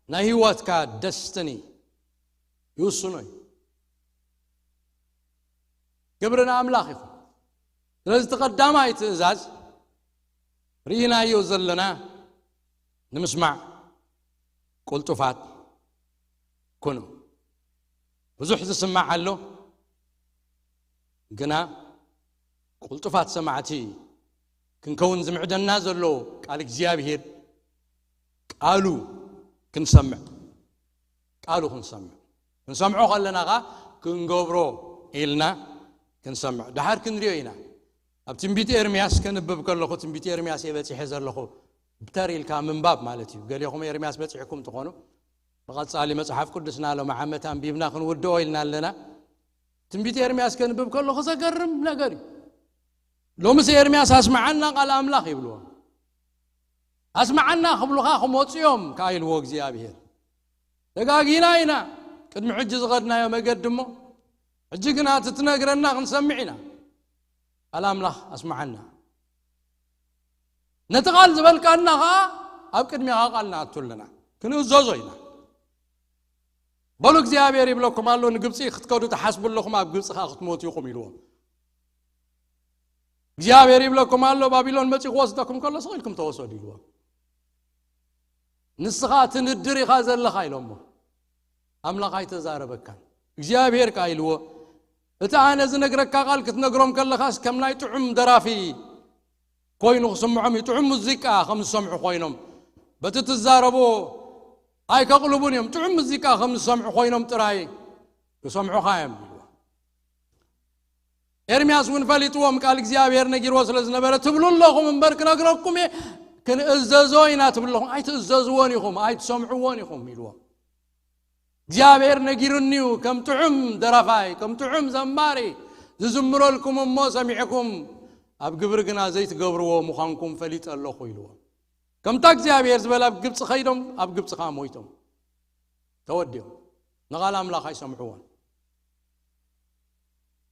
ናይ ህይወትካ ደስትኒ ይውስኖ እዩ። ክብሪ ንኣምላኽ ይኹን። ስለዚ እቲ ቀዳማይ ትእዛዝ ርኢናዮ ዘለና ንምስማዕ ቅልጡፋት ኩኑ። ብዙሕ ዝስማዕ ኣሎ፣ ግና ቅልጡፋት ሰማዕቲ ክንከውን ዝምዕደና ዘሎ ቃል እግዚኣብሔር ቃሉ ክንሰምዕ፣ ቃሉ ክንሰምዕ፣ ክንሰምዖ ከለና ኸዓ ክንገብሮ ኢልና ክንሰምዕ። ደሓር ክንሪኦ ኢና። ኣብ ትንቢት ኤርምያስ ከንብብ ከለኹ፣ ትንቢት ኤርምያስ እየ በጺሐ ዘለኹ፣ ብተር ኢልካ ምንባብ ማለት እዩ። ገሊኹም ኤርምያስ በጺሕኩም ትኾኑ። ብቐጻሊ መጽሓፍ ቅዱስና ሎም ዓመት ኣንቢብና ክንውድኦ ኢልና ኣለና። ትንቢት ኤርምያስ ከንብብ ከለኹ ዘገርም ነገር እዩ። ሎምስ ኤርምያስ ኣስምዓና ቃል ኣምላኽ ይብልዎ። ኣስምዓና ክብሉኻ ክመጹ እዮም ከኣ ኢልዎ እግዚኣብሔር። ተጋጊና ኢና ቅድሚ ሕጂ ዝኸድናዮ መገዲ እሞ፣ ሕጂ ግና እቲ ትነግረና ክንሰምዕ ኢና። ቃል ኣምላኽ ኣስምዓና። ነቲ ቃል ዝበልካና ኸዓ ኣብ ቅድሚኻ ቃል ንኣቱ ኣለና፣ ክንእዘዞ ኢና። በሉ እግዚኣብሔር ይብለኩም ኣሎ፣ ንግብፂ ክትከዱ ትሓስቡ ኣለኹም፣ ኣብ ግብፂ ኸዓ ክትሞቱ ኢኹም ኢልዎም። እግዚኣብሔር ይብለኩም ኣሎ፣ ባቢሎን መፂኡ ክወስደኩም ከሎ ስቕ ኢልኩም ተወሰዱ ኢልዎም። ንስኻ ትንድር ኢኻ ዘለኻ ኢሎሞ። ኣምላኽ ኣይተዛረበካን። እግዚኣብሔር ከኣ ኢልዎ፣ እቲ ኣነ ዝነግረካ ቃል ክትነግሮም ከለኻስ ከም ናይ ጥዑም ደራፊ ኮይኑ ክስምዖም እዩ። ጥዑም ሙዚቃ ከም ዝሰምዑ ኮይኖም፣ በቲ ትዛረቦ ኣይከቕልቡን እዮም። ጥዑም ሙዚቃ ከም ዝሰምዑ ኮይኖም ጥራይ ክሰምዑኻ እዮም ኢልዎ። ኤርምያስ እውን ፈሊጥዎም፣ ቃል እግዚኣብሔር ነጊርዎ ስለ ዝነበረ፣ ትብሉ ኣለኹም እምበር ክነግረኩም እየ፣ ክንእዘዞ ኢና ትብሉ ኣለኹም፣ ኣይትእዘዝዎን ኢኹም፣ ኣይትሰምዕዎን ኢኹም ኢልዎም። እግዚኣብሔር ነጊሩኒ እዩ፣ ከም ጥዑም ደራፋይ፣ ከም ጥዑም ዘማሪ ዝዝምረልኩም እሞ ሰሚዕኩም፣ ኣብ ግብሪ ግና ዘይትገብርዎ ምዃንኩም ፈሊጠ ኣለኹ ኢልዎም። ከምታ እግዚኣብሔር ዝበላ ኣብ ግብፂ ኸይዶም፣ ኣብ ግብፂ ኸዓ ሞይቶም ተወዲኦም። ንቓል ኣምላኽ ኣይሰምዕዎን።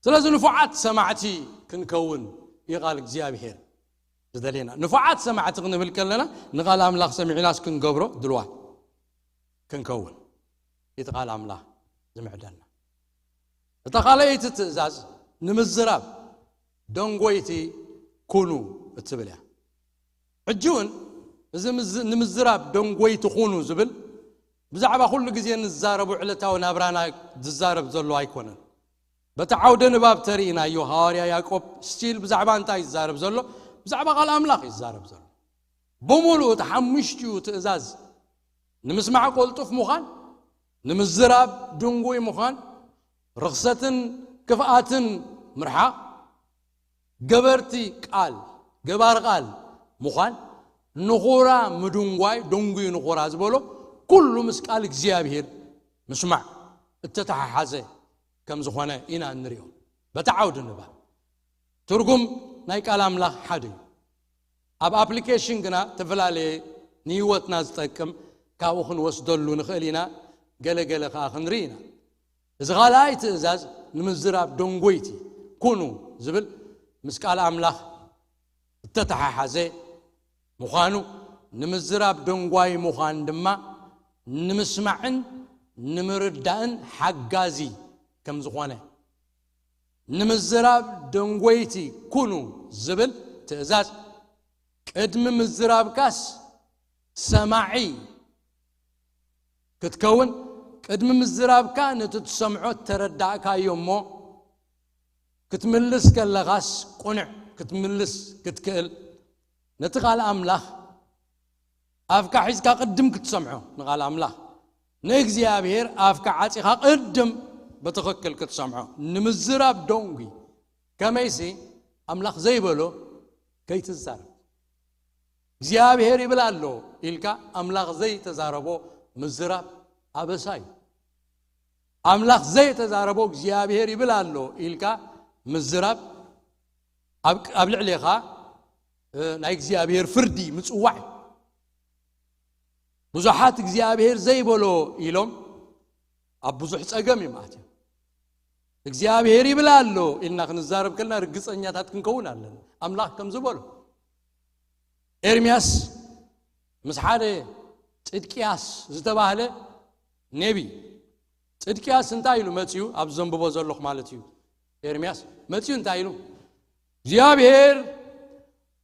ስለዚ ንፉዓት ሰማዕቲ ክንከውን እዩ ቃል እግዚኣብሔር ዝደልየና። ንፉዓት ሰማዕቲ ክንብል ከለና ንቃል ኣምላኽ ሰሚዕናስ ክንገብሮ ድልዋት ክንከውን እቲ ቃል ኣምላኽ ዝምዕደና። እታ ካልኣይቲ ትእዛዝ ንምዝራብ ደንጎይቲ ኩኑ እትብል እያ። ሕጂ እውን እዚ ምዝ- ንምዝራብ ደንጎይቲ ኩኑ ዝብል ብዛዕባ ኩሉ ግዜ ንዛረቡ ዕለታዊ ናብራና ዝዛረብ ዘሎ ኣይኮነን። በቲ ዓውደ ንባብ ተሪኢናዮ ሃዋርያ ያዕቆብ ስቲል ብዛዕባ እንታይ ይዛረብ ዘሎ? ብዛዕባ ቃል ኣምላኽ ይዛረብ ዘሎ። ብምሉኡ እቲ ሓሙሽቲኡ ትእዛዝ ንምስማዕ ቆልጡፍ ምዃን፣ ንምዝራብ ድንጉይ ምዃን፣ ርኽሰትን ክፍኣትን ምርሓቕ፣ ገበርቲ ቃል፣ ገባር ቃል ምዃን፣ ንኹራ ምድንጓይ፣ ደንጉዩ ንኹራ ዝበሎ ኩሉ ምስ ቃል እግዚኣብሔር ምስማዕ እተተሓሓዘ ከም ዝኾነ ኢና እንሪኦ። በቲ ዓውዲ ንባብ ትርጉም ናይ ቃል ኣምላኽ ሓደ እዩ። ኣብ ኣፕሊኬሽን ግና ተፈላለየ ንህይወትና ዝጠቅም ካብኡ ክንወስደሉ ንኽእል ኢና። ገለ ገለ ከኣ ክንርኢ ኢና። እዚ ካልኣይ ትእዛዝ ንምዝራብ ደንጎይቲ ኩኑ ዝብል ምስ ቃል ኣምላኽ እተተሓሓዘ ምዃኑ፣ ንምዝራብ ደንጓይ ምዃን ድማ ንምስማዕን ንምርዳእን ሓጋዚ ከም ዝኾነ፣ ንምዝራብ ደንጎይቲ ኩኑ ዝብል ትእዛዝ ቅድሚ ምዝራብካስ ሰማዒ ክትከውን፣ ቅድሚ ምዝራብካ ነቲ ትሰምዖ ተረዳእካዮ እሞ ክትምልስ ከለኻስ ቁንዕ ክትምልስ ክትክእል፣ ነቲ ቃል ኣምላኽ ኣፍካ ሒዝካ ቅድም ክትሰምዖ፣ ንቃል ኣምላኽ ንእግዚኣብሔር ኣፍካ ዓጺኻ ቅድም ብትኽክል ክትሰምዖ፣ ንምዝራብ ደንጉ። ከመይሲ ኣምላኽ ዘይበሎ ከይትዛረብ። እግዚኣብሔር ይብል ኣሎ ኢልካ ኣምላኽ ዘይተዛረቦ ምዝራብ ኣበሳ እዩ። ኣምላኽ ዘይተዛረቦ እግዚኣብሔር ይብል ኣሎ ኢልካ ምዝራብ ኣብ ኣብ ልዕሌኻ እ፣ ናይ እግዚኣብሔር ፍርዲ ምጽዋዕ እዩ። ብዙሓት እግዚኣብሔር ዘይበሎ ኢሎም ኣብ ብዙሕ ጸገም እዮም ኣትዮም። እግዚኣብሔር ይብል ኣሎ ኢልና ክንዛረብ ከለና ርግጸኛታት ክንከውን ኣለና። ኣምላኽ ከም ዝበሎ ኤርምያስ ምስ ሓደ ጽድቅያስ ዝተባህለ ነቢ፣ ጽድቅያስ እንታይ ኢሉ መጺኡ? ኣብ ዘንብቦ ዘለኹ ማለት እዩ። ኤርምያስ መጺኡ እንታይ ኢሉ? እግዚኣብሔር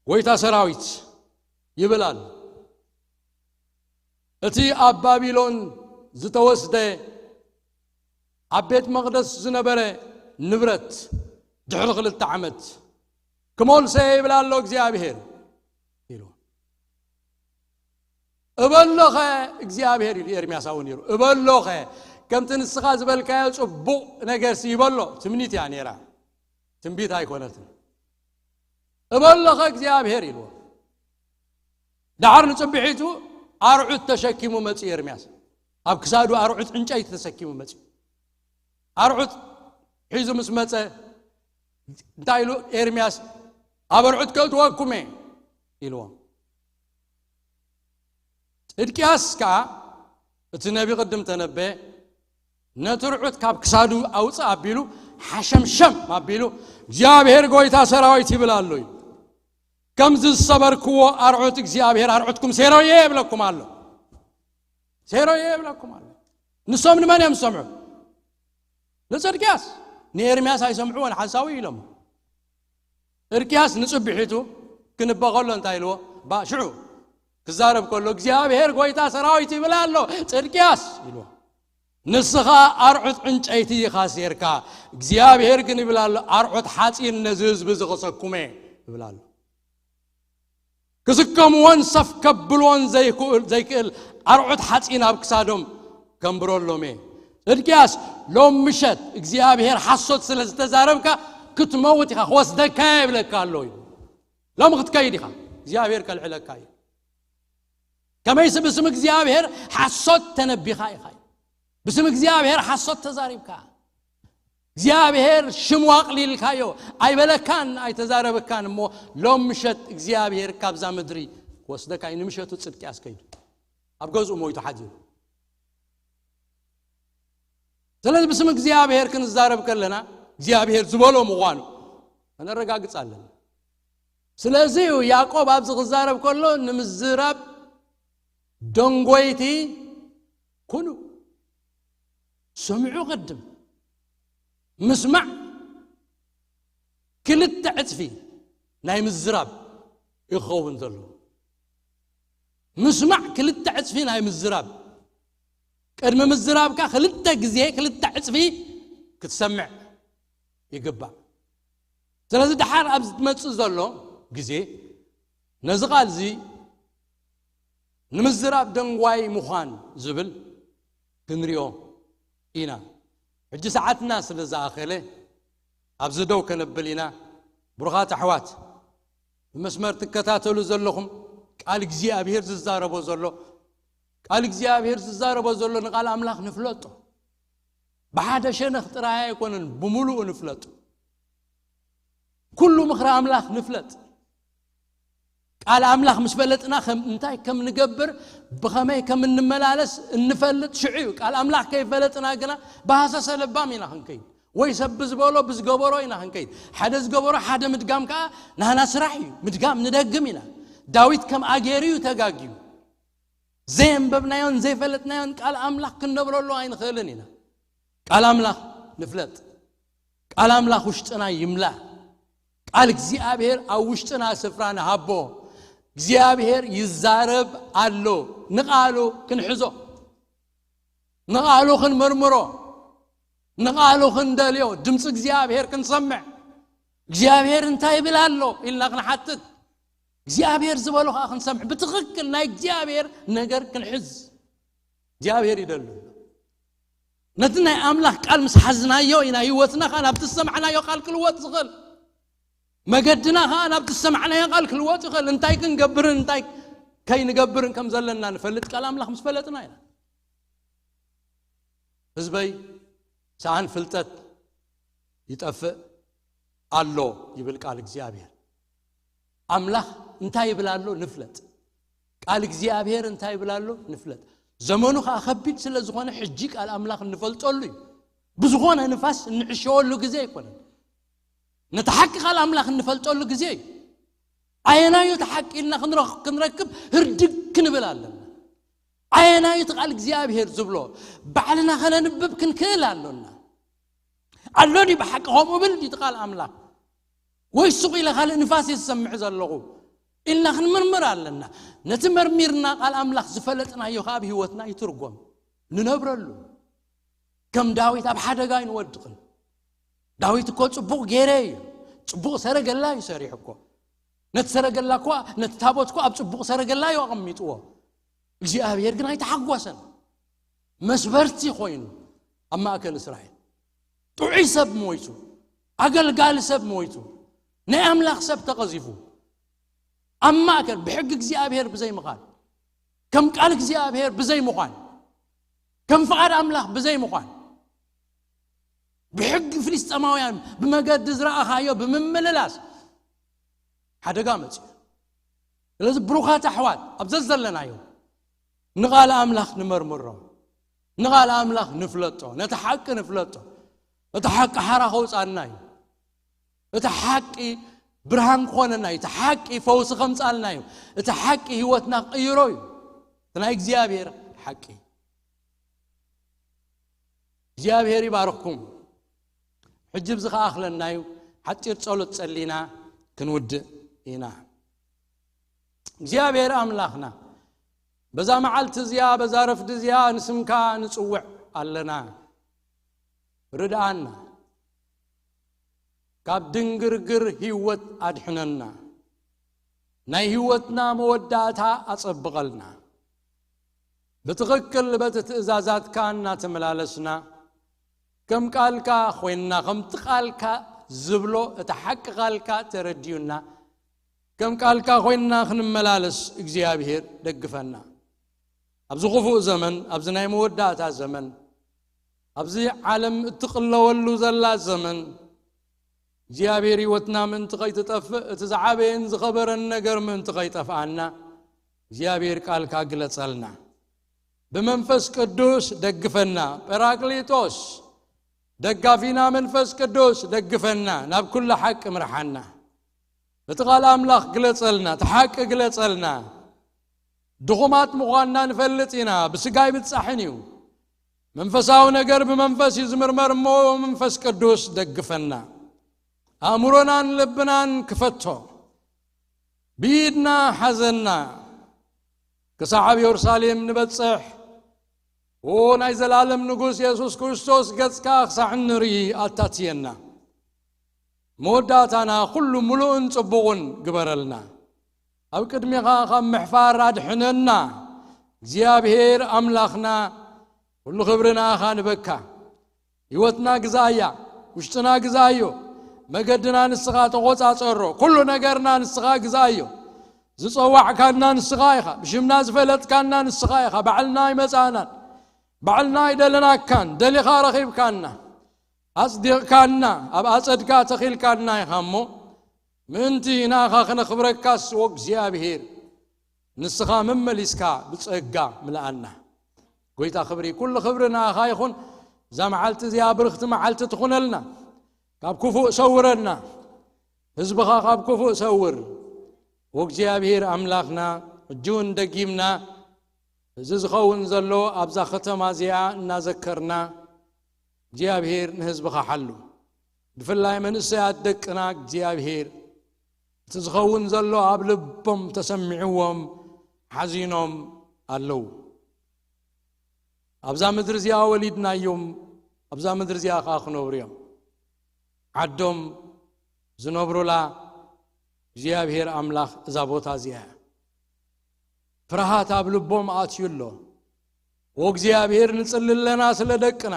ጎይታ ሰራዊት ይብል ኣሎ። እቲ ኣብ ባቢሎን ዝተወስደ ኣብ ቤት መቕደስ ዝነበረ ንብረት ድሕሪ ክልተ ዓመት ክመልሶ ይብል ኣሎ እግዚኣብሔር ኢሉ። እበሎኸ እግዚኣብሔር ኢሉ ኤርምያስ እውን ኢሉ። እበሎኸ ከምቲ ንስኻ ዝበልካዮ ጽቡቕ ነገርሲ ይበሎ። ትምኒት እያ ነይራ፣ ትንቢት ኣይኮነትን። እበሎኸ እግዚኣብሔር ኢልዎ። ደሓር ንጽብሒቱ ኣርዑት ተሸኪሙ መጺኡ ኤርምያስ። ኣብ ክሳዱ ኣርዑት ዕንጨይቲ ተሰኪሙ መጺኡ። ኣርዑት ሒዙ ምስ መጸ እንታይ ኢሉ ኤርምያስ? ኣብ ኣርዑት ከእትወኩም እየ ኢልዎ። ጽድቅያስ ከኣ እቲ ነቢ ቅድም ተነበየ፣ ነቲ ርዑት ካብ ክሳዱ ኣውጽእ ኣቢሉ ሓሸምሸም ኣቢሉ እግዚኣብሔር ጎይታ ሰራዊት ይብል ኣሎ እዩ። ከምዚ ዝሰበርክዎ ኣርዑት እግዚኣብሔር ኣርዑትኩም ሴሮየ ይብለኩም ኣሎ። ሴሮየ ይብለኩም ኣሎ። ንሶም ንመን እዮም ዝሰምዑ? ንጽድቅያስ። ንኤርምያስ ኣይሰምዕዎን፣ ሓሳዊ ኢሎም። ጽድቅያስ ንጽብሒቱ ክንበ ከሎ እንታይ ኢልዎ? ባ ሽዑ ክዛረብ ከሎ እግዚኣብሔር ጎይታ ሰራዊት ይብል ኣሎ ጽድቅያስ ኢልዎ። ንስኻ ኣርዑት ዕንጨይቲ ኢኻ ሴርካ፣ እግዚኣብሔር ግን ይብል ኣሎ ኣርዑት ሓጺን ነዚ ህዝቢ እዚ ከሰኩመ ይብል ኣሎ። ክስከምዎን ሰፍ ከብልዎን ዘይክእል ዘይክእል ኣርዑት ሓጺን ኣብ ክሳዶም ከንብረሎም እየ። ጽድቅያስ ሎም ምሸት እግዚኣብሔር ሓሶት ስለ ዝተዛረብካ ክትመውት ኢኻ፣ ክወስደካ እየ ይብለካ ኣሎ እዩ። ሎሚ ክትከይድ ኢኻ፣ እግዚኣብሔር ከልዕለካ እዩ። ከመይሲ ብስም እግዚኣብሔር ሓሶት ተነቢኻ ኢኻ እዩ። ብስም እግዚኣብሔር ሓሶት ተዛሪብካ እግዚኣብሔር ሽሙ ኣቕሊልካዮ። ኣይበለካን ኣይተዛረበካን እሞ ሎም ምሸት እግዚኣብሔር ካብዛ ምድሪ ክወስደካ እዩ። ንምሸቱ ጽድቅያስ ከይዱ ኣብ ገዝኡ ሞይቱ ሓዲሩ። ስለዚ ብስም እግዚኣብሔር ክንዛረብ ከለና እግዚኣብሔር ዝበሎ ምዃኑ ከነረጋግጽ ኣለና። ስለዚ እዩ ያዕቆብ ኣብዚ ክዛረብ ከሎ ንምዝራብ ደንጎይቲ ኩኑ። ስምዑ ቅድም። ምስማዕ ክልተ ዕጽፊ ናይ ምዝራብ ይኸውን ዘሎ። ምስማዕ ክልተ ዕጽፊ ናይ ምዝራብ። ቅድሚ ምዝራብካ ክልተ ግዜ ክልተ ዕጽፊ ክትሰምዕ ይግባእ። ስለዚ ደሓር ኣብዚ ትመጽእ ዘሎ ግዜ ነዚ ቃል እዚ ንምዝራብ ደንጓይ ምዃን ዝብል ክንሪኦ ኢና። ሕጂ ሰዓትና ስለ ዝኣኸለ ኣብዚ ደው ከነብል ኢና። ብሩኻት ኣሕዋት፣ ብመስመር ትከታተሉ ዘለኹም ቃል እግዚኣብሔር ዝዛረቦ ዘሎ፣ ቃል እግዚኣብሔር ዝዛረቦ ዘሎ ንቃል ኣምላኽ ንፍለጦ። ብሓደ ሸነኽ ጥራይ ኣይኮነን፣ ብምሉኡ ንፍለጦ። ኩሉ ምኽሪ ኣምላኽ ንፍለጥ። ቃል ኣምላኽ ምስ ፈለጥና ከም እንታይ ከም ንገብር፣ ብኸመይ ከም እንመላለስ እንፈልጥ ሽዑ እዩ። ቃል ኣምላኽ ከይፈለጥና ግና ብሃሰሰ ለባም ኢና ክንከይድ፣ ወይ ሰብ ብዝበሎ ብዝገበሮ ኢና ክንከይድ። ሓደ ዝገበሮ ሓደ ምድጋም ከኣ ናህና ስራሕ እዩ። ምድጋም ንደግም ኢና። ዳዊት ከምኣ ገይሩ እዩ ተጋግዩ። ዘየንበብናዮን ዘይፈለጥናዮን ቃል ኣምላኽ ክንነብረሉ ኣይንኽእልን ኢና። ቃል ኣምላኽ ንፍለጥ። ቃል ኣምላኽ ውሽጥና ይምላእ። ቃል እግዚኣብሔር ኣብ ውሽጥና ስፍራ ንሃቦ። እግዚኣብሔር ይዛረብ ኣሎ። ንቃሉ ክንሕዞ፣ ንቃሉ ክንምርምሮ፣ ንቃሉ ክንደልዮ፣ ድምፂ እግዚኣብሔር ክንሰምዕ፣ እግዚኣብሔር እንታይ ይብል ኣሎ ኢልና ክንሓትት፣ እግዚኣብሔር ዝበሎ ከዓ ክንሰምዕ፣ ብትኽክል ናይ እግዚኣብሔር ነገር ክንሕዝ እግዚኣብሔር ይደሉ። ነቲ ናይ ኣምላኽ ቃል ምስ ሓዝናዮ ኢና ህይወትና ከዓ ናብቲ ዝሰማዕናዮ ቃል ክልወጥ ዝኽእል። መገድና ከዓ ናብቲ ዝሰማዕናዮ ቃል ክልወጥ ይኽእል። እንታይ ክንገብርን እንታይ ከይንገብርን ከም ዘለና ንፈልጥ ቃል ኣምላኽ ምስ ፈለጥና ኢና። ህዝበይ፣ ሰኣን ፍልጠት ይጠፍእ ኣሎ ይብል ቃል እግዚኣብሔር። ኣምላኽ እንታይ ይብል ኣሎ ንፍለጥ። ቃል እግዚኣብሔር እንታይ ይብል ኣሎ ንፍለጥ። ዘመኑ ኸዓ ከቢድ ስለ ዝኾነ ሕጂ ቃል ኣምላኽ እንፈልጠሉ እዩ። ብዝኾነ ንፋስ እንዕሸወሉ ግዜ ኣይኮነን። ነቲ ሓቂ ቃል ኣምላኽ እንፈልጠሉ ግዜ እዩ። ኣየናዩ እቲ ሓቂ ኢልና ክንረኽ-፣ ክንረክብ ህርድግ ክንብል ኣለና። ኣየናዩ እቲ ቃል እግዚኣብሔር ዝብሎ ባዕልና ከነንብብ ክንክእል ኣሎና። ኣሎ ድዩ ብሓቂ ከምኡ ብል ድዩ እቲ ቃል ኣምላኽ? ወይ ሱቕ ኢለ ካልእ ንፋስ እየ ዝሰምዕ ዘለኹ ኢልና ክንምርምር ኣለና። ነቲ መርሚርና ቃል ኣምላኽ ዝፈለጥናዮ ከኣ ኣብ ህይወትና ይትርጎም፣ ንነብረሉ። ከም ዳዊት ኣብ ሓደጋ ኣይንወድቕን። ዳዊት እኮ ጽቡቕ ገይረ እዩ፣ ጽቡቕ ሰረገላ እዩ ሰሪሑ እኮ። ነቲ ሰረገላ እኮ፣ ነቲ ታቦት እኮ ኣብ ጽቡቕ ሰረገላ እዩ ኣቐሚጥዎ። እግዚኣብሔር ግን ኣይተሓጎሰን። መስበርቲ ኮይኑ ኣብ ማእከል እስራኤል ጥዑይ ሰብ ሞይቱ፣ ኣገልጋሊ ሰብ ሞይቱ፣ ናይ ኣምላኽ ሰብ ተቐዚፉ፣ ኣብ ማእከል ብሕጊ እግዚኣብሔር ብዘይ ምኻድ፣ ከም ቃል እግዚኣብሔር ብዘይ ምዃን፣ ከም ፍቓድ ኣምላኽ ብዘይ ምዃን፣ ብሕጊ ፍልስጤማውያን ብመገዲ ዝረኣኻዮ ብምምልላስ ሓደጋ መጽኡ። ስለዚ ብሩኻት ኣሕዋት፣ ኣብ ዘዘለናዮ ንቓል ኣምላኽ ንመርምሮ፣ ንቓል ኣምላኽ ንፍለጦ፣ ነቲ ሓቂ ንፍለጦ። እቲ ሓቂ ሓራ ከውጻና እዩ። እቲ ሓቂ ብርሃን ክኾነና እዩ። እቲ ሓቂ ፈውሲ ከምጻልና እዩ። እቲ ሓቂ ህይወትና ክቕይሮ እዩ። እቲ ናይ እግዚኣብሔር ሓቂ። እግዚኣብሔር ይባርኽኩም። ሕጂ ብዚ ከኣኽለና እዩ። ሓጺር ጸሎት ጸሊና ክንውድእ ኢና። እግዚኣብሔር ኣምላኽና፣ በዛ መዓልቲ እዚኣ፣ በዛ ረፍዲ እዚኣ ንስምካ ንጽውዕ ኣለና። ርድኣና። ካብ ድንግርግር ህይወት ኣድሕነና። ናይ ህይወትና መወዳእታ ኣጸብቐልና። ብትኽክል በቲ ትእዛዛትካ እናተመላለስና፣ ከም ቃልካ ኮይንና፣ ከምቲ ቃልካ ዝብሎ፣ እቲ ሓቂ ቃልካ ተረዲኡና፣ ከም ቃልካ ኮይንና ክንመላለስ እግዚኣብሔር ደግፈና። ኣብዚ ክፉእ ዘመን፣ ኣብዚ ናይ መወዳእታ ዘመን፣ ኣብዚ ዓለም እትቕለወሉ ዘላ ዘመን፣ እግዚኣብሔር ህይወትና ምእንቲ ከይትጠፍእ፣ እቲ ዝዓበየን ዝኸበረን ነገር ምእንቲ ከይጠፍኣና፣ እግዚኣብሔር ቃልካ ግለጸልና። ብመንፈስ ቅዱስ ደግፈና። ጳራቅሊጦስ፣ ደጋፊና መንፈስ ቅዱስ፣ ደግፈና፣ ናብ ኩሉ ሓቂ ምርሓና። እቲ ቃል ኣምላኽ ግለጸልና፣ እቲ ሓቂ ግለጸልና። ድኹማት ምዃንና ንፈልጥ ኢና፣ ብስጋ ኣይብጻሕን እዩ። መንፈሳዊ ነገር ብመንፈስ እዩ ዝምርመር እሞ፣ መንፈስ ቅዱስ ደግፈና። ኣእምሮናን ልብናን ክፈቶ። ብኢድና ሓዘና። ክሳዕ ኣብ የሩሳሌም ንበጽሕ፣ ኦ ናይ ዘላለም ንጉስ የሱስ ክርስቶስ፣ ገጽካ ክሳዕ እንርኢ ኣታትየና። መወዳእታና ኩሉ ምሉእን ጽቡቕን ግበረልና። ኣብ ቅድሜኻ ካብ ምሕፋር ኣድሕነና። እግዚኣብሔር ኣምላኽና፣ ኩሉ ክብሪ ንኣኻ ንበካ። ህይወትና ግዛእያ፣ ውሽጥና ግዛእዮ፣ መገድና ንስኻ ተቖጻጸሮ፣ ኩሉ ነገርና ንስኻ ግዛእዮ። ዝጸዋዕካና ንስኻ ኢኻ፣ ብሽምና ዝፈለጥካና ንስኻ ኢኻ። ባዕልና ኣይመጻእናን፣ ባዕልና ኣይደለናካን፣ ደሊኻ ረኺብካና፣ ኣጽዲቕካና፣ ኣብ ኣጸድካ ተኺልካና ኢኻ እሞ፣ ምእንቲ ንኣኻ ክነኽብረካስ፣ ወእግዚኣብሔር፣ ንስኻ መመሊስካ ብጸጋ ምልኣና። ጎይታ ክብሪ፣ ኩሉ ክብሪ ንኣኻ ይኹን። እዛ መዓልቲ እዚኣ ብርኽቲ መዓልቲ ትኹነልና። ካብ ክፉእ ሰውረና። ህዝብኻ ካብ ክፉእ ሰውር። ወእግዚኣብሔር ኣምላኽና፣ ሕጂ እውን ደጊምና እዚ ዝኸውን ዘሎ ኣብዛ ከተማ እዚኣ እናዘከርና፣ እግዚኣብሔር ንህዝብኻ ሓሉ። ብፍላይ መንእሰያት ደቅና እግዚኣብሔር፣ እቲ ዝኸውን ዘሎ ኣብ ልቦም ተሰሚዕዎም ሓዚኖም ኣለዉ። ኣብዛ ምድሪ እዚኣ ወሊድናዮም፣ ኣብዛ ምድሪ እዚኣ ኸዓ ክነብሩ እዮም። ዓዶም ዝነብሩላ እግዚኣብሔር ኣምላኽ እዛ ቦታ እዚኣ እያ። ፍርሃት ኣብ ልቦም ኣትዩ ኣሎ። ወእግዚኣብሔር ንጽሊ ኣለና ስለ ደቅና፣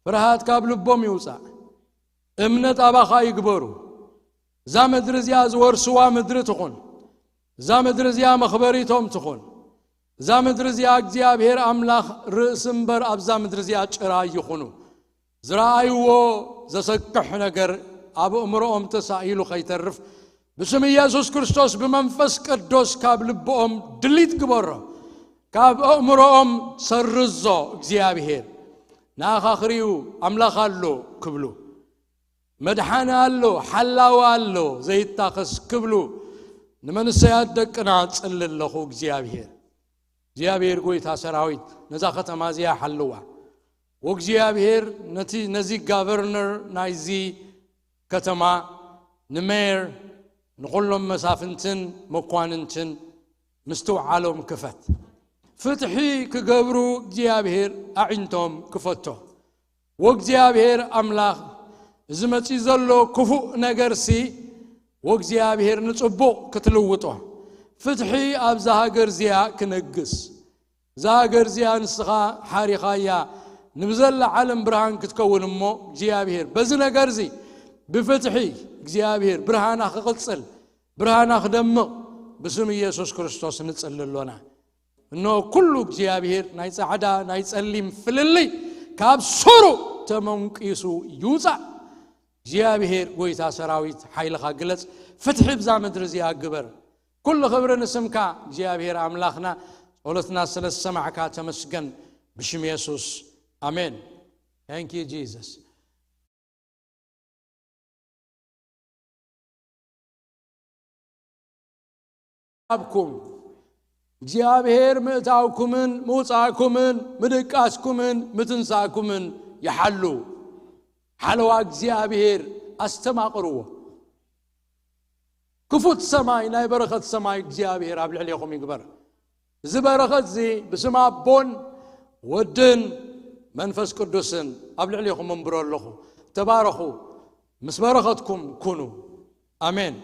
ፍርሃት ካብ ልቦም ይውጻእ። እምነት ኣባኻ ይግበሩ። እዛ ምድሪ እዚኣ ዝወርስዋ ምድሪ ትኹን። እዛ ምድሪ እዚኣ መኽበሪቶም ትኹን። እዛ ምድሪ እዚኣ እግዚኣብሔር ኣምላኽ ርእሲ እምበር ኣብዛ ምድሪ እዚኣ ጭራ ይኹኑ። ዝረኣይዎ ዘሰክሕ ነገር ኣብ ኣእምሮኦም ተሳኢሉ ከይተርፍ፣ ብስም ኢየሱስ ክርስቶስ ብመንፈስ ቅዱስ ካብ ልብኦም ድሊት ግበሮ። ካብ ኣእምሮኦም ሰርዞ። እግዚኣብሔር ንኣኻ ክርእዩ ኣምላኽ ኣሎ ክብሉ፣ መድሓኒ ኣሎ፣ ሓላዊ ኣሎ፣ ዘይታኸስ ክብሉ ንመንሰያት ደቅና ጽሊ ኣለኹ። እግዚኣብሔር እግዚኣብሔር ጎይታ ሰራዊት ነዛ ከተማ እዚኣ ሓልዋ። ወእግዚኣብሔር ነቲ ነዚ ጋቨርነር ናይዚ ከተማ ንሜየር ንኹሎም መሳፍንትን መኳንንትን ምስትውዓሎም ክፈት። ፍትሒ ክገብሩ እግዚኣብሔር ኣዒንቶም ክፈቶ። ወእግዚኣብሔር ኣምላኽ እዚ መጺኡ ዘሎ ክፉእ ነገርሲ ወእግዚኣብሔር ንጽቡቕ ክትልውጦ፣ ፍትሒ ኣብዛ ሃገር እዚኣ ክነግስ፣ እዛ ሃገር እዚኣ ንስኻ ሓሪኻያ ንብዘላ ዓለም ብርሃን ክትከውን እሞ እግዚኣብሔር በዚ ነገር እዚ ብፍትሒ እግዚኣብሔር ብርሃና ክቕጽል ብርሃና ክደምቕ ብስም ኢየሱስ ክርስቶስ ንጽሊ ኣሎና። እነሆ ኩሉ እግዚኣብሔር ናይ ጻዕዳ ናይ ጸሊም ፍልልይ ካብ ሱሩ ተመንቂሱ ይውጻእ። እግዚኣብሔር ጎይታ ሰራዊት ሓይልኻ ግለጽ። ፍትሒ ብዛ ምድሪ እዚኣ ግበር። ኩሉ ክብሪ ንስምካ እግዚኣብሔር ኣምላኽና። ጸሎትና ስለ ዝሰማዕካ ተመስገን። ብሽም የሱስ ኣሜን። Thank you Jesus። ኣብኩም እግዚኣብሔር ምእታውኩምን ምውጻእኩምን ምድቃስኩምን ምትንሳእኩምን ይሓሉ። ሓለዋ እግዚኣብሔር ኣስተማቕርዎ። ክፉት ሰማይ ናይ በረኸት ሰማይ እግዚኣብሔር ኣብ ልዕሌኹም ይግበር። እዚ በረኸት እዚ ብስም ኣቦን ወድን መንፈስ ቅዱስን ኣብ ልዕሌኹም እምብሮ ኣለኹ። ተባረኹ፣ ምስ በረኸትኩም ኩኑ። ኣሜን።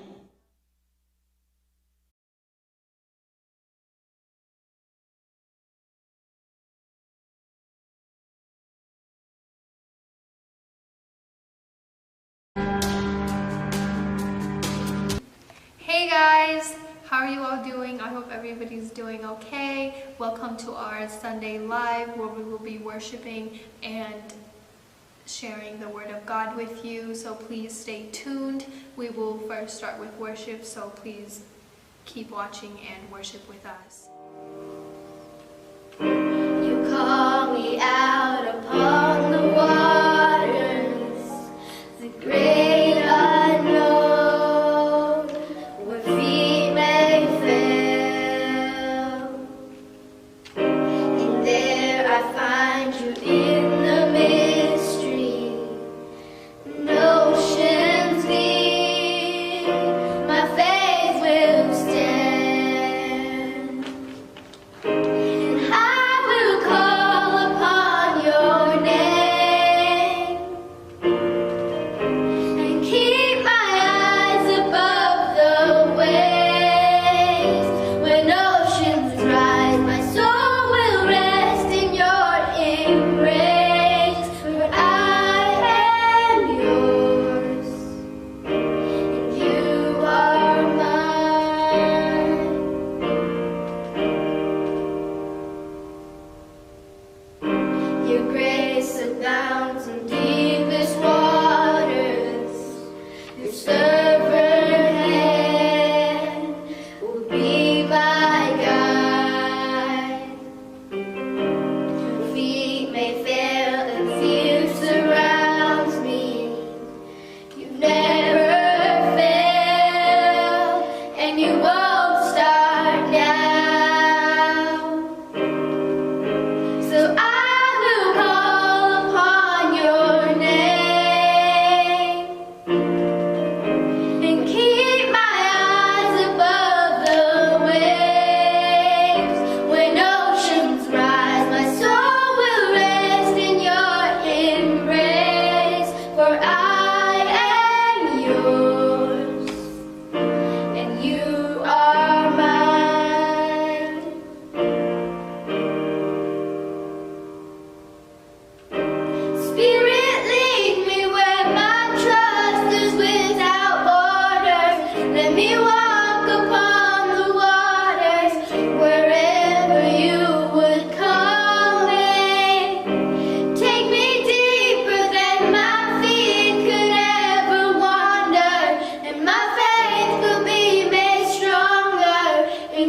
Hey guys, how are you all doing? I hope everybody's doing okay. Welcome to our Sunday live where we will be worshiping and sharing the Word of God with you. So please stay tuned. We will first start with worship, so please keep watching and worship with us. You call me out upon the waters, the great unknown, where feet may fail. And there I find you in the mystery. Oceans meet, my faith will stand. And I will call upon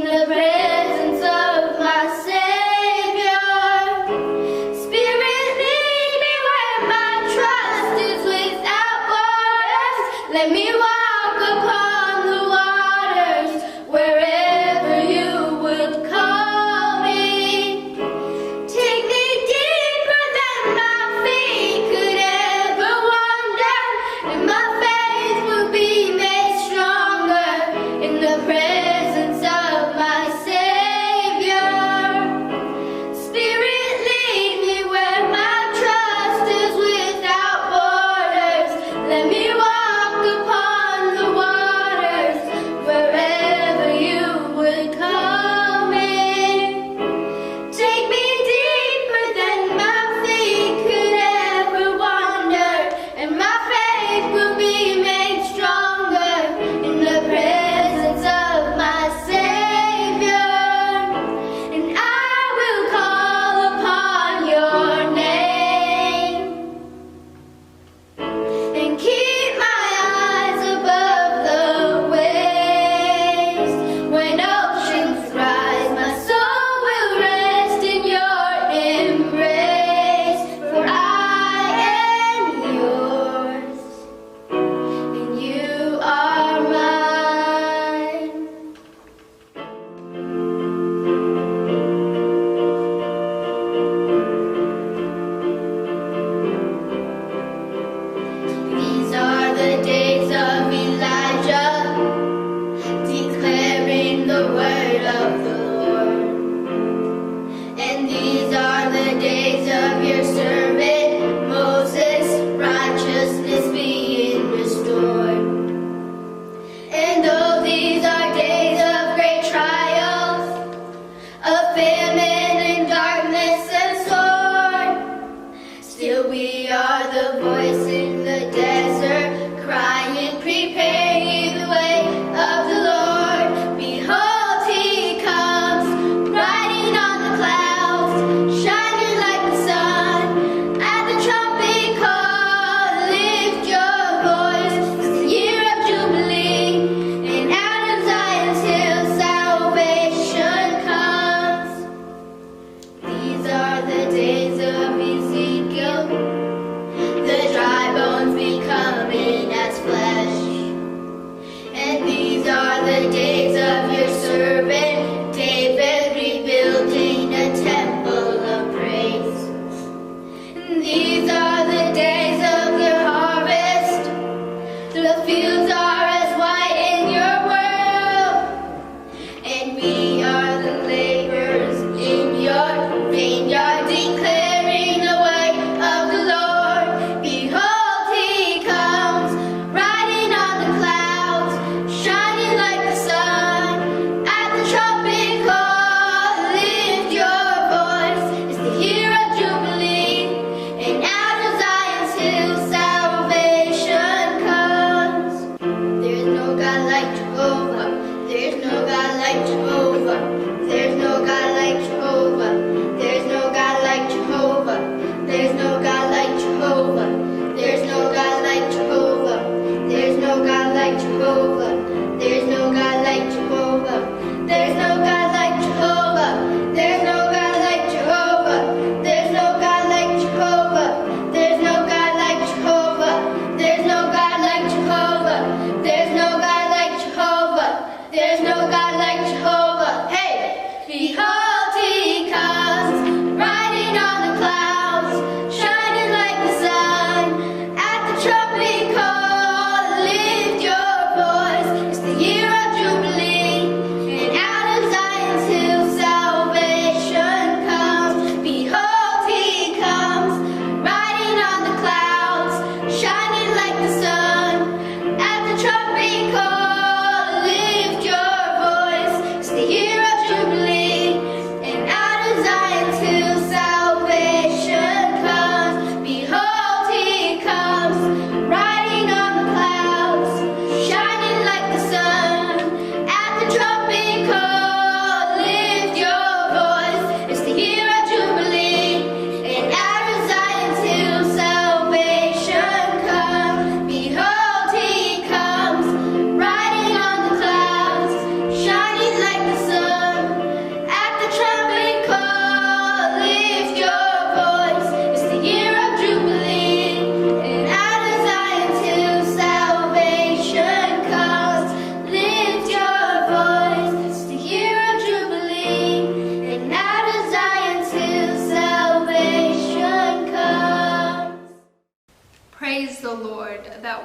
In the presence of my Savior. Spirit, lead me where my trust is without borders. Let me walk upon the waters wherever you would call me. Take me deeper than my feet could ever wander, and my faith will be made stronger in the presence of my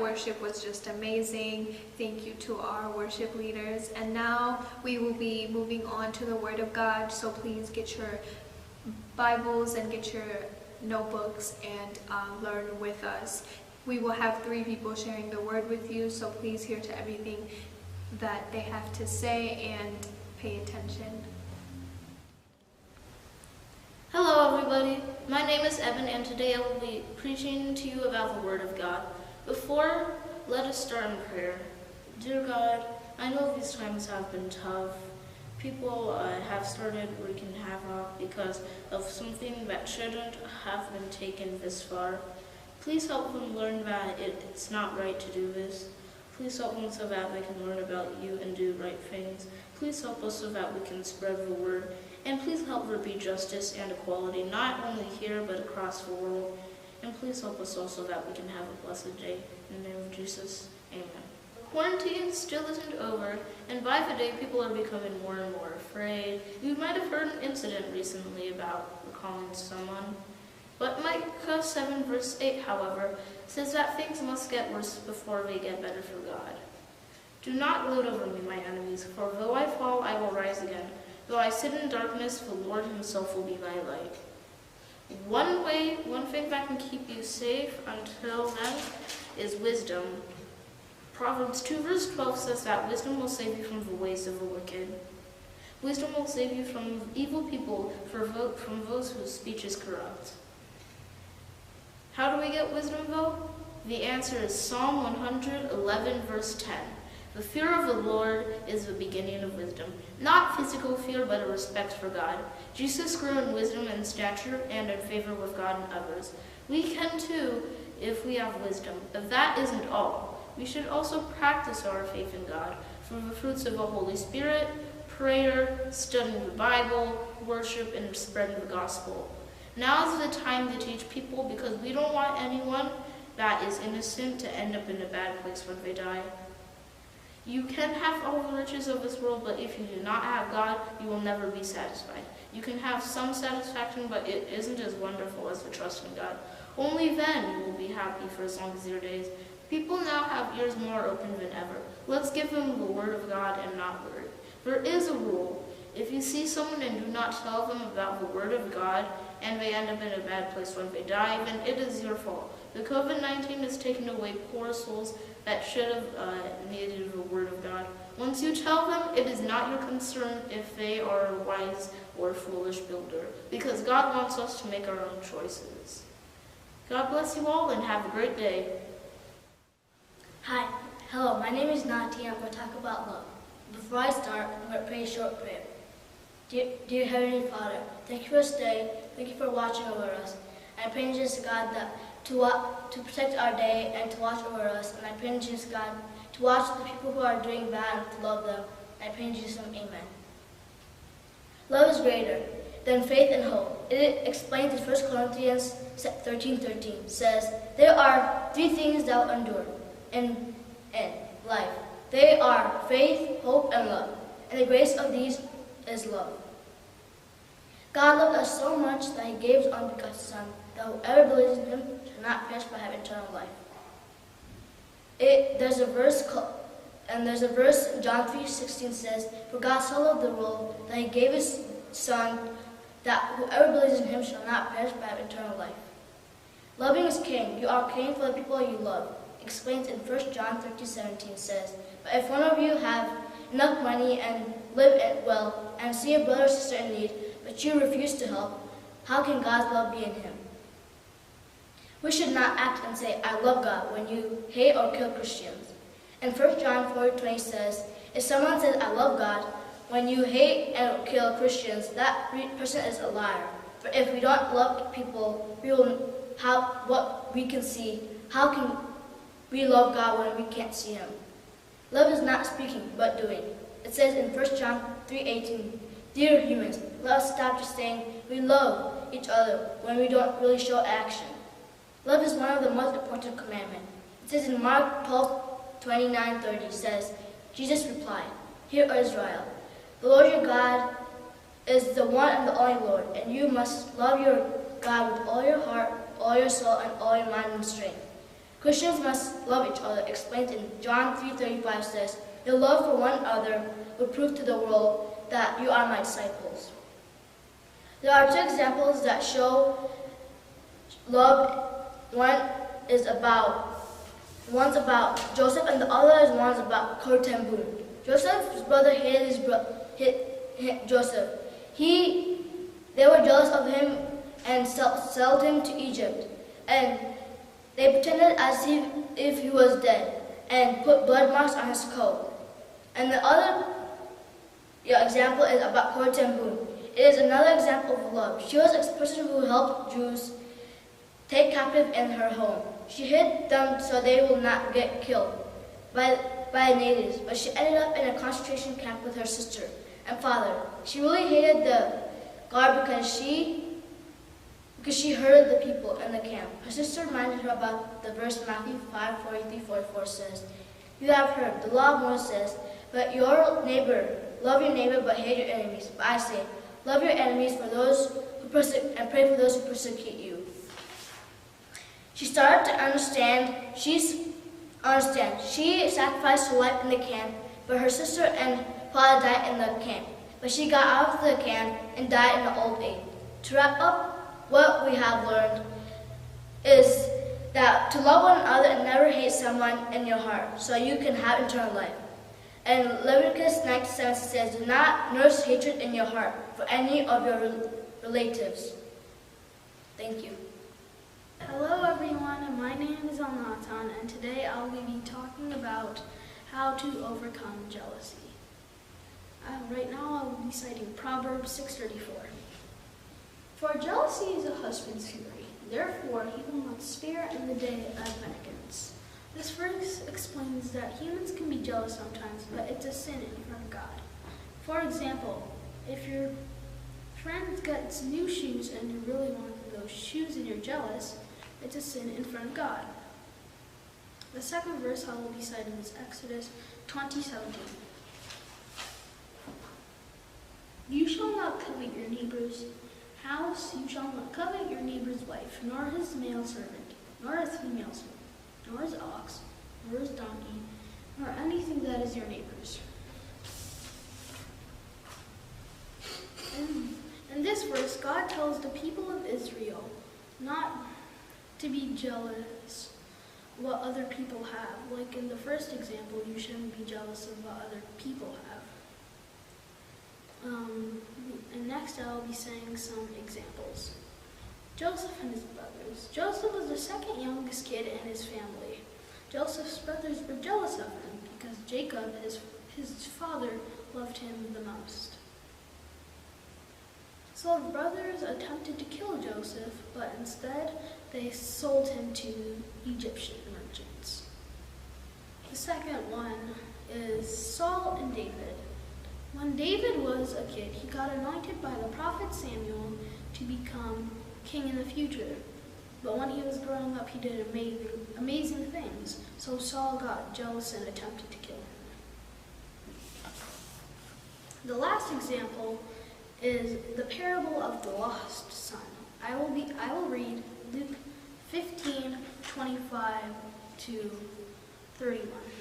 Worship was just amazing. Thank you to our worship leaders. And now we will be moving on to the Word of God. So please get your Bibles and get your notebooks and uh, learn with us. We will have three people sharing the Word with you. So please hear to everything that they have to say and pay attention. Hello, everybody. My name is Evan, and today I will be preaching to you about the Word of God. Before, let us start in prayer. Dear God, I know these times have been tough. People uh, have started wreaking havoc because of something that shouldn't have been taken this far. Please help them learn that it, it's not right to do this. Please help them so that they can learn about you and do right things. Please help us so that we can spread the word. And please help there be justice and equality, not only here but across the world. And please help us all so that we can have a blessed day. In the name of Jesus, amen. Quarantine still isn't over, and by the day people are becoming more and more afraid. You might have heard an incident recently about recalling someone. But Micah seven verse eight, however, says that things must get worse before they get better for God. Do not gloat over me, my enemies, for though I fall, I will rise again. Though I sit in darkness, the Lord himself will be my light. One way, one thing that can keep you safe until then is wisdom. Proverbs two verse twelve says that wisdom will save you from the ways of the wicked. Wisdom will save you from evil people, for vo- from those whose speech is corrupt. How do we get wisdom, though? The answer is Psalm one hundred eleven, verse ten. The fear of the Lord is the beginning of wisdom. Not physical fear, but a respect for God. Jesus grew in wisdom and stature and in favor with God and others. We can too if we have wisdom. But that isn't all. We should also practice our faith in God through the fruits of the Holy Spirit, prayer, studying the Bible, worship, and spreading the gospel. Now is the time to teach people because we don't want anyone that is innocent to end up in a bad place when they die. You can have all the riches of this world, but if you do not have God, you will never be satisfied. You can have some satisfaction, but it isn't as wonderful as the trust in God. Only then you will be happy for as long as your days. People now have ears more open than ever. Let's give them the word of God and not worry. There is a rule. If you see someone and do not tell them about the word of God and they end up in a bad place when they die, then it is your fault. The COVID nineteen has taken away poor souls that should have uh, needed the word of God. Once you tell them, it is not your concern if they are a wise or foolish builder, because God wants us to make our own choices. God bless you all and have a great day. Hi, hello, my name is Nati and I'm going to talk about love. Before I start, I'm going to pray a short prayer. Dear, dear Heavenly Father, thank you for staying, thank you for watching over us. I pray in Jesus God that to, wa- to protect our day and to watch over us, and I pray in Jesus God to watch the people who are doing bad and to love them. I pray in Jesus' name, amen. Love is greater than faith and hope. It explains in First Corinthians thirteen thirteen says, there are three things that will endure in, in life. They are faith, hope, and love. And the greatest of these is love. God loved us so much that he gave his only begotten Son, that whoever believes in him shall not perish but have eternal life. It, there's a verse called, and there's a verse in John three sixteen says, for God so loved the world that he gave his Son, that whoever believes in him shall not perish but have eternal life. Loving is caring. You are caring for the people you love. Explains in First John thirteen seventeen says, but if one of you have enough money and live it well and see a brother or sister in need, but you refuse to help, how can God's love be in him? We should not act and say, I love God when you hate or kill Christians. And First John four twenty says, if someone says, I love God, when you hate and kill Christians, that person is a liar. For if we don't love people, we will how what we can see, how can we love God when we can't see him? Love is not speaking, but doing. It says in First John three eighteen, dear humans, let us stop just saying we love each other when we don't really show action. Love is one of the most important commandments. It says in Mark twelve twenty-nine thirty says, Jesus replied, hear, O Israel, the Lord your God is the one and the only Lord, and you must love your God with all your heart, all your soul, and all your mind and strength. Christians must love each other, explained in John three thirty-five says, "Your love for one another will prove to the world that you are my disciples." There are two examples that show love. One is about one's about Joseph and the other is one's about Kortenboom. Joseph's brother hated his bro- hit, hit Joseph. He they were jealous of him and sell, sold him to Egypt. And they pretended as if, if he was dead and put blood marks on his coat. And the other yeah, example is about Kortenboom. It is another example of love. She was a person who helped Jews take captive in her home. She hid them so they will not get killed by, by the natives, but she ended up in a concentration camp with her sister and father. She really hated the guard because she because she hurted the people in the camp. Her sister reminded her about the verse Matthew five forty-three forty-four says, "You have heard, the law of Moses says, but your neighbor, love your neighbor but hate your enemies. But I say, love your enemies for those who persecute and pray for those who persecute you." She started to understand. She's understand. She sacrificed her life in the camp, but her sister and father died in the camp. But she got out of the camp and died in the old age. To wrap up, what we have learned is that to love one another and never hate someone in your heart, so you can have eternal life. And Leviticus nineteen seven says, "Do not nurse hatred in your heart for any of your rel- relatives." Thank you. Hello everyone, my name is Alnatan and today I'll be talking about how to overcome jealousy. Uh, right now I'll be citing Proverbs six thirty-four. "For jealousy is a husband's fury, therefore he will not spare in the day of vengeance." This verse explains that humans can be jealous sometimes, but it's a sin in front of God. For example, if your friend gets new shoes and you really want those shoes and you're jealous, it's a sin in front of God. The second verse I will be citing is Exodus twenty seventeen. "You shall not covet your neighbor's house, you shall not covet your neighbor's wife, nor his male servant, nor his female servant, nor his ox, nor his donkey, nor anything that is your neighbor's." In, in this verse, God tells the people of Israel not to be jealous what other people have. Like in the first example, you shouldn't be jealous of what other people have. Um, and next, I'll be saying some examples. Joseph and his brothers. Joseph was the second youngest kid in his family. Joseph's brothers were jealous of him because Jacob, his, his father, loved him the most. So the brothers attempted to kill Joseph, but instead they sold him to Egyptian merchants. The second one is Saul and David. When David was a kid, he got anointed by the prophet Samuel to become king in the future. But when he was growing up, he did amazing, amazing things. So Saul got jealous and attempted to kill him. The last example is the parable of the lost son. I will be I will read Luke fifteen twenty-five to thirty-one.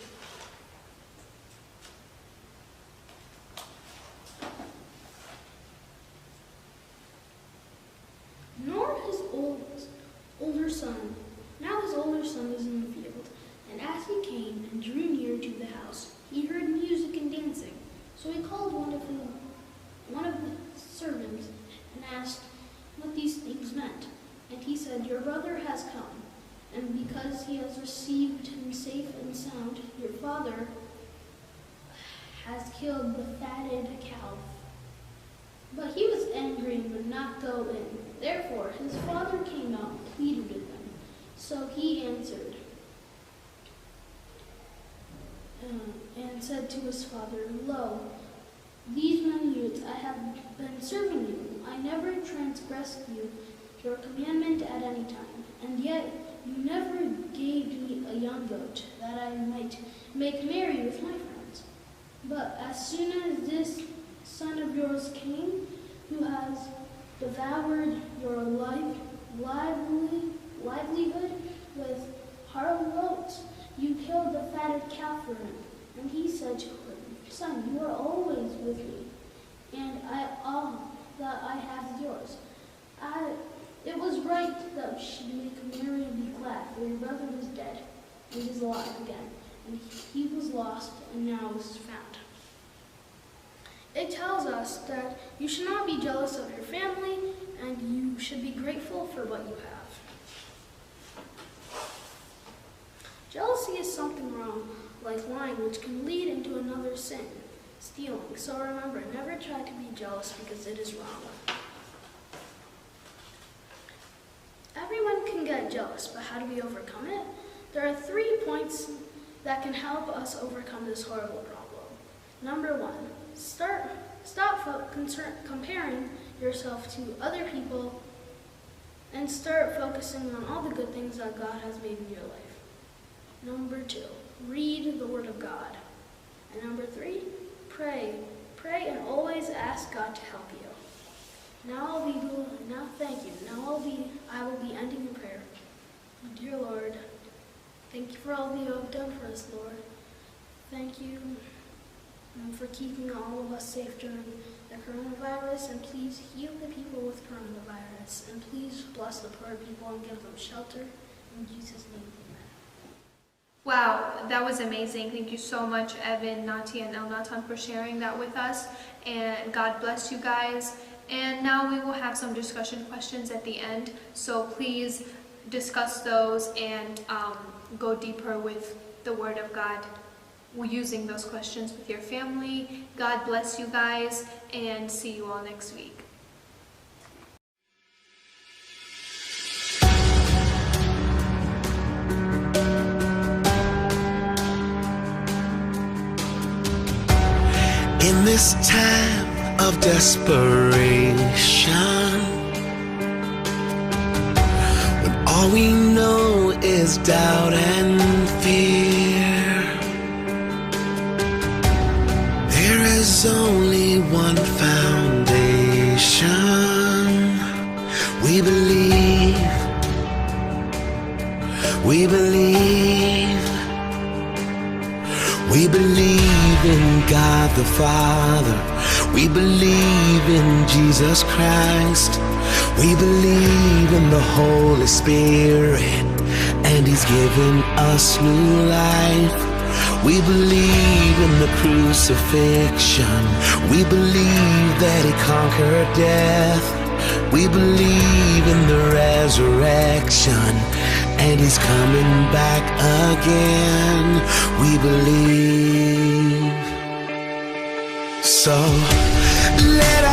Nor his old, older son. Now his older son was in the field, and as he came and drew near to the house, he heard music and dancing. So he called one of his, one of the servants and asked what these things meant. And he said, "Your brother has come, and because he has received him safe and sound, your father has killed the fatted calf." But he was angry and would not go in. Therefore, his father came out and pleaded with him. So he answered, um, and said to his father, "Lo, these many years I have been serving you. I never transgressed you, your commandment at any time, and yet you never gave me a young goat that I might make merry with my friends. But as soon as this son of yours came, who has devoured your life, lively, livelihood with Our Lord, you killed the fatted calf for him. And he said to him, "Son, you are always with me, and I, all that I have is yours." I, it was right that we should make merry and be glad, for your brother was dead and is alive again, and he was lost and now is found. It tells us that you should not be jealous of your family, and you should be grateful for what you have. Jealousy is something wrong, like lying, which can lead into another sin, stealing. So remember, never try to be jealous because it is wrong. Everyone can get jealous, but how do we overcome it? There are three points that can help us overcome this horrible problem. Number one, start stop fo- concern, comparing yourself to other people and start focusing on all the good things that God has made in your life. Number two, read the Word of God. And number three, pray. Pray and always ask God to help you. Now I'll be now thank you. Now I'll be I will be ending in prayer. Dear Lord, thank you for all that you have done for us, Lord. Thank you um, for keeping all of us safe during the coronavirus, and please heal the people with coronavirus, and please bless the poor people and give them shelter. In Jesus' name, amen. Wow, that was amazing. Thank you so much, Evan, Nati, and El Natan for sharing that with us. And God bless you guys. And now we will have some discussion questions at the end. So please discuss those and um, go deeper with the Word of God using those questions with your family. God bless you guys and see you all next week. In this time of desperation, when all we know is doubt and fear, there is only one foundation. We believe, we believe, we believe in God the Father. We believe in Jesus Christ. We believe in the Holy Spirit, and He's given us new life. We believe in the crucifixion. We believe that He conquered death. We believe in the resurrection, and He's coming back again. We believe. So let